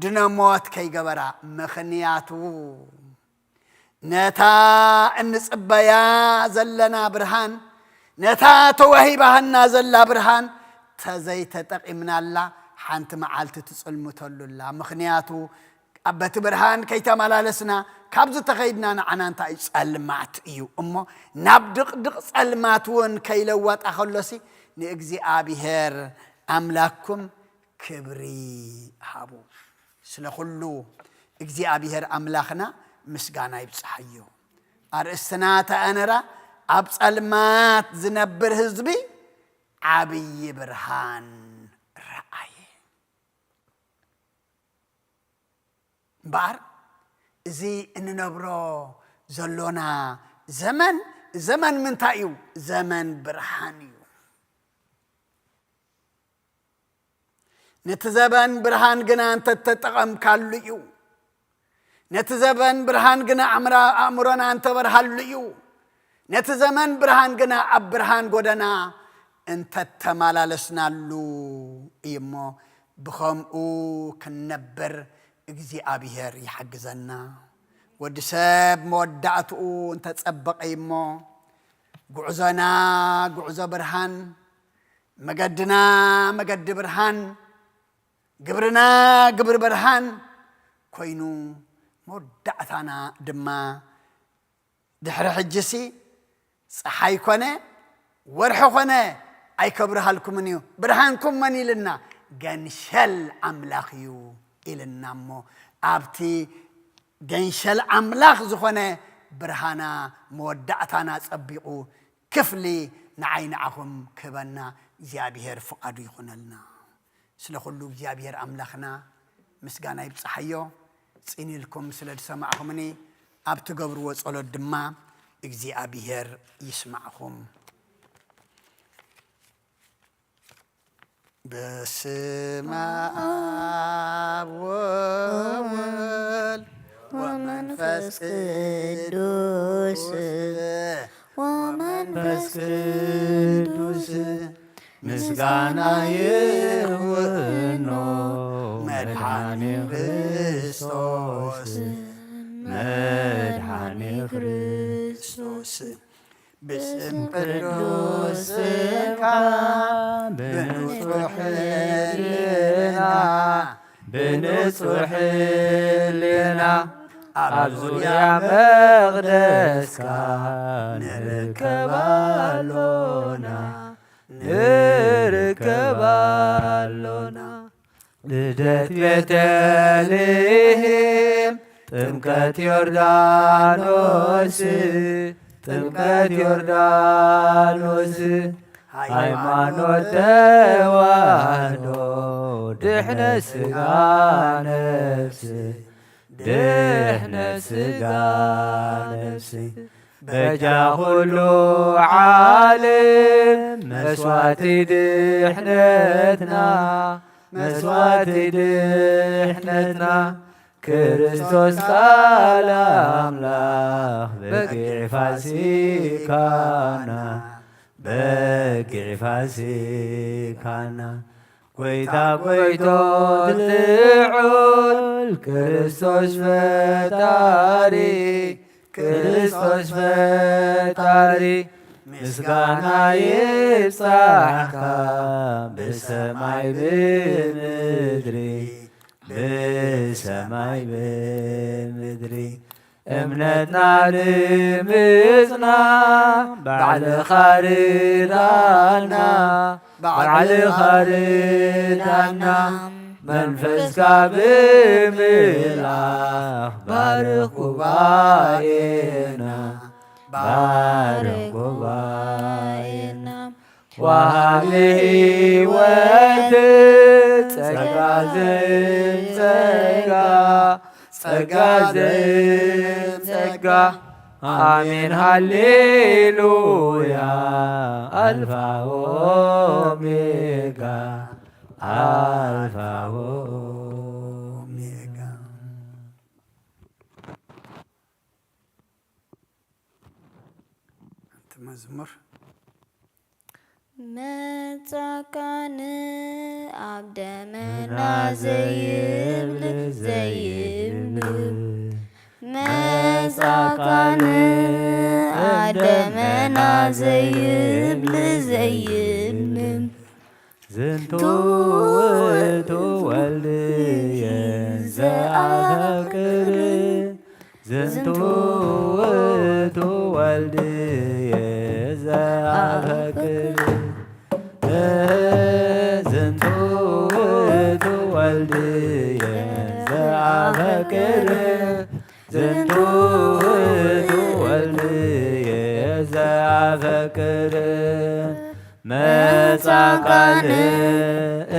ድነሞት ከይገበራ። ምኽንያቱ ነታ እንጽበያ ዘለና ብርሃን፣ ነታ ተዋሂባህና ዘላ ብርሃን ተዘይተጠቒምናላ፣ ሓንቲ መዓልቲ ትጽልምተሉ ኣላ። ምኽንያቱ፣ ኣብ በቲ ብርሃን ከይተመላለስና፣ ካብዚ ተኸይድና ንዓና እንታይ እዩ? ጸልማት እዩ። እሞ ናብ ድቕድቕ ጸልማት እውን ከይለወጣ ከሎሲ፣ ንእግዚኣብሔር ኣምላክኩም ክብሪ ሃቡ። ስለ ኩሉ እግዚኣብሔር ኣምላኽና ምስጋና ይብጽሓዮ። ኣርእስትና ተኣነራ ኣብ ጸልማት ዝነብር ህዝቢ ዓብዪ ብርሃን ረኣየ። እምበኣር፣ እዚ እንነብሮ ዘሎና ዘመን፣ ዘመን ምንታይ እዩ? ዘመን ብርሃን እዩ። ነቲ ዘበን ብርሃን ግና እንተተጠቐምካሉ እዩ። ነቲ ዘበን ብርሃን ግና ኣእምራ-፣ ኣእምሮና እንተበርሃሉ እዩ። ነቲ ዘመን ብርሃን ግና ኣብ ብርሃን ጎደና እንተተመላለስናሉ እዩ እሞ፣ ብኸምኡ ክንነብር እግዚኣብሔር ይሓግዘና። ወዲ ሰብ መወዳእትኡ እንተጸበቐ እዩ እሞ፣ ጉዕዞና ጉዕዞ ብርሃን፣ መገድና መገዲ ብርሃን፣ ግብርና ግብሪ ብርሃን ኮይኑ፣ መወዳእታና ድማ ድሕሪ ሕጂሲ ጸሓይ ኮነ ወርሒ ኮነ ኣይከብርሃልኩምን እዩ፣ ብርሃንኩም መን ኢልና? ገንሸል ኣምላኽ እዩ ኢልና እሞ፣ ኣብቲ ገንሸል ኣምላኽ ዝኾነ ብርሃና መወዳእታና ጸቢቑ ክፍሊ ንዓይ ንዓኹም ክህበና እግዚኣብሔር ፍቓዱ ይኹነልና። ስለ ኩሉ እግዚኣብሔር ኣምላኽና ምስጋና ይብጽሓዮ። ጽን ኢልኩም ስለ ዝሰማዕኹምኒ፣ ኣብ ትገብርዎ ጸሎት ድማ እግዚኣብሔር ይስማዕኹም። በስመ አብ ወወልድ ወመንፈስ ቅዱስ፣ ወመንፈስ ቅዱስ ምስጋና ይሁኖ መድኃኔ ክርስቶስ፣ መድኃኔ ክርስቶስ። ብስም ቅዱስ ስምካ ብንጹሕ ህሊና፣ ብንጹሕ ህሊና ኣብ ዙርያ መቕደስካ ንርከብ ኣሎና፣ ንርከብ ኣሎና። ልደት ቤተልሔም፣ ጥምቀት ዮርዳኖስ፣ ጥምቀት ዮርዳኖስ፣ ሃይማኖት ተዋህዶ፣ ድሕነት ሥጋ ነፍስ፣ ድሕነት ሥጋ ነፍስ፣ በጃ ኩሉ ዓለም መስዋዕቲ ድሕነትና፣ መስዋዕቲ ድሕነትና፣ ክርስቶስ ቃል ኣምላኽ በጊዕ ፋሲካና፣ በጊዕ ፋሲካና። ጐይታ ጐይቶት ልዑል ክርስቶስ ፈጣሪ፣ ክርስቶስ ፈጣሪ፣ ምስጋና ይብጻሕካ ብሰማይ ብምድሪ፣ ብሰማይ ብምድሪ። እምነትና ንምጽና ባዕልኻ ርዳና፣ ባዕልኻ ርዳና። መንፈስካ ብምልኣኽ ባርኽ ጉባኤና፣ ባርኽ ጉባኤና። ወሃቢ ሕይወት ጸጋ ዘይጸጋ፣ ጸጋ ዘይጸጋ። ኣሜን ሃሌሉያ፣ ኣልፋ ኦሜጋ፣ ኣልፋ ኦሜጋ። ሓንቲ መዝሙር። መጻካን ኣብ ደመና ዘይብል ዘይብል፣ መጻካን ኣብ ደመና ዘይብል ዘይብል፣ ዝንቱ ውእቱ ወልድየ ዘአፈቅር፣ ዝንቱ ውእቱ ወልድየ ዘአፈቅር፣ ዝንቱ ውእቱ ወልድየ ዘአፈቅር፣ ዝንቱ ውእቱ ወልድየ ዘአ ፈቅር መጻ ቃል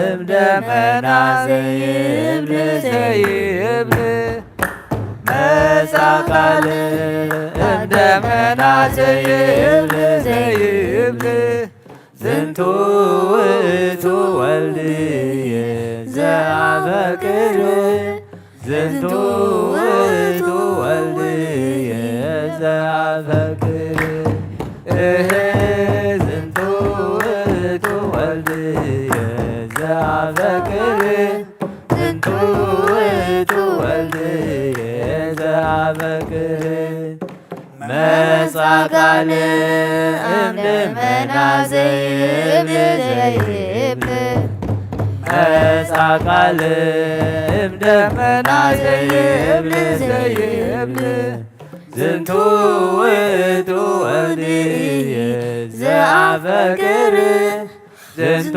እምደመና ዘይብል ዘይብል መጻ ቃል እምደመና ዘይብል ዘይብል ዝንቱ ውእቱ ወልድየ ዘአፈቅር ዝንቱ ውእቱ ወልድየ ዘአፈቅር እህ ዝንቱ ውእቱ ወልድየ ዘአፈቅር ዝንቱ ውእቱ ወልድየ ዘአፈቅር መጻ ቃል እምደመና ዘይብል ዘይብል መጻ ቃል እምደመና ዘይብል ዘይብል ዝንቱ ውእቱ ወልድየ ዘአፈቅር ዝንቱ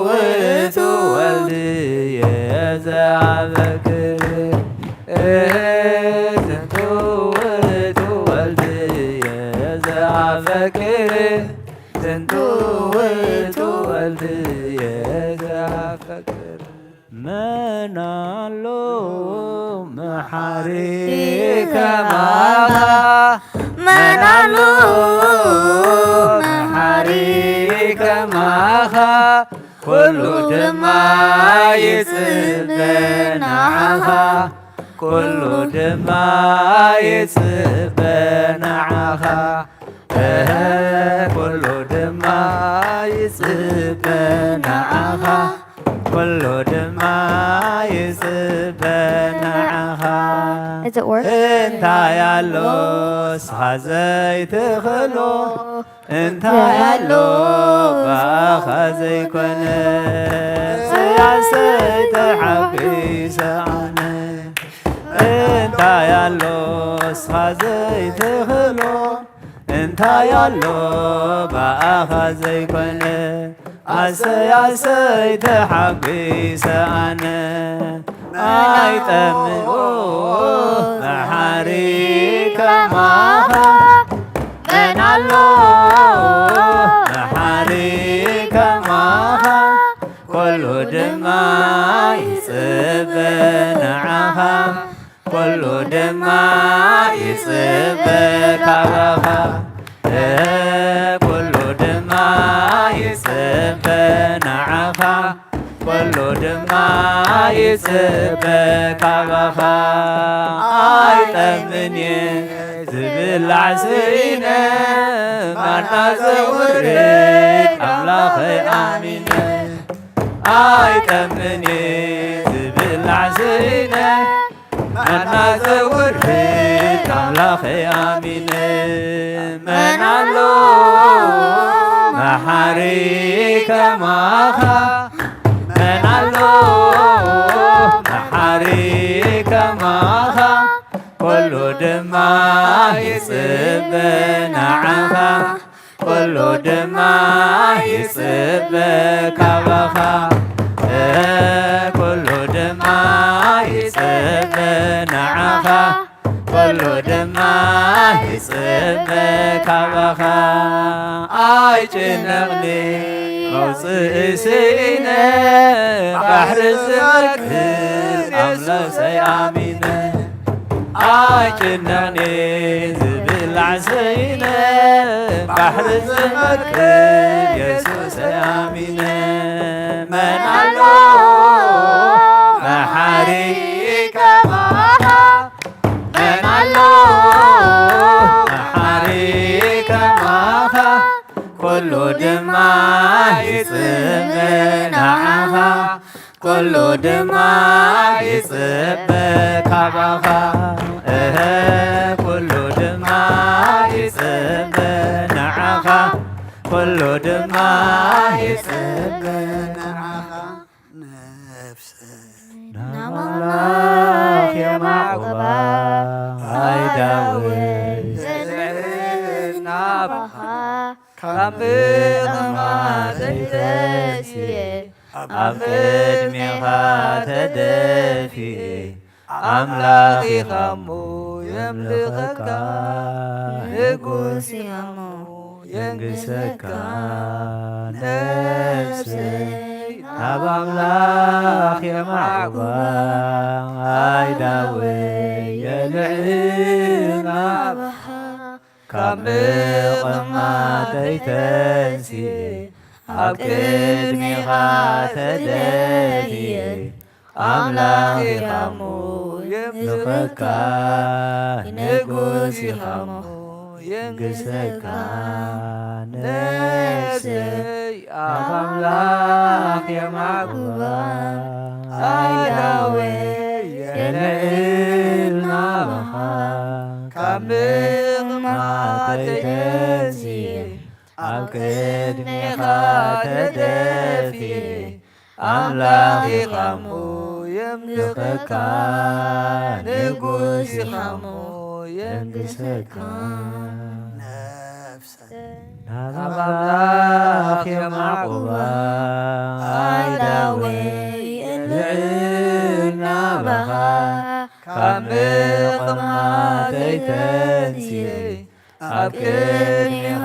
ውእቱ ወልድየ ዘአፈቅር ዝንቱ ውእቱ ወልድየ ዘአፈቅር ዝንቱ ውእቱ ወልድየ ዘአፈቅር መን ኣሎ መሓሪ ከማኻ መን ኣሎ መሓሪ ከማኻ ኩሉ ድማ ይጽበ ንዓኻ ኩሉ ድማ ይጽበ ንዓኻ እህ ኩሉ ድማ ይጽበ ንዓኻ ኩሉ ድማ ይጽበ ንዓኻ እንታይ ኣሎ ንስኻ ዘይትኽእሎ እንታይ ኣሎ ብኣኻ ዘይኮነ ሰያሰይ ተሓጒሰ ኣነ እንታይ ኣሎ ንስኻ ዘይትኽእሎ እንታይ ኣሎ ብኣኻ ዘይኮነ ኣሰይ ኣሰይ ተሓጒሰ ኣነ ኣይጠምን መሓሪ ከማኻ መን ኣሎ መሓሪ ከማኻ ኩሉ ድማ ይጽበ ንዓኻ ኩሉ ድማ ይጽበ ካባኻ ኩሉ ድማ ይጽበ ንዓኻ ኩሉ ድማ ይጽበ ካባኻ ኣይጠምን እየ ዝብላዕ ስኢነ ማና ዘውርድ ኣምላኸይ ኣሚነ ኣይጠምን እየ ዝብላዕ ስኢነ ማና ዘውርድ ኣምላኸይ ኣሚነ መን ኣሎ መሓሪ ከማኻ መን ኣሎ መሓሪ ከማኻ ኩሉ ድማ ይጽበ ንዓኻ ኩሉ ድማ ይጽበ ካባኻ ኩሉ ድማ ይጽበ ንዓኻ ኩሉ ድማ ይጽበ ካባኻ ኣይጭነቕኒ መውፅእ ስኢነ ባሕሪ ዝመክር ኣምላኽ ሰይኣሚነ ኣይጭነቕኒ ዝብላዕ ስኢነ ባሕሪ ዝመክር የሱስ ኣሚነ መን ኣሎ መሓሪ ከማኻ መን ኣሎ መሓሪ ከማኻ ኩሉ ድማ ይጽበ ንዓኻ ኩሉ ድማ ይጽበ ካባኻ እህ ኩሉ ድማ ይጽበ ንዓኻ ኩሉ ድማ ይጽበ ንዓኻ ነፍሰይ ናብ ኣምላኽ የማዕቁባ ኣይዳወይ ዘልዕል ናባኻ ካብ ምቕማጠይ ተሲኤ ኣብ ቅድሜኻ ተደፊኤ ኣምላኽ ኢኻሞ የምልኸካ ንጉስ ኢኻሞ የንግሰካ ነፍሰይ ናብ ኣምላኽ የማዕቁባ። ኣይ ዳወይ የልዕል ናባኻ ካብ ምቕማጠይ ተንሲኤ ኣብ ቅድሜኻ ተደፊኤ ኣምላኽ ኢኻ እሞ የምልኸካ፣ ንጉስ ኢኻ እሞ የንግሰካ። ነፍሰይ ኣብ ኣምላኽ የማዕቁባ፣ ኣእዳወይ የልዕል ናባኻ፣ ካብ ምቕማጠይ ተንሲኤ ኣብ ቅድሜኻ ተደፊኤ ኣምላኽ ኢኻ እሞ የምልኸካ፣ ንጉስ ኢኻ እሞ የንግሰካ። ነፍሰይ ናብ ኣምላኽ የማዕቁባ፣ ኣእዳወይ የልዕል ናባኻ፣ ካብ ምቕማጠይ ተንሲኤ ኣብ ቅድሜኻ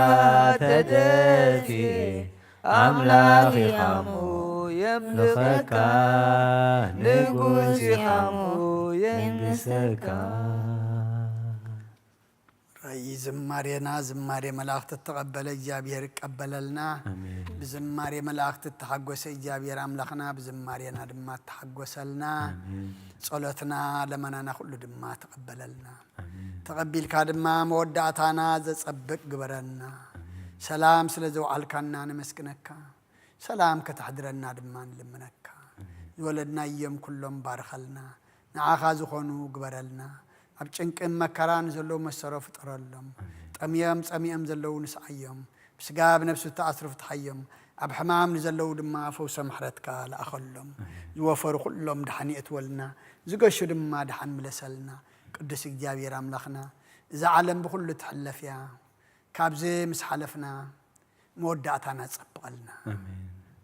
ተደፊኤ ኣምላኽ ኢኻ እሞ የምልኸካ፣ ንጉስ ኢኻ እሞ የንግሰካ። ራእይ ዝማሬና ዝማሬ መላእኽቲ እተቐበለ እግዚኣብሔር ይቀበለልና። ኣሜን። ብዝማሬ መላእኽቲ እተሓጎሰ እግዚኣብሔር ኣምላኽና ብዝማሬና ድማ እተሓጎሰልና። ኣሜን። ጸሎትና ለመናና ኩሉ ድማ ተቐበለልና። ኣሜን። ተቐቢልካ ድማ መወዳእታና ዘጸብቅ ግበረና። ኣሜን። ሰላም ስለ ዘውዓልካና ነመስግነካ። ሰላም ከተሕድረና ድማ ንልምነካ። ኣሜን። ዝወለድናዮም ኩሎም ባርኸልና። ንዓኻ ዝኾኑ ግበረልና። ኣብ ጭንቅን መከራን ዘለዉ መሰሮ ፍጠረሎም። ኣሜን። ጠምዮም ጸሚኦም ዘለዉ ንስዓዮም። ብስጋ ብነብሲ እተኣስሩ ፍትሓዮም። ኣብ ሕማም ንዘለዉ ድማ ፈውሰ ምሕረትካ ለኣኸሎም። ኣሜን። ዝወፈሩ ኩሎም ደሓን የእትወልና። ዝገሹ ድማ ደሓን ምለሰልና። ቅዱስ እግዚኣብሔር ኣምላኽና፣ እዛ ዓለም ብኹሉ ትሕለፍ እያ። ካብዚ ምስ ሓለፍና መወዳእታና ጸብቐልና። ኣሜን።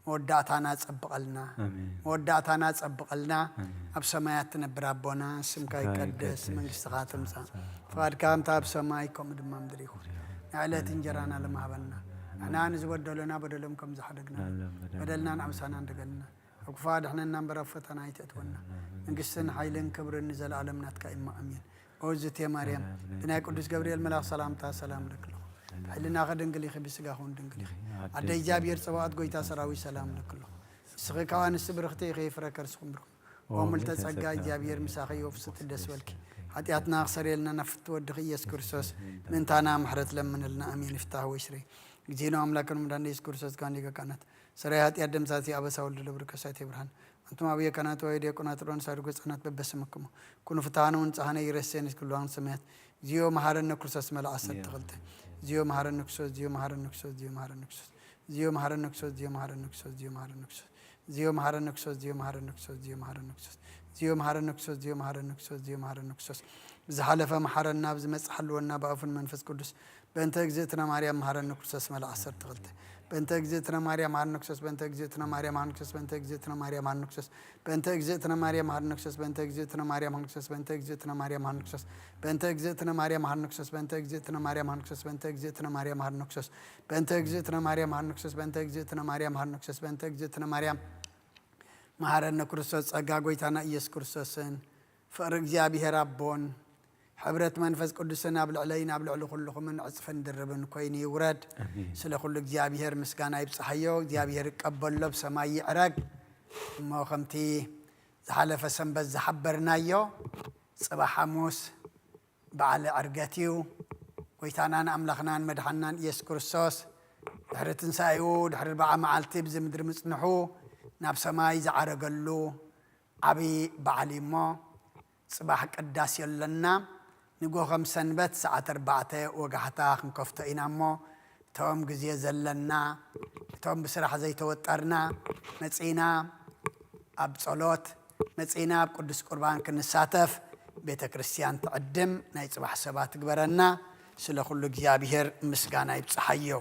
መወዳእታና ጸብቐልና። ኣሜን። መወዳእታና ጸብቐልና። ኣሜን። ኣብ ሰማያት ትነብር ኣቦና፣ ስምካ ስምካ ይቀደስ፣ ይቀደስ፣ መንግስትኻ ትምጻእ፣ ትምጻእ፣ ፍቓድካ ከምታ ኣብ ሰማይ ከምኡ ድማ ምድሪ ይኹን። ናይ ዕለት እንጀራና ሎም ሃበና። ንሕና ንዝበደሉና በደሎም ከም ዝሓደግና፣ ንዓና በደልና በደልና ንዓምሳና እንደገልና። ኣብ ክፉእ ኣድሕነና እምበር ኣብ ፈተና ኣይተእትወና። ኣሜን። መንግስትን ሓይልን ክብርን ንዘለኣለም ናትካ እዩ እሞ ኣሜን። ኦዝቴ ማርያም፣ ኣሜን። ብናይ ቅዱስ ገብርኤል መልኣኽ ሰላምታ ሰላም እልኪ ኣለኹ። ብሕልናኺ ድንግል ኢኺ፣ ብስጋኺ እውን ድንግል ኢኺ። ኣደ ኣደ እግዚኣብሔር ጸባኦት፣ ጎይታ ሰራዊት፣ ሰላም እልኪ ኣለኹ። ንስኺ ካብ ኣንስቲ ብርኽቲ ኢኺ፣ ፍረ ከርስኹም ብሩኽ። ኦ ምልዕተ ጸጋ፣ እግዚኣብሔር ምሳኺ እዩ፣ ፍስቲ ደስ በልኪ። ሓጢኣትና ክሰርየልና ናብ ፍትወ ወድኺ ኢየሱስ ክርስቶስ ምእንታና ምሕረት ለምንልና። ኣሜን። ይፍታህ ወይ ስሬ። እግዚእነ አምላክነ መድኃኒነ ኢየሱስ ክርስቶስ፣ ካህን ሊቀ ካህናት፣ ሰራይ ኃጢአት ደምሳሲ አበሳ ወልድ ለብርከሳት ብርሃን፣ አንቱም አብየ ካህናት ወአየ ዲያቆናት ሮን ሳድጎ ሕፃናት በበስምክሙ ኩኑ ፍትሐነ ወንጽሐነ ይረሴን ኩሉ ሰማያት። እግዚኦ መሐረነ ክርስቶስ መልአ ዓሰርተ ክልተ። እግዚኦ መሐረነ ክርስቶስ፣ እግዚኦ መሐረነ ክርስቶስ፣ እግዚኦ መሐረነ ክርስቶስ። ዝሓለፈ መሓረና፣ ብዝመጽእ ሓልወና ብኣፉን መንፈስ ቅዱስ። በእንተ እግዝእትነ ማርያም መሓረነ ክርስቶስ መልኣ ዓሰርተ ክልተ። በእንተ እግዝእትነ ማርያም መሓረነ ክርስቶስ፣ በእንተ እግዝእትነ ማርያም መሓረነ ክርስቶስ፣ በእንተ እግዝእትነ ማርያም መሓረነ ክርስቶስ፣ በእንተ እግዝእትነ ማርያም መሓረነ ክርስቶስ፣ በእንተ እግዝእትነ ማርያም መሓረነ ክርስቶስ፣ በእንተ እግዝእትነ ማርያም መሓረነ ክርስቶስ፣ በእንተ እግዝእትነ ማርያም መሓረነ ክርስቶስ፣ በእንተ እግዝእትነ ማርያም መሓረነ ክርስቶስ፣ በእንተ እግዝእትነ ማርያም መሓረነ ክርስቶስ፣ በእንተ እግዝእትነ ማርያም መሓረነ ክርስቶስ፣ በእንተ እግዝእትነ ማርያም መሓረነ ክርስቶስ፣ በእንተ እግዝእትነ ማርያም መሓረነ ክርስቶስ። ጸጋ ጎይታና ኢየሱስ ክርስቶስን ፍቕሪ እግዚኣብሔር ኣቦን ሕብረት መንፈስ ቅዱስን ኣብ ልዕለይን ኣብ ልዕሊ ኩልኹምን ዕጽፍን ድርብን ኮይኑ ይውረድ። ኣሜን። ስለ ኩሉ እግዚኣብሔር ምስጋና ይብጽሓዮ። እግዚኣብሔር ይቀበሎ፣ ብሰማይ ይዕረግ። እሞ ከምቲ ዝሓለፈ ሰንበት ዝሓበርናዮ፣ ጽባሕ ሓሙስ በዓለ ዕርገት እዩ። ጎይታናን ኣምላኽናን መድሓንናን ኢየሱስ ክርስቶስ ድሕሪ ትንሳኤኡ፣ ድሕሪ ኣርብዓ መዓልቲ ብዚ ምድሪ ምጽንሑ፣ ናብ ሰማይ ዝዓረገሉ ዓብዪ በዓል እዩ እሞ፣ ጽባሕ ቅዳሴ ኣለና። ንግሆ ከም ሰንበት ሰዓት ኣርባዕተ ወጋሕታ ክንከፍቶ ኢና እሞ፣ እቶም ግዜ ዘለና፣ እቶም ብስራሕ ዘይተወጠርና፣ መጺና ኣብ ጸሎት፣ መጺና ኣብ ቅዱስ ቁርባን ክንሳተፍ ቤተ ክርስቲያን ትዕድም ናይ ጽባሕ ሰባት ትግበረና። ስለ ኩሉ እግዚኣብሔር ምስጋና ይብጽሓዮ።